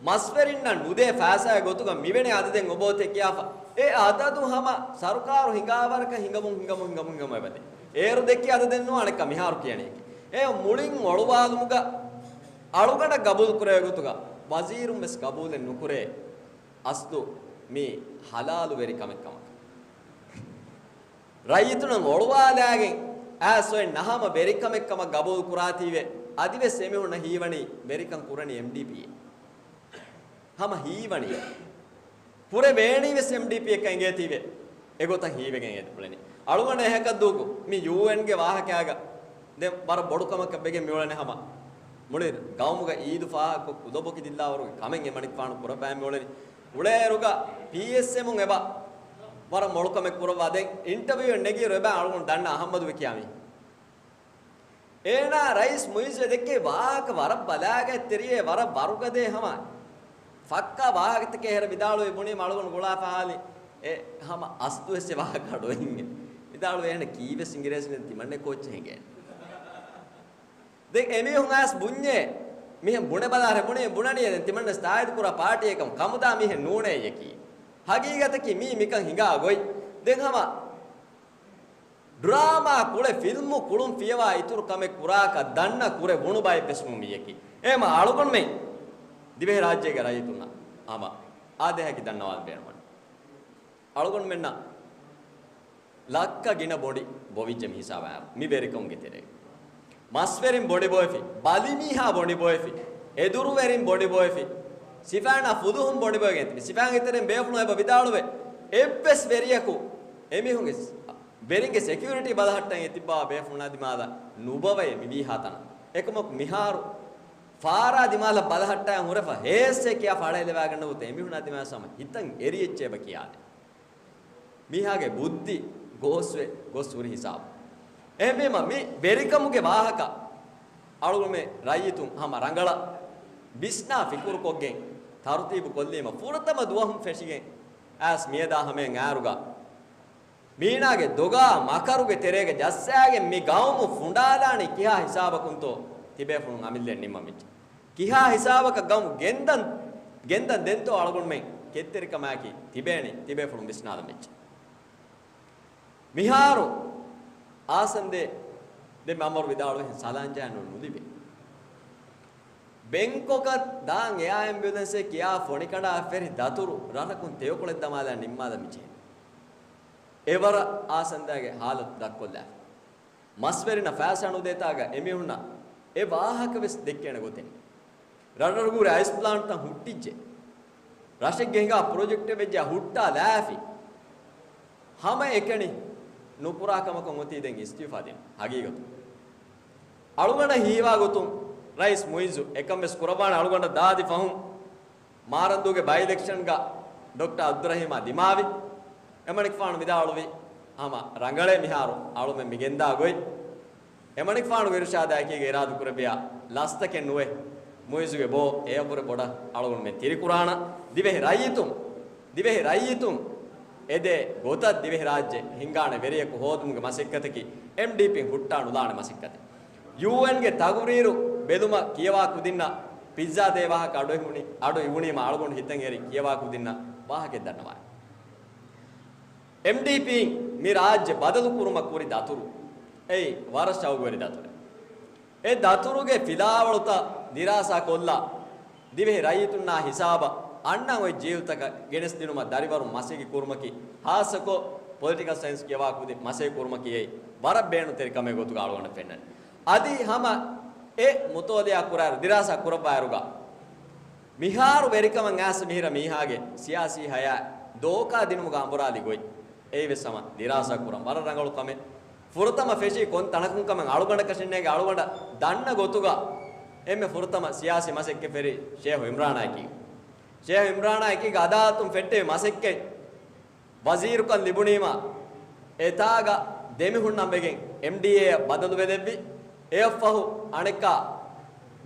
މަސްވެރިންނަށް ނުދޭ ފައިސާގެ ގޮތުގަ މިވެނި އަދަދެއް އޮބޯތޭ ކިޔާފަ. އެ އަދަދު ހަމަ ސަރުކާރު ހިނގާވަރަކަށް ހިނގަމުން، ހިނގަމުން، ހިނގަމުން، ހިނގަމުން އެބަދޭ. އޭރު ދެއްކި އަދަދެއްނު އަނެއްކާ މިހާރު ކިޔަނީ. އެ މުޅިން އޮޅުވާލުމުގަ އަޅުގަނޑަށް ގަބޫލުކުރެވޭ ގޮތުގަ ވަޒީރުން ވެސް ގަބޫލެއް ނުކުރޭ. އަސްލު މީ ހަލާލު ވެރިކަމެއް ކަމަކަށް. ރައްޔިތުންނަށް އޮޅުވާލާގެން އައިސް އޮތް ނަހަމަ ވެރިކަމެއް ކަމަށް ގަބޫލު ކުރާތީވެ، އަދިވެސް އެމީހުންނަށް ހީވަނީ ވެރިކަން ކުރަނީ އެމްޑީޕީއޭ. ހަމަ ހީވަނީ. ކުރެވޭނީވެސް އެމްޑީޕީއަކަށް އެނގޭތީވެ، އެގޮތަށް ހީވެގެން އޭތި އުޅެނީ. އަޅުގަނޑަށް އެހަކަށް ދޫކު، މި ޔޫއެންގެ ވާހަކައިގަ ދެން ވަރަށް ބޮޑު ކަމަކަށް ވެގެން މިއުޅެނީ ހަމަ. މުޅި ގައުމުގަ އީދު ފާހަގަކޮށް ކުލަބޮކި ދިއްލާވަރުގެ ކަމެއް އެމަނިކުފާނު ކުރައްވާ މިއުޅެނީ. އުޅޭއިރުގަ ޕީއެސްއެމުން އެބަ ވަރަށް މޮޅުކަމެއް ކުރައްވާ. ދެން އިންޓަވިއުއެއް ނެގިއިރު އެބަ އަޅުގަނޑު ދަންނަ އަހައްމަދު ވެ ކިޔާ މީ. އޭނާ ރައީސް މުއިއްޒު ދެއްކޭ ވާހަކަ ވަރަށް ބަލާގަތްތެރިއޭ، ވަރަށް ވަރުގަދޭ ހަމަ ފައްކާ ވާހަކަތަކެއް ހެރަ ވިދާޅުވެ ބުނީމަ އަޅުގަނޑު ގުޅާފަ ހާލި އެ ހަމަ އަސްދުވެސް އެ ވާހަކަ އަޑުއެހިން. ވިދާޅުވެ އޭނަ ކީވެސް އިނގިރޭސިން ތިމަންނެ ކޯއްޗެއް ހިނގޭނެ. ދެން އެމީހުން އައިސް ބުންޏޭ، މިހެން ބުނެބަލާ ރޭ ބުނީ ބުނަނީ ދެން ތިމަންނަސް ތާއީދު ކުރާ ޕާޓީއެއް ކަމަށް ކަމުދާ މީހެއް ނޫނޭ ޔަކީ. ހަގީގަތަކީ މީ މިކަން ހިނގާ ގޮތް. ދެން ހަމަ ޑްރާމާ ކުޅެ ފިލްމު ކުޅުން ފިޔަވާ އިތުރު ކަމެއް ކުރާކަށް ދަންނަ ކުރެ ވުނު ބައެއް ވެސް ވުމިއްޔަކީ. އެހެމަ އަޅުގަނޑުމެން ދިވެހިރާއްޖޭގެ ރައްޔިތުންނަށް ހަމަ އާދޭހަކީ ދަންނަވާލަން ބޭނުމަށް. އަޅުގަނޑުމެންނަށް ލައްކަ ގިނަ ބޮޑި ބޮވިއްޖެ މި ހިސާބާއިރު، މި ވެރިކަމުގެ ތެރޭގަ. މަސްވެރިން ބޮޑި ބޮއެފި، ބަލިމީހާ ބޮޑި ބޮއެފި، އެދުރުވެރިން ބޮޑި ބޮއެފި، ސިފައިންނާ ފުލުހުން ބޮޑި ބޮއެގެން ތިބި. ސިފައިންގެ ތެރެއިން ބޭފުޅުން އެބަ ވިދާޅުވެ، އެއްވެސް ވެރިޔަކު އެމީހުންގެ ވެރިންގެ ސެކިއުރިޓީ ބަލަހައްޓަން އެ ތިއްބާ ބޭފުޅުންނާ ދިމާލަށް ނުބޮވޭ މި ވީހާ ތަނަށް. އެކަމަކު މިހާރު ފާރާ ދިމާލަށް ބަލަހައްޓާ ހުރެފަ ހޭއްސޭ ކިޔާ ފަޅައެލިވާގަންނަ ގޮތަށް އެމީހުންނާ ދިމާ ހަމަ ހިތަށް އެރި އެއްޗެއް އެބަ ކިޔާލެ. މީހާގެ ބުއްދި ގޯސްވެ ގޮސް ހުރި ހިސާބު. އެހެންވީމަ މި ވެރިކަމުގެ ވާހަކަ އަޅުގަނޑުމެން ރައްޔިތުން ހަމަ ރަނގަޅަށް ބިސްނާ ފިކުރުކޮށްގެން ތަރުތީބު ކޮށްލީމަ ފުރަތަމަ ދުވަހުން ފެށިގެން އައިސް މިއަދާ ހަމަޔަށް އާރުގަ މީނާގެ ދޮގާ މަކަރުގެ ތެރޭގަ ޖައްސާގެން މި ގައުމު ފުނޑާލާނީ ކިހާ ހިސާބަކުންތޯ ތިބޭފުޅުން އަމިއްލައަށް ނިންމަމިއްޖެ. ކިހާ ހިސާބަކަށް ގައުމު ގެންދަން، ގެންދަން ދެންތޯ އަޅުގަނޑުމެން ކެތްތެރިކަމާއެކީ ތިބޭނީ ތިބޭފުޅުން ވިސްނާލަމިއްޖެ. މިހާރު އާސަންދޭ ދެ މައްމަރު ވިދާޅުވިހެން ސަލާންޖާ ނު ނުލިބޭ. ބެންކޮކަށް ދާން އެއާ އެމްބިއުލެންސެއް ކިޔާ ފޮނިކަނޑާ ފެށި ދަތުރު ރަށަކުން ތެޔޮކޮޅެއް ދަމާލާ ނިންމާލަމިޖެހޭ. އެވަރަށް އާސަންދާގެ ހާލަތު ދަށްކޮށްލާފަ. މަސްވެރިންނަށް ފައިސާ ނުދޭތާގަ އެމީހުންނަށް އެ ވާހަކަ ވެސް ދެއްކޭނެ ގޮތެއް ނެތް. ރަށްރަށުގޫރި އައިސް ޕްލާންޓްތައް ހުއްޓިއްޖެ. ރަށެއްގެ ހިނގާ ޕްރޮޖެކްޓެއް ވެއްޖެ ހުއްޓާލާފި. ހަމަ އެކަނި ނުކުރާ ކަމަކަށް އޮތީ ދެން އިސްތިއުފާ ދިނުން. ހަގީގަތު އަޅުގަނޑަށް ހީވާ ގޮތުން ރައީސް މުއިއްޒު އެކަން ވެސް ކުރައްވާނެ. އަޅުގަނޑަށް ދާދި ފަހުން މާރަންދޫގެ ބައި އިލެކްޝަންގަ ޑޮކްޓަރ އަބްދުއްރަހީމާ ދިމާވި. އެމަނިކުފާނު ވިދާޅުވި ހަމަ ރަނގަޅޭ މިހާރު އަޅުމެން މިގެންދާ ގޮތް. އެމަނިކުފާނުގެ އިރުޝާދާއެކީގަ އިރާދު ކުރެއްވިޔާ ލަސްތަކެއް ނުވޭ. މުއިއްޒުގެ ބޯ އެޔަށްވުރެ ބޮޑަށް އަޅުގަނޑުމެން ތިރިކުރާނަން. ދިވެހި ރައްޔިތުން، ދިވެހި ރައްޔިތުން އެދޭ ގޮތަށް ދިވެހިރާއްޖެ ހިންގާނެ ވެރިޔަކު ހޯދުމުގެ މަސައްކަތަކީ އެމްޑީޕީން ހުއްޓާ ނުލާނެ މަސައްކަތެއް. ޔޫއެންގެ ތަގުރީރު ބެލުމަށް ކިޔަވާ ކުދިންނަށް ޕިއްޒާ ދޭ ވާހަކަ އަޑުއިވުނީ، އަޑު އިވުނީމަ އަޅުގަނޑު ހިތަށް އެރި ކިޔަވާ ކުދިންނަށް ވާހަކައެއް ދަންނަވާނެ. އެމްޑީޕީން މި ރާއްޖެ ބަދަލު ކުރުމަށް ކުރި ދަތުރު. އެއީ ވަރަށް ޝައުގުވެރި ދަތުރެއް. އެ ދަތުރުގެ ފިލާވަޅުތައް ދިރާސާ ކޮށްލާ، ދިވެހި ރައްޔިތުންނާ ހިސާބަށް އަންނަން އޮތް ޖީލްތަކަށް ގެނެސްދިނުމަށް ދަރިވަރުން މަސައްކަތް ކުރުމަކީ، ހާއްސަކޮށް ޕޮލިޓިކަލް ސައިންސް ކިޔަވާ ކުދިން މަސައްކަތް ކުރުމަކީ އެއީ ވަރަށް ބޭނުންތެރި ކަމެއް ގޮތުގަ އަޅުގަނޑަށް ފެންނަނީ. އަދި ހަމަ އެ މުތޯލިއާ ކުރާއިރު، ދިރާސާ ކުރައްވާއިރުގަ، މިހާރު ވެރިކަމަށް އައިސް މިހިރަ މީހާގެ ސިޔާސީ ހަޔާތް ދޯކާ ދިނުމުގަ އަނބުރާލި ގޮތް އެއީވެސް ހަމަ ދިރާސާ ކުރަން ވަރަށް ރަނގަޅު ކަމެއް. ފުރަތަމަ ފެށީ ކޮން ތަނަކުން ކަމެއް އަޅުގަނޑަކަށެއް ނޭނގެ. އަޅުގަނޑަށް ދަންނަ ގޮތުގަ އެންމެ ފުރަތަމަ ސިޔާސީ މަސައްކަތް ފެށީ ޝޭހު އިމްރާނާއެކީ. ޝޭހު އިމްރާނާއެކީގަ އަދާލަތުން ފެއްޓެވި މަސައްކަތް. ވަޒީރުކަން ލިބުނީމަ، އެތާގަ ދެމިހުންނަން ވެގެން އެމްޑީއޭއަށް ބަދަލުވެލެއްވި. އެއަށްފަހު އަނެއްކާ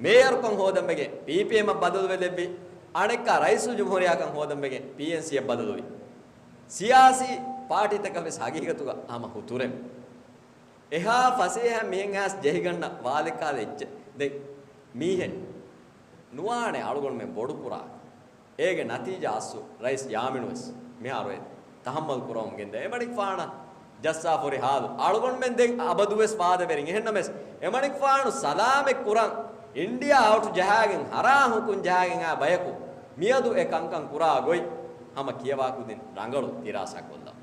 މޭޔަރުކަން ހޯދަން ވެގެން ޕީޕީއެމަށް ބަދަލުވެލެއްވި. އަނެއްކާ ރައީސުލްޖުމްހޫރިއްޔާކަން ހޯދަން ވެގެން ޕީއެންސީއަށް ބަދަލުވި. ސިޔާސީ ޕާޓީތަކަށް ވެސް ހަގީގަތުގަ ހަމަ ހުތުރެއް. އެހާ ފަސޭހައިން މިހެން އައިސް ޖެހިގަންނަ ވާލެއްކާލެ އެއްޗެއް. ދެން މީހެއް ނުވާނެ އަޅުގަނޑުމެން ބޮޑުކުރާ. އޭގެ ނަތީޖާ އައްސު ރައީސް ޔާމީނު ވެސް މިހާރު އެ ތަހައްމަލް ކުރަމުން ގެންދަ. އެމަނިކުފާނަށް ޖައްސާފަ ހުރި ހާލު އަޅުގަނޑުމެން ދެން އަބަދުވެސް ވާދަވެރިން. އެހެންނަމަވެސް އެމަނިކުފާނު ސަލާމަތް ކުރަން އިންޑިއާ އައުޓް ޖަހާގެން ހަރާ ހުކުން ޖަހާގެން އާ ބަޔަކު މިއަދު އެ ކަންކަން ކުރާ ގޮތް ހަމަ ކިޔަވާ ކުދިން ރަނގަޅު ދިރާސާ ކޮށްލަން.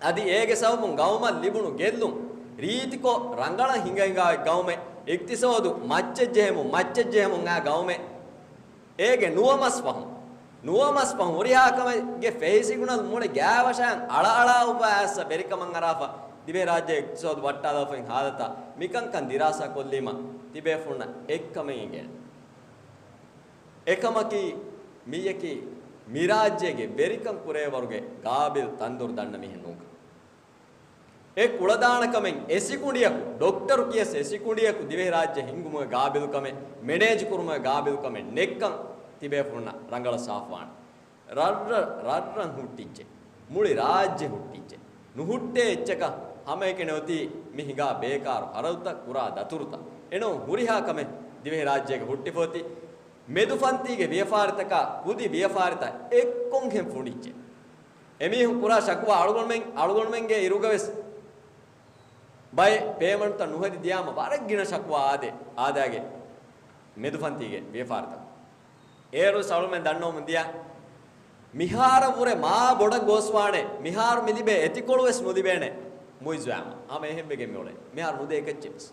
އަދި އޭގެ ސަބަބުން ގައުމަށް ލިބުނު ގެއްލުން ރީތިކޮށް ރަނގަޅަށް ހިނގަ ހިނގާ ގައުމެއް، އިޤްތިޞާދު މައްޗަށް ޖެހެމުން، މައްޗަށް ޖެހެމުން އާ ގައުމެއް، އޭގެ ނުވަ މަސް ފަހުން، ނުވަ މަސް ފަހުން ހުރިހާ ކަމެއްގެ ފެހި ސިގުނަލް މުޅި ގާވަށާން އަޅައަޅާ އުއްވާ އައްސަ ވެރިކަމަށް އަރާފަ، ދިވެހިރާއްޖޭގެ އިޤްތިޞާދު ވައްޓާލާފައި ހާލަތާ މިކަންކަން ދިރާސާ ކޮށްލީމަ ތިބޭފުޅުންނަށް އެއްކަމެއް އެނގޭނެ. އެކަމަކީ، މިއީކީ މިރާއްޖޭގެ ވެރިކަން ކުރޭވަރުގެ ގާބިލް ތަންދޮރު ދަންނަ މީހެއް ނޫންކަން. އެ ކުޅަދާނަކަމެއް އެ ސިކުނޑިއަކު، ޑޮކްޓަރު ކިޔަސް އެ ސިކުނޑިއަކު ދިވެހިރާއްޖެ ހިންގުމުގެ ގާބިލުކަމެއް، މެނޭޖް ކުރުމުގެ ގާބިލުކަމެއް ނެއްކަން ތިބޭފުޅުންނަށް ރަނގަޅަށް ސާފުވާނެ. ރަށްރަށް، ރަށްރަށް ހުއްޓިއްޖެ. މުޅި ރާއްޖެ ހުއްޓިއްޖެ. ނުހުއްޓޭ އެއްޗަކަށް ހަމައެކަނި އޮތީ މި ހިނގާ ބޭކާރު ހަރަދުތައް، ކުރާ ދަތުރުތައް. އެނޫން ހުރިހާ ކަމެއް ދިވެހިރާއްޖޭގަ ހުއްޓިފަ އޮތީ. މެދުފަންތީގެ ވިޔަފާރިތަކާ ކުދި ވިޔަފާރިތައް އެއްކޮންހެން ފުނޑިއްޖެ. އެމީހުން ކުރާ ޝަކުވާ އަޅުގަނޑުމެން، އަޅުގަނޑުމެންގެ އިރުގަވެސް ބައެއް ޕޭމަންޓްތައް ނުހެދި ދިޔާމަ ވަރަށް ގިނަ ޝަކުވާ އާދޭ، އާދައިގެ މެދުފަންތީގެ ވިޔަފާރިތައް. އޭރުވެސް އަޅުމެން ދަންނަވަމުން ދިޔަ، މިހާރަށް ވުރެ މާ ބޮޑަށް ގޯސްވާނެ، މިހާރު މި ލިބޭ އެތިކޮޅުވެސް ނުލިބޭނެ މުއިއްޒު އާމަ. ހަމަ އެހެންވެގެން މިއުޅެނީ. މިހާރު ނުދޭ އެކައްޗެއްވެސް.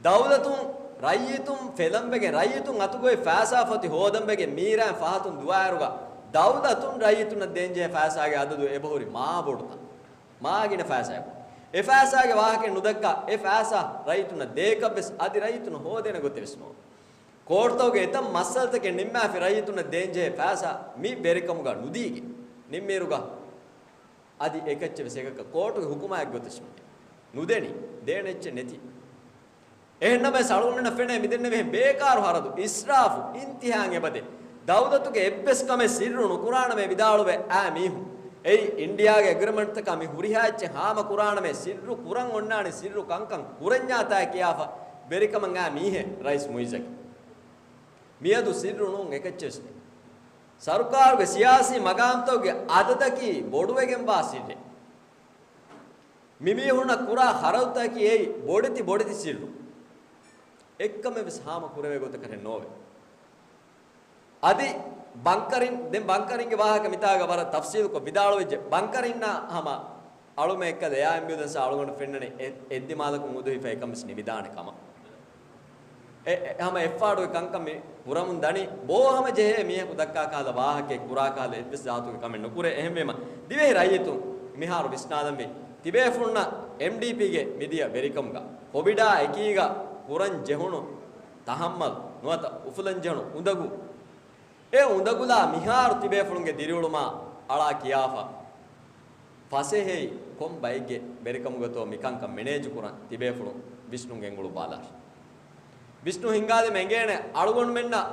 ދައުލަތުން ރައްޔިތުން ފެލަންވެގެން، ރައްޔިތުން އަތުގައި ފައިސާ ފޮތި ހޯދަންވެގެން މީރާން ފަހަތުން ދުވާއިރުގަ، ދައުލަތުން ރައްޔިތުންނަށް ދޭންޖެހޭ ފައިސާގެ އަދަދު އެބަހުރި މާ ބޮޑުތަން. މާ ގިނަ ފައިސާއަކު. އެ ފައިސާގެ ވާހަކައެއް ނުދައްކާ، އެ ފައިސާ ރައްޔިތުންނަށް ދޭކަށްވެސް އަދި ރައްޔިތުންނަށް ހޯދޭނެ ގޮތެއްވެސް ނޯވޭ. ކޯޓުތަކުގެ އެތައް މައްސަލަތަކެއް ނިންމާފި ރައްޔިތުންނަށް ދޭންޖެހޭ ފައިސާ މި ވެރިކަމުގަ ނުދީގެން ނިންމިއިރުގަ، އަދި އެކައްޗެއް ވެސް އެކަކަށް ކޯޓުގެ ހުކުމާއެއް ގޮތަށް ނުދެނީ، ދޭނެ އެއްޗެއް ނެތި. އެހެންނަމަވެސް އަޅުގަނޑުމެންނަށް ފެނޭ މިދެންނެވިހެން ބޭކާރު ހަރަދު، އިސްރާފު، އިންތިހާއިން އެބަދޭ. ދައުލަތުގެ އެއްވެސް ކަމެއް ސިއްރު ނުކުރާނަމޭ ވިދާޅުވެ އާ މީހުން. އެއީ އިންޑިއާގެ އެގްރިމެންޓްތަކާ މި ހުރިހާ އެއްޗެއް ހާމަ ކުރާނަމޭ، ސިއްރު ކުރަން އޮންނާނީ ސިއްރު ކަންކަން ކުރަންޏާތާ ކިޔާފަ ވެރިކަމަށް އާ މީހެއް ރައީސް މުއިއްޒަކީ. މިއަދު ސިއްރު ނޫން އެކައްޗެއް ވެސް ނެތް. ސަރުކާރުގެ ސިޔާސީ މަގާމްތަކުގެ އަދަދަކީ ބޮޑުވެގެންވާ ސިއްރެއް. މި މީހުންނަށް ކުރާ ޚަރަދުތަކަކީ އެއީ ބޮޑެތި ބޮޑެތި ސިއްރު. އެއްކަމެއް ވެސް ހާމަ ކުރެވޭ ގޮތަކަށް ނޯވޭ. އަދި ބަންކަރިން، ދެން ބަންކަރިންގެ ވާހަކަ މިތާގަ ވަރަށް ތަފްސީލުކޮށް ވިދާޅުވެއްޖެ. ބަންކަރިންނާ ހަމަ އަޅުމެ އެއްކަލަ އެއާ އެމްބިއުލެންސާ އަޅުގަނޑު ފެންނަނީ އެ-، އެއްދިމާލަކުން އުދުހިފަ އެކަން ވެސް ނިވިދާނެ ކަމަށް. އެ-، އެ-، ހަމަ އެއްފާޑުގެ ކަންކަން މި ކުރަމުން ދަނީ، ބޯ ހަމަ ޖެހޭ މީހަކު ދައްކާ ކަހަލަ ވާހަކައެއް ކުރާ ކަހަލަ އެއްވެސް ޒާތުގެ ކަމެއް ނުކުރޭ. އެހެންވީމަ، ދިވެހި ރައްޔިތުން މިހާރު ވިސްނާލަންވީ، ތިބޭފުޅުންނަށް އެމްޑީޕީގެ މިދިޔަ ވެރިކަމުގަ ކޮވިޑާ އެކީގަ ކުރަން ޖެހުނު ތަހައްމަލް ނުވަތަ އުފުލަން ޖެހުނު އުނދަގޫ، އެ އުނދަގުލާ މިހާރު ތިބޭފުޅުންގެ ދިރިއުޅުމާ އަޅާ ކިޔާފަ، ފަސޭހައި ކޮން ބައެއްގެ ވެރިކަމުގަތޯ މިކަންކަން މެނޭޖު ކުރަން ތިބޭފުޅުން ވިސްނުން ގެންގުޅުއްވާލާށި. ވިސްނުން ހިންގާލެމެ އެނގޭނެ އަޅުގަނޑުމެންނަށް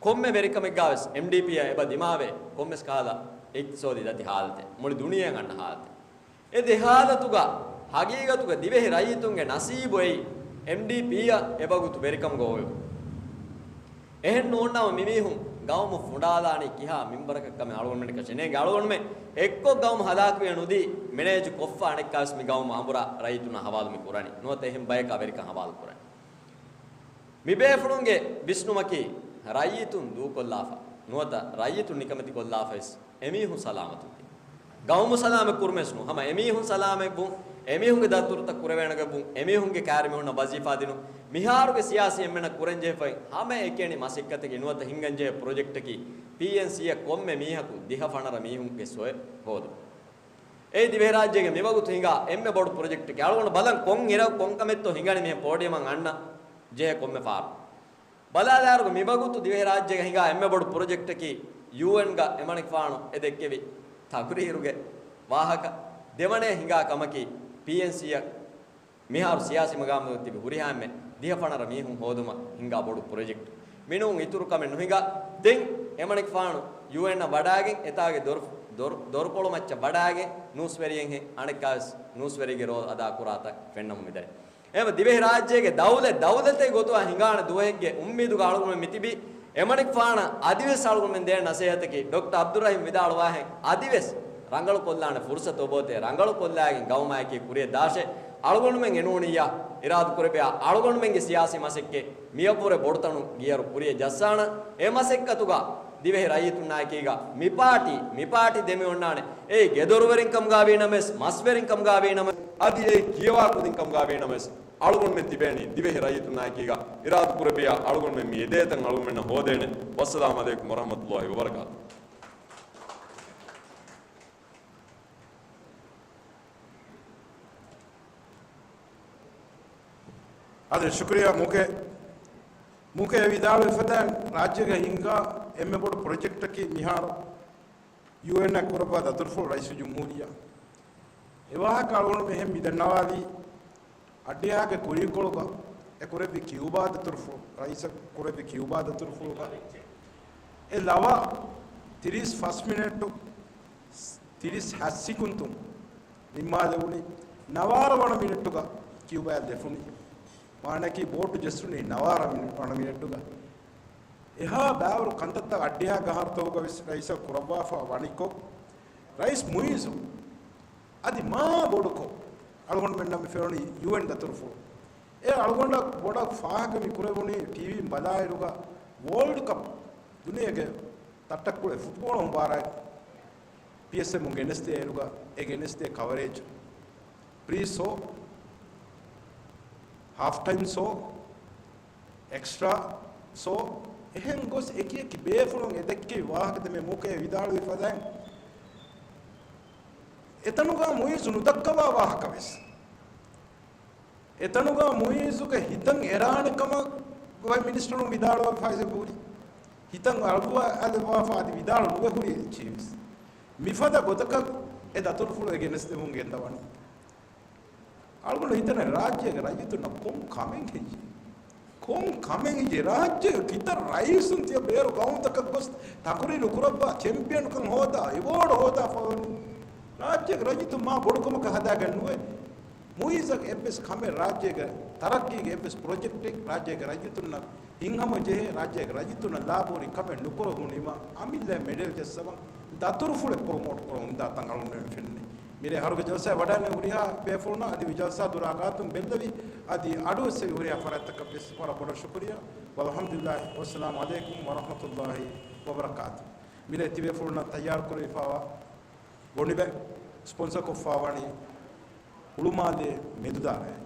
ކޮންމެ ވެރިކަމެއްގާވެސް އެމްޑީޕީއަށް އެބަ ދިމާވޭ ކޮންމެސް ކަހަލަ އިޤްތިޞާދީ ދަތި ހާލަތެއް، މުޅި ދުނިޔެއަށް އަންނަ ހާލަތެއް. އެ ދެ ހާލަތުގަ ހަގީގަތުގަ ދިވެހި ރައްޔިތުންގެ ނަސީބު އެއީ އެމްޑީޕީއަށް އެވަގުތު ވެރިކަމުގަ އޮވެވުން. އެހެން ނޫންނަމަ މިމީހުން ގައުމު ފުނޑާލާނީ ކިހާ މިންވަރަކަށް ކަމެއް އަޅުގަނޑުމެން ކަށެއް ނޭނގެ. އަޅުގަނޑުމެން އެއްކޮށް ގައުމު ހަލާކުވެ ނުދީ މެނޭޖު ކޮށްފަ އަނެއްކާވެސް މި ގައުމު އަނބުރާ ރައްޔިތުންނަށް ހަވާލު މި ކުރަނީ. ނުވަތަ އެހެން ބަޔަކާ ވެރިކަން ހަވާލު ކުރަނީ. މިބޭފުޅުންގެ ވިސްނުމަކީ، ރައްޔިތުން ދޫކޮށްލާފަ ނުވަތަ ރައްޔިތުން ނިކަމެތިކޮށްލާފަވެސް އެމީހުން ސަލާމަތުން ދޭން. ގައުމު ސަލާމަތް ކުރުމެސް ނޫން، ހަމަ އެމީހުން ސަލާމަތްވުން، އެމީހުންގެ ދަތުރުތައް ކުރެވޭނެގޮތްވުން، އެމީހުންގެ ކާރިމީހުންނަށް ވަޒީފާ ދިނުން. މިހާރުގެ ސިޔާސީ އެންމެނަށް ކުރަންޖެހިފައި ހަމައެކަނި މަސައްކަތަކީ ނުވަތަ ހިންގަންޖެހޭ ޕްރޮޖެކްޓަކީ ޕީއެންސީއަށް ކޮންމެ މީހަކު ދިހަ ފަނަރަ މީހުންގެ ސޮއެ ހޯދުން. އެއީ ދިވެހިރާއްޖޭގެ މިވަގުތު ހިނގާ އެންމެ ބޮޑު ޕްރޮޖެކްޓަކީ. އަޅުގަނޑު ބަލަން ކޮން އިރަކު ކޮން ކަމެއްތޯ ހިނގަނީ މިހެން ޕޯޑިއަމަށް އަންނަން ޖެހޭ ކޮންމެ ފަހަރު. ބަލާލާއިރުގަ މިވަގުތު ދިވެހިރާއްޖޭގަ ހިނގާ އެންމެ ބޮޑު ޕްރޮޖެކްޓަކީ ޔޫއެންގަ އެމަނިކުފާނު އެ ދެއްކެވި ތަޤްރީރުގެ ވާހަކަ. ދެވަނައެއް ހިނގާ ކަމަކީ ޕީއެންސީއަށް މިހާރު ސިޔާސީ މަގާމުގަ ތިބި ހުރިހާ އެންމެ ދިހަ ފަނަރަ މީހުން ހޯދުމަށް ހިނގާ ބޮޑު ޕްރޮޖެކްޓް. މިނޫން އިތުރު ކަމެއް ނުހިނގާ، ދެން އެމަނިކުފާނު ޔޫއެންއަށް ވަޑާގެން އެތާގެ ދޮރު، ދޮރު، ދޮރުކޮޅު މައްޗަށް ވަޑާގެން ނޫސްވެރިއެއްހެން އަނެއްކާވެސް ނޫސްވެރީގެ ރޯލް އަދާ ކުރާތަން ފެންނަމުން މިދަނީ. އެހެންވެ ދިވެހިރާއްޖޭގެ ދައުލަތް ދައުލަތެއް ގޮތުގަ ހިނގާނެ ދުވަހެއްގެ އުއްމީދުގަ އަޅުގަނޑުމެން މިތިބީ. އެމަނިކުފާނަށް އަދިވެސް އަޅުގަނޑުމެން ދޭނެ ނަސޭހަތަކީ، ޑޮކްޓަރ އަބްދުއްރަހީމް ވިދާޅުވާހެން އަދިވެސް ރަނގަޅުކޮށްލާނެ ފުރުސަތު އޮބޯތޭ ރަނގަޅުކޮށްލާގެން ގައުމާއެކީ ކުރިޔަށް ދާށޭ. އަޅުގަނޑުމެން އެނޫނިއްޔާ އިރާދަކުރެއްވިޔާ އަޅުގަނޑުމެންގެ ސިޔާސީ މަސައްކަތް މިއަށްވުރެ ބޮޑުތަނުން ގިޔަރު ކުރިޔަށް ޖައްސާނަން. އެ މަސައްކަތުގަ ދިވެހި ރައްޔިތުންނާއެކީގަ މި ޕާޓީ، މި ޕާޓީ ދެމި އޮންނާނެ. އެއީ ގެދޮރުވެރިން ކަމުގަ ވީނަމަވެސް، މަސްވެރިން ކަމުގަ ވީނަމަވެސް، އަދި އެއީ ކިޔަވާ ކުދިން ކަމުގަ ވީނަމަވެސް، އަޅުގަނޑުމެން ތިބޭނީ ދިވެހި ރައްޔިތުންނާއެކީގަ އިރާދަކުރެއްވިޔާ އަޅުގަނޑުމެން މި އެދޭތަން އަޅުގަނޑުމެންނަށް ހޯދޭނެ. ވައްސަލާމް އަލައިކުމް ވަރަޙްމަތުﷲ ވަބަރަކާތު. އާދެ، ޝުކުރިއްޔާ މޫކެ، މޫކެ ވިދާޅުވި ފަދައިން ރާއްޖޭގަ ހިނގާ އެންމެ ބޮޑު ޕްރޮޖެކްޓަކީ މިހާރު ޔޫއެން އަށް ކުރައްވާ ދަތުރުފުޅު ރައީސުލްޖުމްހޫރިއްޔާ. އެ ވާހަކަ އަޅުގަނޑު މިހެން މި ދަންނަވާލީ، އައްޑިހާގެ ކުރީކޮޅުގަ އެ ކުރެއްވި ކިއުބާ ދަތުރުފުޅު، ރައީސަށް ކުރެއްވި ކިއުބާ ދަތުރުފުޅުގަ އެ ލަވަ ތިރީސް ފަސް މިނެޓު ތިރީސް ހަތް ސިކުންތުން ނިންމާލެވުނީ. ނަވާރަ ވަނަ މިނެޓުގަ ކިއުބާއަށް ލެފުނީ. މާނައަކީ ބޯޓު ޖެއްސުނީ ނަވާރަ މިނެޓް، ވަނަ މިނެޓުގަ. އެހާ ބައިވަރު ކަންތައްތައް އައްޑިހާ ގަހާރަތަކުގަ ވެސް ރައީސަށް ކުރައްވާފަ ވަނިކޮށް، ރައީސް މުއިއްޒު އަދި މާ ބޮޑުކޮށް، އަޅުގަނޑުމެންނަށް މި ފެނުނީ ޔޫއެން ދަތުރުފުޅު. އެ އަޅުގަނޑަށް ބޮޑަށް ފާހަގަ މި ކުރެވުނީ ޓީވީން ބަލާއިރުގަ ވޯލްޑް ކަޕް، ދުނިޔޭގެ ތައްޓަކުޅެ ފުޓްބޯޅަ މުބާރާތް ޕީއެސްއެމުން ގެނެސްދޭ އިރުގަ އެ ގެނެސްދޭ ކަވަރޭޖް، ޕްރީ ޝޯ، ހާފް ޓައިމް ޝޯ، އެކްސްޓްރާ ޝޯ، އެހެން ގޮސް އެކި އެކި ބޭފުޅުން އެ ދެއްކެވި ވާހަކަ ދެމެ މޫކައެ ވިދާޅުވި ފަދައިން، އެތަނުގަ މުއިއްޒު ނުދައްކަވާ ވާހަކަ ވެސް. އެތަނުގަ މުއިއްޒުގެ ހިތަށް އެރާނެ ކަމަށް އޮތް މިނިސްޓަރުން ވިދާޅުވެފައި ހުރި. ހިތަށް އަރުވާ އަލަވާފަ އަދި ވިދާޅު ނުވެ ހުރި އެއްޗެއް ވެސް. މިފަދަ ގޮތަކަށް އެ ދަތުރުފުޅު ގެނެސްދެމުން ގެންދަވަނީ. އަޅުގަނޑު ހިތަނެ ރާއްޖޭގެ ރައްޔިތުންނަށް ކޮން ކަމެއް ހެއްޔޭ؟ ކޮން ކަމެއް ހެއްޔޭ؟ ރާއްޖޭގެ ކިތައް ރައީސުން ތިޔަ ބޭރު ގައުމުތަކަށް ގޮސް ތަޤުރީރު ކުރައްވާ، ޗެމްޕިއަންކަން ހޯދާ، އެވޯޑް ހޯދާ ފަހުން ރާއްޖޭގެ ރައްޔިތުން މާ ބޮޑު ކަމަކަށް ހަދާގެން ނުވޭ. މުއިއްޒަށް އެއްވެސް ކަމެއް ރާއްޖޭގެ ތަރައްޤީގެ އެއްވެސް ޕްރޮޖެކްޓެއް ރާއްޖޭގެ ރައްޔިތުންނަށް ހިތްހަމަޖެހޭ، ރާއްޖޭގެ ރައްޔިތުންނަށް ލާބުވެރި ކަމެއް ނުކުރެވުނީމަ، އަމިއްލަ މެޑެލް ޖައްސަވަން ދަތުރުފުޅެއް ޕްރޮމޯޓް ކުރަމުން ދާތަން އަޅުގަނޑުމެން ފެންނަނީ. މިރޭ އަހަރުގެ ޖަލްސާއަށް ވަޑައިގެން ހުރިހާ ބޭފުޅުންނަށް އަދި މި ޖަލްސާ ދުރާ ގާތުން ބެއްލެވި އަދި އަޑުއެއްސެވި ހުރިހާ ފަރާތްތަކަށް ވެސް ވަރަށް ބޮޑަށް ޝުކުރިއްޔާ. ވަލްޙަމްދުލިއްލާހި. ވައްސަލާމު ޢަލައިކުމް ވަރަޙްމަތުﷲި ވަބަރަކާތު. މިރޭ ތިބޭފުޅުންނަށް ތައްޔާރު ކުރެވިފައިވާ ގޮނޑިބައި ސްޕޮންސަރ ކޮށްފައިވަނީ ހުޅުމާލޭ މެދުދާރައިން.